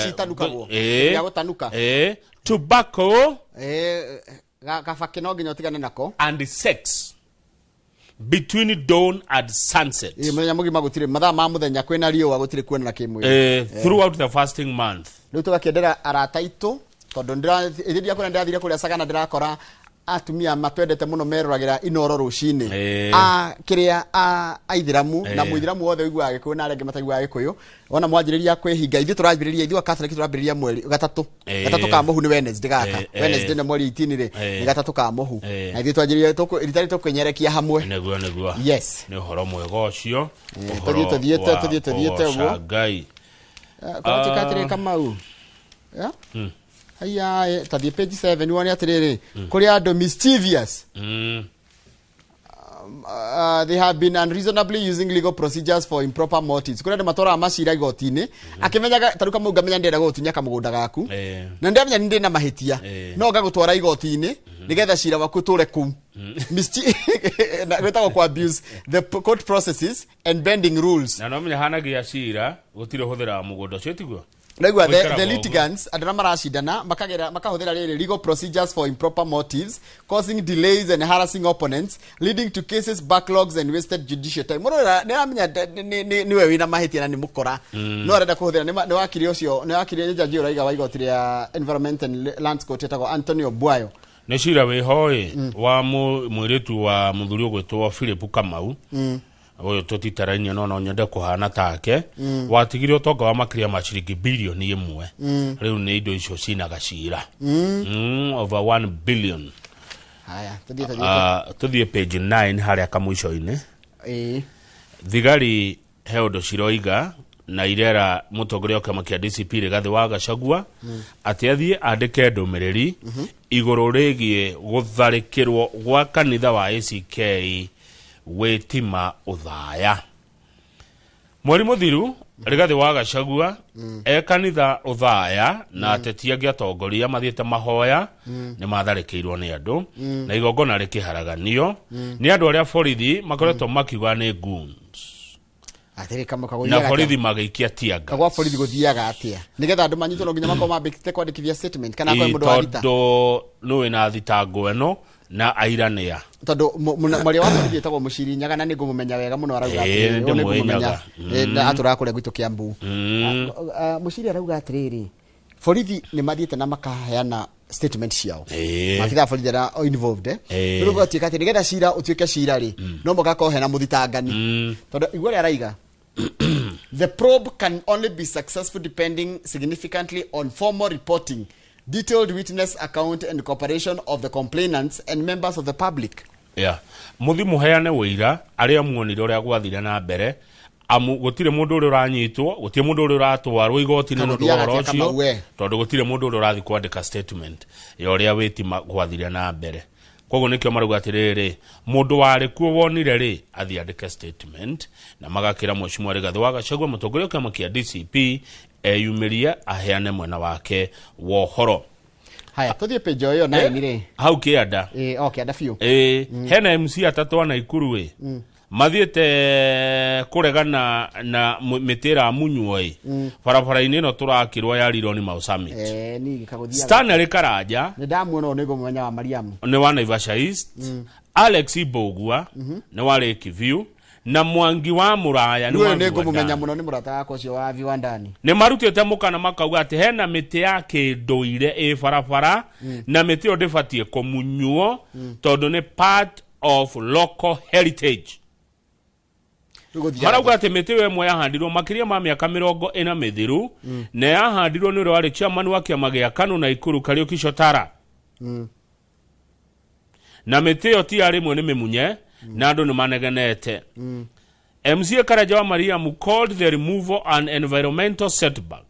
Speaker 6: Ici itanukagwo? Gĩa gũtanuka.
Speaker 1: Tobacco.
Speaker 6: Gabakĩ no nginya ũtigane nako.
Speaker 1: And sex between dawn and sunset.
Speaker 6: Mũthenya mũgima gũtirĩ, mathaa ma mũthenya kwĩna riũa gũtirĩ kuonana kĩmwĩrĩ.
Speaker 1: Throughout the fasting month.
Speaker 6: Rĩu tũgakĩendera arata aitũ, tondũ hĩndĩ ĩrĩa kũrĩa ndĩrathire kũrĩa Sagana, ndĩrakora atumia matwendete mũno meroragĩra Inoro rũcinĩ, a kĩrĩa a aithĩramu na mũithĩramu wothe ũiguaga gĩkũyũ na arĩa angĩ mataiguaga gĩkũyũ, wona mwanjĩrĩria kwĩhinga, ithuĩ tũranjĩrĩria, ithuĩ a Catholic tũrambĩrĩria mweri gatatũ. Gatatũ ka mũhu nĩ Wednesday gaka. Wednesday nĩ mweri 18 rĩ, nĩ gatatũ ka mũhu. Na ithuĩ twanjĩrĩria rita rĩrĩ tũkwĩnyerekia hamwe.
Speaker 1: Nĩguo.
Speaker 6: Yes.
Speaker 1: Nĩ ũhoro mwega ũcio. Ũhoro
Speaker 6: Tũthiĩ, tũthiĩte,
Speaker 1: wa
Speaker 6: tũthiĩ, tũthiĩte
Speaker 1: kũgooca
Speaker 6: ũguo.
Speaker 1: Ngai.
Speaker 6: Kũratuĩka atĩrĩ, Kamau, Yeah? Haya, tathie page 7 wone atiriri kuri andu mischievous. They have been unreasonably using legal procedures for improper motives. Kuri andu matwaraga macira igoti-inĩ akimenyaga taruka mungu ngamenya ndĩrenda gũgũtunya kamũgũnda gaku na ndĩramenya nĩ ndĩna mahĩtia no ngagũtwara igoti-inĩ nĩgetha cira waku ũtũre kũu. Gwĩtagwo ku abuse the court processes and bending rules.
Speaker 1: Na no menya hanagia cira gũtirĩ ũhũthĩraga mũgũnda ũcio tiguo.
Speaker 6: Ndaigua the litigants andũ arĩa maracindana makagera makahũthĩra rĩrĩ legal procedures for improper motives causing delays and harassing opponents leading to cases backlogs and wasted judicial time. Mũrora nĩaramenya nĩwe wĩna mahĩtia na nĩ mũkora no arenda kũhũthĩra nĩ wakiri ũcio nĩ wakiri jaji ũraiga wa igoti rĩa Environment and Lands Court etagwo Antonio Bwayo.
Speaker 1: Nĩ cira wĩho ĩ wa mũirĩtu wa mũthuri ũgwĩtwo Philip Kamau ũyũ tũtitarainie no nyende kũhana take watigire ũtonga wa makĩria ma ciringi bilioni 1. Rĩu nĩ indo icio cinaga cira over 1 billion.
Speaker 6: Haya,
Speaker 1: tũthiĩ page 9 harĩa kamũico-inĩ. Thigari he ũndũ ciroiga na irera mũtongoria wa kĩama kĩa DCP Rigathĩ wa Gachagua atĩ athiĩ andĩke ndũmĩrĩri igũrũ rĩgiĩ gũtharĩkĩrwo gwa kanitha wa ACK Witima Uthaya. Mweri mũthiru Rigathĩ wa Gachagua e kanitha Uthaya na ateti angĩ atongoria mathiĩte mahoya nĩ matharĩkĩirwo nĩ andũ na igongona rĩkĩharaganio nĩ andũ arĩa borithi makoretwo makiuga nĩ goons. Na borithi magĩikia tear gas.
Speaker 6: Kagwa borithi gũthiaga atĩa nĩgetha andũ manyitwo no nginya makorwo mambĩkĩte kwandĩkithia statement kana akorwo mũndũ wa thita
Speaker 1: tondũ nĩwĩ na thitango ĩno na aira nĩa
Speaker 6: tondũ mwaria wa borithi etagwo Mũciri Nyaga na nĩngũmũmenya wega mũno arauga atĩrĩrĩ ũyũ nĩngũmũmenya na atũraga kũrĩa gwitũ Kiambu. Mũciri arauga atĩrĩrĩ borithi nĩ mathiĩte na makaheana statement ciao maabithaa borithi arĩa involved rĩu gũgatuĩka atĩ nĩgetha cira ũtuĩke cira rĩ no mũhaka hakorwo hena mũthitangani tondũ igua ũrĩa araiga. The probe can only be successful depending significantly on formal reporting, detailed witness account and cooperation of the complainants and members of the public.
Speaker 1: Yeah. Muthi muheane wĩira arĩa muonire ũrĩa gwathire na mbere amu gũtirĩ mũndũ ũrĩa ũranyitwo gũtirĩ mũndũ ũrĩa ũratwarwo igoti-inĩ nĩ ũndũ wa ũhoro ũcio tondũ gũtirĩ mũndũ ũrĩa ũrathiĩ kwandĩka statement ya ũrĩa wĩtima gwathire na mbere. Koguo nĩkĩo marauga atĩrĩrĩ mũndũ warĩ kuo wonire rĩ athiĩ andĩke statement na magakĩra Mheshimiwa Rigathĩ wa Gachagua mũtongoria wa kĩama kĩa DCP eyumĩrie aheane mwena wake wa ũhoro.
Speaker 6: Haya, tũthiĩ page ĩyo 9 rĩ.
Speaker 1: Hau kĩanda.
Speaker 6: O kĩanda biũ.
Speaker 1: Hena MC atatũ a Naikuru ĩ mathiĩte kũregana na mĩtĩ ĩramunywo ĩ barabara-inĩ ĩno tũrakĩrwo ya Rironi Mau Summit. Stanley Karanja
Speaker 6: nĩ ndamuona ũyũ nĩngũmũmenya wa Mariamu
Speaker 1: nĩ wa Naivasha East, Alex Mbũgua nĩ wa Lake View na Mwangi wa Muraya nĩ wa
Speaker 6: nĩngũmũmenya mũno nĩ mũrata wakwa ũcio wa Viwandani.
Speaker 1: Nĩ marutĩte mũkana makauga atĩ hena mĩtĩ ya kĩndũire ĩ barabara na mĩtĩ ĩyo ndĩbatiĩ kũmunywo tondũ nĩ part of local heritage. Marauga atĩ mĩtĩ ĩyo ĩmwe yahandirwo makĩria ma mĩaka 40 mĩthiru na yahandirwo nĩ ũrĩa warĩ chairman wa kĩama gĩa KANU Naikuru Kariũki Chotara. Na mĩtĩ ĩyo ti ya rĩmwe nĩ mĩmunye na andũ nĩ manegenete. MCA Karanja wa Mariamu called the removal an environmental setback,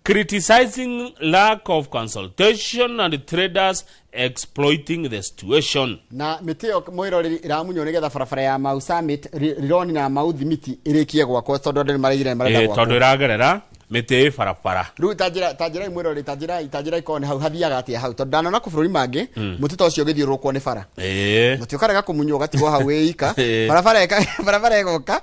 Speaker 1: criticizing lack of consultation and traders exploiting the situation.
Speaker 6: Na mĩtĩ ĩyo mwĩroreri ĩramunywo nĩgetha barabara ya Mau Summit Rironi na Mau Thimiti ĩrĩkie gwakwo tondũ andũ nĩmaraigire nĩmarenda gwakwo.
Speaker 1: Tondũ ĩragerera mĩtĩ ĩ barabara.
Speaker 6: Rĩu ta njĩra mwĩroreri ta njĩra ikorwo nĩ hau hathiaga atĩa hau tondũ ndanona kũ bũrũri mangĩ mũtĩ ta ũcio ũgĩthiũrũrũkwo nĩ bara. Mũtĩ ũkarega kũmunywo ũgatigwo hau wĩ ika barabara ĩgoka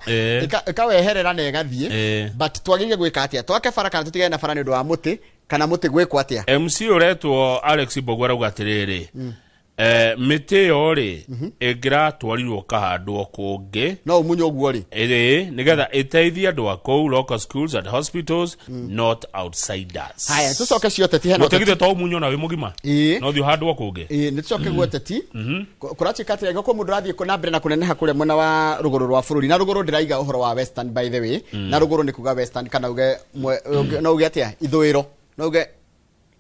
Speaker 6: ĩkaweherera na ĩgathiĩ. But twagĩrĩire gwĩka atĩa twake bara kana tũtigane na bara nĩ ũndũ wa mũtĩ kana mũtĩ gwĩkwo atĩa?
Speaker 1: MC ũretwo Alex Mbũgua arauga atĩrĩrĩ mĩtĩ ĩyo rĩ ĩngĩratwarirwo kahandwo kũngĩ
Speaker 6: no ũmunywo ũguo rĩ
Speaker 1: nĩgetha ĩteithie andũ a kũu local schools and hospitals not outsiders.
Speaker 6: Haya, tũcoke cio teti hena
Speaker 1: ũteti githĩ to ũmunywo na wĩ mũgima no ũthiĩ ũhandwo kũngĩ.
Speaker 6: Nĩ tũcoke guo teti kũratuĩka atĩrĩ angĩkorwo mũndũ ũrathiĩ na mbere na kũneneha kũrĩa mwena wa rũgũrũ rwa bũrũri na rũgũrũ ndĩraiga ũhoro wa western by the way na rũgũrũ nĩ kuga western kana uge no uge atĩa ithũĩro no uge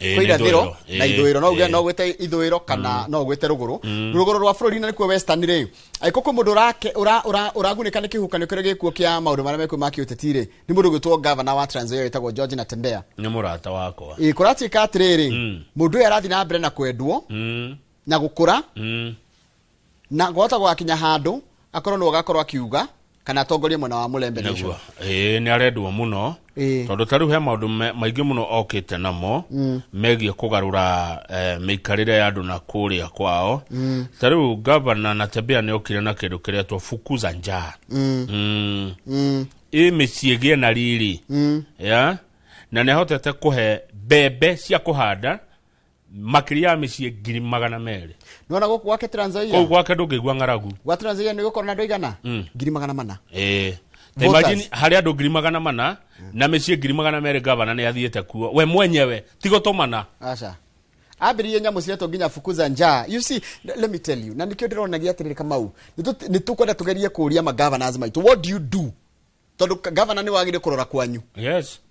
Speaker 6: Kwĩ
Speaker 1: Nĩ
Speaker 6: irathĩro
Speaker 1: ithũĩro.
Speaker 6: Na ithũĩro no uge, no gwĩte ithũĩro kana no gwĩte rũgũrũ, rũgũrũ rwa bũrũri na nĩkuo western rĩ. Angĩkorwo kwĩ mũndũ ũragunĩka nĩ kĩhuhũkanio kĩrĩa gĩkuo kĩa maũndũ marĩa mekuo ma kĩũteti rĩ, nĩ mũndũ ũgwĩtwo gavana wa Trans Nzoia wĩtagwo George Natembeya.
Speaker 1: Nĩ mũrata wakwa.
Speaker 6: Ĩ, kũratuĩka atĩrĩrĩ, mũndũ ũyũ arathiĩ na mbere na kwendwo na gũkũra na gwahota gũgakinya handũ akorwo nĩwe ũgakorwo akiuga kana atongorie mwena wa Mulembe Nation.
Speaker 1: Nĩguo, ĩĩ, nĩ arendwo mũno tondũ ta rĩu he maũndũ maingĩ mũno okĩte namo megiĩ kũgarũra mĩikarĩre ya andũ na kũrĩa kwao. Ta rĩu gavana Natembeya nĩ okire na kĩndũ kĩretwo fukuza njaa. Ĩ mĩciĩ ĩgĩe na riri ya na nĩ ahotete kũhe mbembe cia kũhanda makĩria ya mĩciĩ 200,000.
Speaker 6: Nĩwona gũkũ gwake Trans Nzoia?
Speaker 1: Kũu gwake ndũngĩigua ng'aragu.
Speaker 6: Gwa Trans Nzoia nĩ gũkorwo na andũ aigana? 400,000.
Speaker 1: Ĩĩ. Ta
Speaker 6: Voters.
Speaker 1: imagine harĩ andũ 400,000 na mĩciĩ 200,000, gavana nĩ athiĩte kuo we mwenyewe, ti gũtũmana.
Speaker 6: Aca, ambĩrĩrie nyamũ ciretwo nginya fukuza njaa. You see, let me tell you, na nĩkĩo ndĩronagia atĩrĩrĩ, Kamau, nĩ tũkwenda tũgerie kũũria magovernors maitũ, what do you do? Tondũ governor nĩ wagĩrĩire kũrora kwanyu.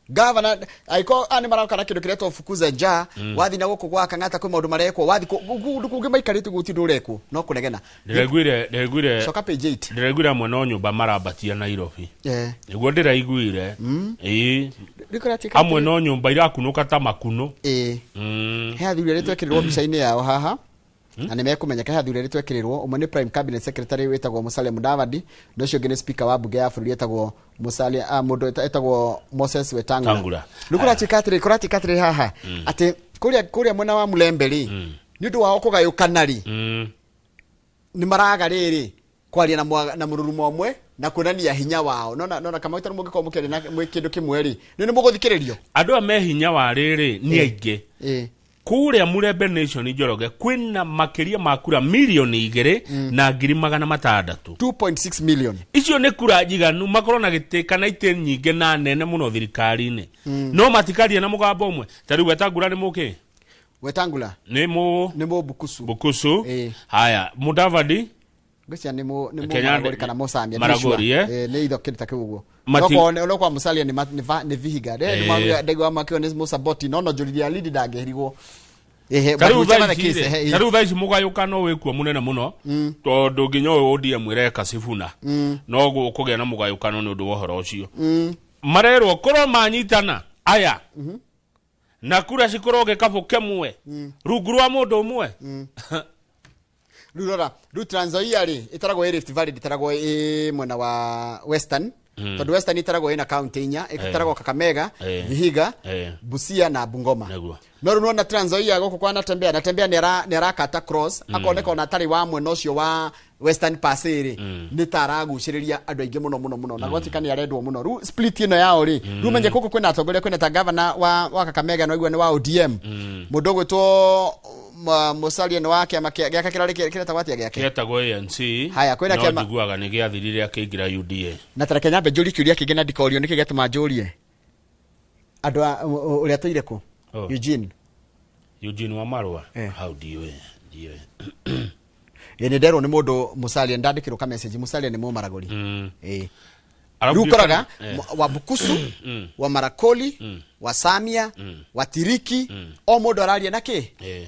Speaker 6: Governor angĩkorwo aya nĩ maroka na kĩndũ kĩretwo fukuza njaa, wathiĩ na gũkũ gwa Kang'ata kwĩ maũndũ marekwo, wathiĩ kũndũ kũngĩ maikarĩte gũtirĩ ũndũ ũrekwo no kũnegena.
Speaker 1: Ndĩraiguire
Speaker 6: Coka page 8.
Speaker 1: Ndĩraiguire amwe no nyũmba marambatia Nairobi. Nĩguo ndĩraiguire, ĩĩ.
Speaker 6: Rĩu kũratuĩka
Speaker 1: Amwe no nyũmba irakunũka ta makunũ.
Speaker 6: He athuri arĩa twekĩrĩrwo mbica-inĩ yao haha na nĩ mekũmenyeka. He athuri arĩa twekĩrĩrwo, ũmwe nĩ prime cabinet secretary wĩtagwo Musalia Mudavadi, na ũcio ũngĩ nĩ speaker wa mbunge ya bũrũri etagwo Musalia, mũndũ etagwo Moses Wetangula.
Speaker 1: Tangula.
Speaker 6: Rĩu kũratuĩka atĩrĩ haha atĩ kũrĩa mwena wa Mulembe rĩ, nĩ ũndũ wao kũgayũkana rĩ, nĩ maraga rĩrĩ kwaria na mũrurumo ũmwe na kuonania hinya wao. Nona kama itarĩ mũngĩkorwo mũkĩaria na mwĩ kĩndũ kĩmwe rĩ, nĩ mũgũthikĩrĩrio.
Speaker 1: Andũ aya me hinya wa rĩrĩ nĩ aingĩ. Kũrĩa Mulembe Nation, Njoroge, kwĩna makĩria ma kura 2,600,000.
Speaker 6: 2.6 million.
Speaker 1: Icio nĩ kura njiganu makorwo na gĩtĩ kana itĩ nyingĩ na nene mũno thirikari-inĩ, no matikaria na mũgambo ũmwe. Ta rĩu Wetangula nĩ mũkĩ?
Speaker 6: Wetangula
Speaker 1: Nĩ mũ
Speaker 6: Nĩ mũ Bukusu.
Speaker 1: Bukusu. Haya, Mudavadi?
Speaker 6: Ngwĩciria nĩ mũ
Speaker 1: Kenya
Speaker 6: Maragoli kana Musamia.
Speaker 1: Maragoli, eh?
Speaker 6: Nĩ itho kĩndũ ta kĩu ũguo. No kwa Musalia nĩ Vihiga. Ndegwa makĩo nĩ Musaboti, no no njũririe Lindi ndangĩhirigwo. Ehe,
Speaker 1: Ta rĩu
Speaker 6: but whichever
Speaker 1: thaa
Speaker 6: the
Speaker 1: ici
Speaker 6: case,
Speaker 1: rĩ, ta rĩu thaa ici mũgayũkano wĩkuo mũnene mũno tondũ nginya ũyũ ODM ĩreka Sifuna, no gũkũgĩa na mũgayũkano nĩ ũndũ wa ũhoro ũcio. Marerwo korwo manyitana aya na kura cikorwo gĩkabũ kĩmwe rungu rwa mũndũ ũmwe.
Speaker 6: Rĩu rora, rĩu Trans Nzoia rĩ, ĩtaragwo ĩ Rift Valley, ndĩtaragwo ĩ mwena wa Western, tondũ Western ĩtaragwo ĩna kaunti inya, ĩtaragwo Kakamega, Vihiga, Busia na Bungoma. No rĩu nĩwona Trans Nzoia gũkũ kwa Natembeya, Natembeya nĩ arakata cross, akoneka ona atarĩ wa mwena ũcio wa Western Pass rĩ, nĩ ta aragucĩrĩria andũ aingĩ mũno mũno mũno, na gwatuĩka nĩ arendwo mũno. Rĩu split ĩno yao rĩ, rĩu menye gũkũ kwĩna atongoria, kwĩna ta governor wa Kakamega no igua nĩ wa ODM, mũndũ ũgwĩtwo Musalia nĩ wa kĩama gĩake kĩrarĩ kĩretagwo atĩa gĩake?
Speaker 1: Kĩetagwo ANC.
Speaker 6: Haya, kwĩna
Speaker 1: no njiguaga nĩ gĩathirire akĩingĩra UDA.
Speaker 6: Na tareke nyambe njũrie kĩũria kĩngĩ na ndikorio nĩkĩ gĩatũma njũrie andũ a ũrĩa tũire kũ.
Speaker 1: Oh.
Speaker 6: Eugene.
Speaker 1: Eugene wa Marua, hau ndiũĩ, ndiũĩ.
Speaker 6: Ĩ, nĩ nderwo nĩ mũndũ Musalia, ndandĩkĩrwo ka message, Musalia nĩ mũmaragori. Ĩ.
Speaker 1: Alafu
Speaker 6: Rĩu ũkoraga wa Bukusu, wa Marakoli, wa Samia, wa Tiriki, o mũndũ araria na kĩ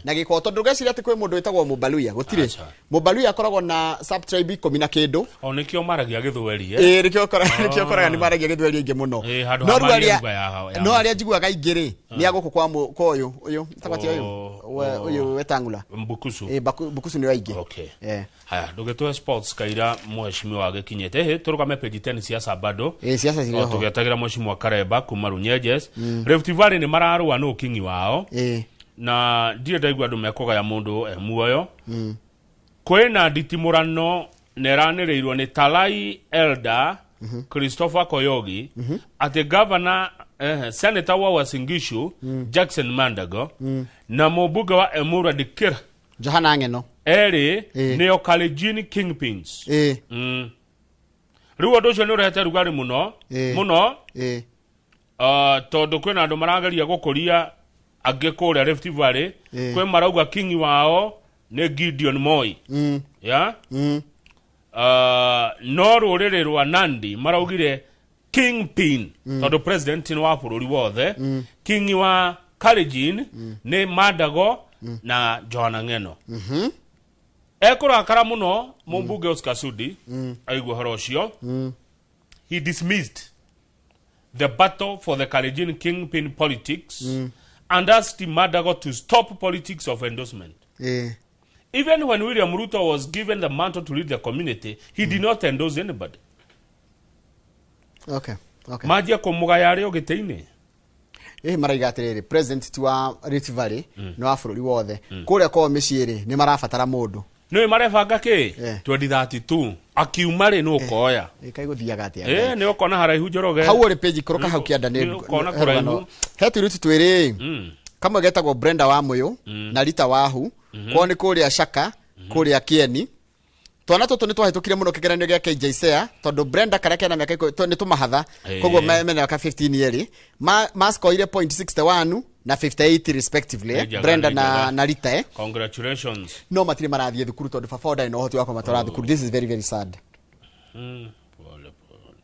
Speaker 6: na gĩko, tondũ ndũgeciria atĩ kwĩ mũndũ wĩtagwo Mũbaluya, gũtirĩ.
Speaker 1: Aca.
Speaker 6: Mũbaluya akoragwo na subtribe 10 na kĩndũ.
Speaker 1: O nĩkĩo maragia gĩthweri, eh?
Speaker 6: Ĩ, nĩkĩo ũkoraga nĩ maragia gĩthweri aingĩ mũno.
Speaker 1: Ĩ, handũ
Speaker 6: No
Speaker 1: ha
Speaker 6: rĩu
Speaker 1: marie
Speaker 6: arĩa
Speaker 1: lugha ya
Speaker 6: no arĩa njiguaga aingĩ rĩ, nĩ a gũkũ kwa ũyũ ĩtagwo atĩa ũyũ?
Speaker 1: Oh,
Speaker 6: Ũyũ Wetangula.
Speaker 1: Mbukusu.
Speaker 6: Ĩ, Bukusu nĩo aingĩ.
Speaker 1: Okay.
Speaker 6: Eh.
Speaker 1: Haya, ndũgĩtũhe sports kaira mheshimiwa agĩkinyĩte. Ĩhĩ, tũrũgame page 10 ciaca bado.
Speaker 6: Ĩ, ciaca cirĩ
Speaker 1: O
Speaker 6: ho.
Speaker 1: tũgĩetagĩra mheshimiwa Karemba kuma Runyenjes. Rift Valley nĩ mararũa nũ kingi wao, na ndirĩ ndaigua andũ mekũgaya mũndũ e muoyo. Kwĩna nditimũrano na ĩranĩrĩirwo nĩ Talai Elder Christopher Koyogi atĩ governor, senator wa Uasin Gishu Jackson Mandago na mũmbunge wa Emurua Dikirr
Speaker 6: Johana Ng'eno
Speaker 1: erĩ nĩo Kalenjin kingpins. Rĩu ũndũ ũcio nĩ ũrehete rugarĩ mũno mũno, tondũ kwĩna andũ marageria gũkũria angĩ kũrĩa Rift Valley. Kwĩ marauga king wao nĩ Gideon Moi, ya no rũrĩrĩ rwa Nandi maraugire kingpin, tondũ president nĩ wa bũrũri wothe, king wa Kalenjin nĩ Mandago na Johana Ng'eno. Ekũrakara mũno mũmbunge Oscar Sudi aigua ũhoro ũcio. He dismissed the battle for the Kalenjin kingpin politics and asked Mandago to stop politics of endorsement. Even when William Ruto was given the mantle to lead the community, he did not endorse anybody.
Speaker 6: Okay. Okay.
Speaker 1: Manjia kũmũgaya arĩ o gĩtĩ-inĩ.
Speaker 6: Ĩ maraiga atĩrĩrĩ, president ti wa Rift Valley, nĩ wa bũrũri wothe. Kũrĩa kwao mĩciĩ rĩ, nĩ marabatara mũndũ.
Speaker 1: Nĩũĩ marebanga kĩ? 2032 akiuma rĩ, nĩ ũkoya.
Speaker 6: Ĩ kaĩ gũthiaga atĩa?
Speaker 1: Ĩ nĩ ũkona haraihu, Njoroge.
Speaker 6: Hau ũrĩ page ikũrũka hau kĩanda
Speaker 1: Nĩ
Speaker 6: nĩ
Speaker 1: ũkona
Speaker 6: he rũgano.
Speaker 1: kũraihu.
Speaker 6: He tũirĩtu twĩrĩ, kamwe getagwo Brenda wa Mũyũ na Rita Wahu. Kwao nĩ kũrĩa Shaka, kũrĩa Kĩeni. Twana tũtũ nĩ twahĩtũkire mũno kĩgeranio gĩa KJSEA, tondũ Brenda karĩa kena mĩaka nĩ tũmahatha, koguo mena mĩaka 15 yerĩ, mascoire point 61 na 58 respectively.
Speaker 1: Nĩ njega,
Speaker 6: Brenda
Speaker 1: nĩ
Speaker 6: na
Speaker 1: njega.
Speaker 6: na Rita.
Speaker 1: Congratulations.
Speaker 6: No matirĩ marathiĩ thukuru tondũ baba wao ndarĩ na ũhoti wa kũmatwara thukuru. This is very very sad.
Speaker 1: Pole pole.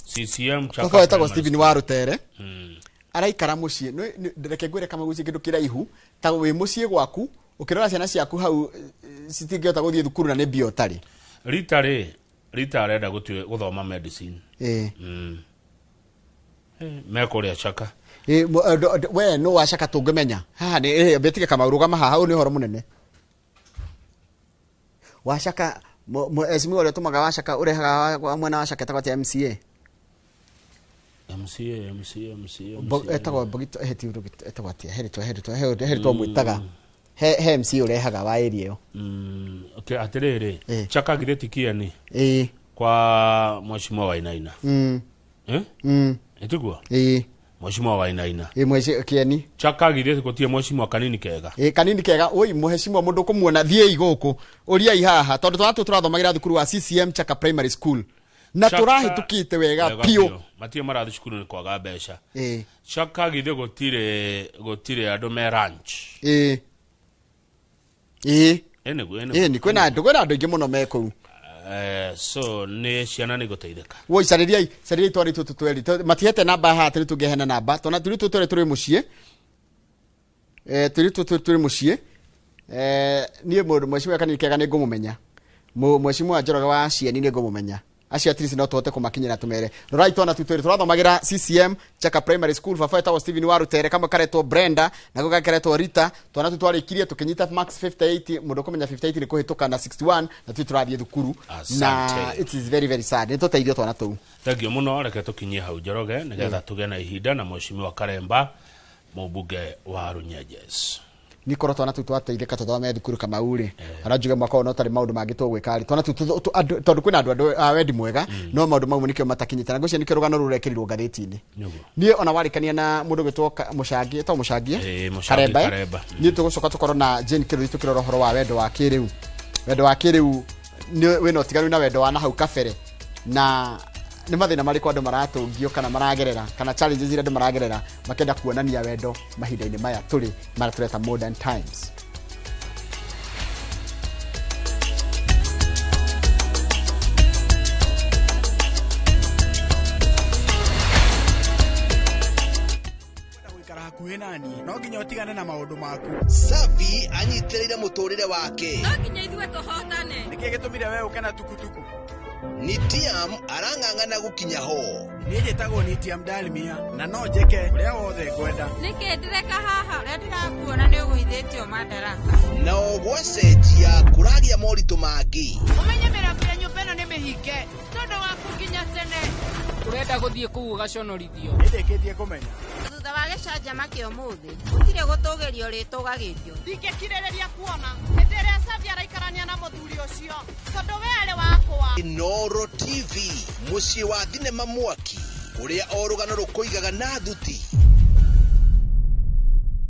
Speaker 1: CCM Chaka
Speaker 6: Baba wetagwo
Speaker 1: Primary.
Speaker 6: Stephen wa Rutere, araikara mũciĩ. Reke ngwĩre kamaguci kĩndũ kĩraihu ta wĩ mũciĩ gwaku ũkĩrora ciana ciaku hau, citingĩhota gũthiĩ thukuru na nĩ mbia ũtarĩ.
Speaker 1: Rita rĩ, Rita arenda gũthoma medicine. Mekũrĩa Chaka.
Speaker 6: We no wacaka tũngĩmenya haha nĩ mbĩtike kama rũgama haha, hau nĩ ũhoro mũnene. Wacaka mheshimiwa ũrĩa ũtũmaga wacaka ũrehaga mwena wa Caka etagwo atĩa, MCA?
Speaker 1: MCA, MCA, MCA.
Speaker 6: Etagwo Bogito, ti Bogito, etagwo atĩa? He rĩtwa mwĩtaga he MCA ũrehaga wa area ĩyo.
Speaker 1: Okay, atĩrĩrĩ, Chaka githĩ ti Kieni?
Speaker 6: Ĩĩ.
Speaker 1: Kwa mheshimiwa Wainaina. Eh? Ĩtiguo?
Speaker 6: Ĩĩ.
Speaker 1: Mheshimiwa Wainaina.
Speaker 6: Ĩĩ, mweci Kieni.
Speaker 1: Chaka githĩ gũtirĩ mheshimiwa kanini kega?
Speaker 6: Ĩ kanini kega, oi mũheshimiwa mũndũ kũmuona, thiĩi gũkũ ũriai haha, tondũ twana tũtũ tũrathomagĩra thukuru wa CCM Chaka Primary School na
Speaker 1: Chaka-
Speaker 6: tũrahĩtũkĩte wega biũ.
Speaker 1: Matirĩ marathiĩ cukuru nĩ kwaga mbeca.
Speaker 6: Ĩĩ.
Speaker 1: Chaka githĩ gũtirĩ andũ me ranch?
Speaker 6: Ĩĩ ĩĩ.
Speaker 1: Ĩ nĩguo, ĩ
Speaker 6: Ĩĩ, nĩ kwĩna andũ aingĩ mũno me kũu.
Speaker 1: So nĩ ciana nĩ gũteithĩka.
Speaker 6: Woi, carĩriai twarĩ tũtũ twerĩ. Matihete namba haha atĩ tũngĩheana namba tona tũrĩ tũtũ twerĩ tũrĩ mũciĩ. Tũrĩ tũtũ tũrĩ mũciĩ. Niĩ mũndũ mheshimiwa kanini kega nĩ ngũmũmenya. Mheshimiwa Njoroge wa Cieni nĩ ngũmũmenya. Acio at least no tũhote kũmakinyĩra tũmere rorai twana tu twĩrĩ tũrathomagĩra CCM Chaka Primary School. Baba etagwo Stephen wa Rutere, kamwe karetwo Brenda nako gake karetwo Rita. Twana tu twarĩkirie tũkĩnyita max 58, mũndũ ũkũmenya 58 nĩ kũhĩtũka, na 61, na tu tũrathiĩ thukuru na
Speaker 1: Asante.
Speaker 6: it is very very sad. Nĩ tũteithio twana tũu.
Speaker 1: Thank you mũno. Reke tũkinyie hau, Njoroge, nĩgetha tũgĩe na ihinda na mheshimiwa Karemba, mũmbunge wa Runyenjes.
Speaker 6: Nikorwo twana tu twateithĩka tũthome thukuru Kamau rĩ, ona njuge mwaka ũyũ no tarĩ maũndũ mangĩ tũgwĩka rĩ, twana tu tondũ kwĩna andũ a wendi mwega, no maũndũ mau nĩkĩo matakinyĩte, na ngwĩciria nĩkĩo rũgano rũu rũrekĩrirwo ngathĩti-inĩ.
Speaker 1: Nĩguo.
Speaker 6: Niĩ ona warĩkania na mũndũ ũgwĩtwo Mũcangi, etagwo Mũcangi, eh?
Speaker 1: Ĩĩ, Mũcangi.
Speaker 6: Karemba, eh?
Speaker 1: Karemba.
Speaker 6: Niĩ tũgũcoka tũkorwo na Jane Kĩrũthi tũkĩrora ũhoro wa wendo wa kĩrĩu. Wendo wa kĩrĩu nĩ wĩna ũtiganu na wendo wa na hau kabere, na nĩ mathĩna marĩkũ andũ maratũngio kana maragerera, kana challenges iria andũ maragerera makĩenda kuonania wendo mahinda-inĩ maya tũrĩ, marĩa tũreta modern times.
Speaker 2: Gũikara hakuhĩ nani no nginya ũtigane na maũndũ maku.
Speaker 22: Savi anyitĩrĩire mũtũrĩre wake.
Speaker 3: No nginya ithuĩ tũhotane.
Speaker 2: Nĩkĩ gĩtũmire we ũke na tukutuku?
Speaker 22: Nitiam arang'ang'ana gũkinya ho.
Speaker 2: Niĩ njĩtagwo Nitiam Dalmia na no njĩke ũrĩa wothe ngwenda.
Speaker 3: Nĩkĩ ndĩreka haha?
Speaker 8: Ũrĩa ndĩrakuona nĩ ũgũithĩtio madaraka.
Speaker 22: Nao gwacenjia kũragĩa moritũ mangĩ.
Speaker 7: Ũmenye mĩrango ya nyũmba ĩno nĩ mĩhinge tondũ waku nginya tene.
Speaker 9: Ũrenda gũthiĩ kũu ũgaconorithio.
Speaker 2: Nĩndĩkĩtie kũmenya.
Speaker 8: Thutha wa gĩcanjama kĩa ũmũthĩ gũtirĩ gũtũgĩrio rĩtũgagĩrio.
Speaker 23: Ndingĩkirĩrĩria kuona hĩndĩ ĩrĩa Savi araikarania na mũthuri ũcio, tondũ we arĩ wakwa.
Speaker 22: Inoro TV, mũciĩ wa thinema mwaki, kũrĩa o rũgano rũkũigaga na thuti.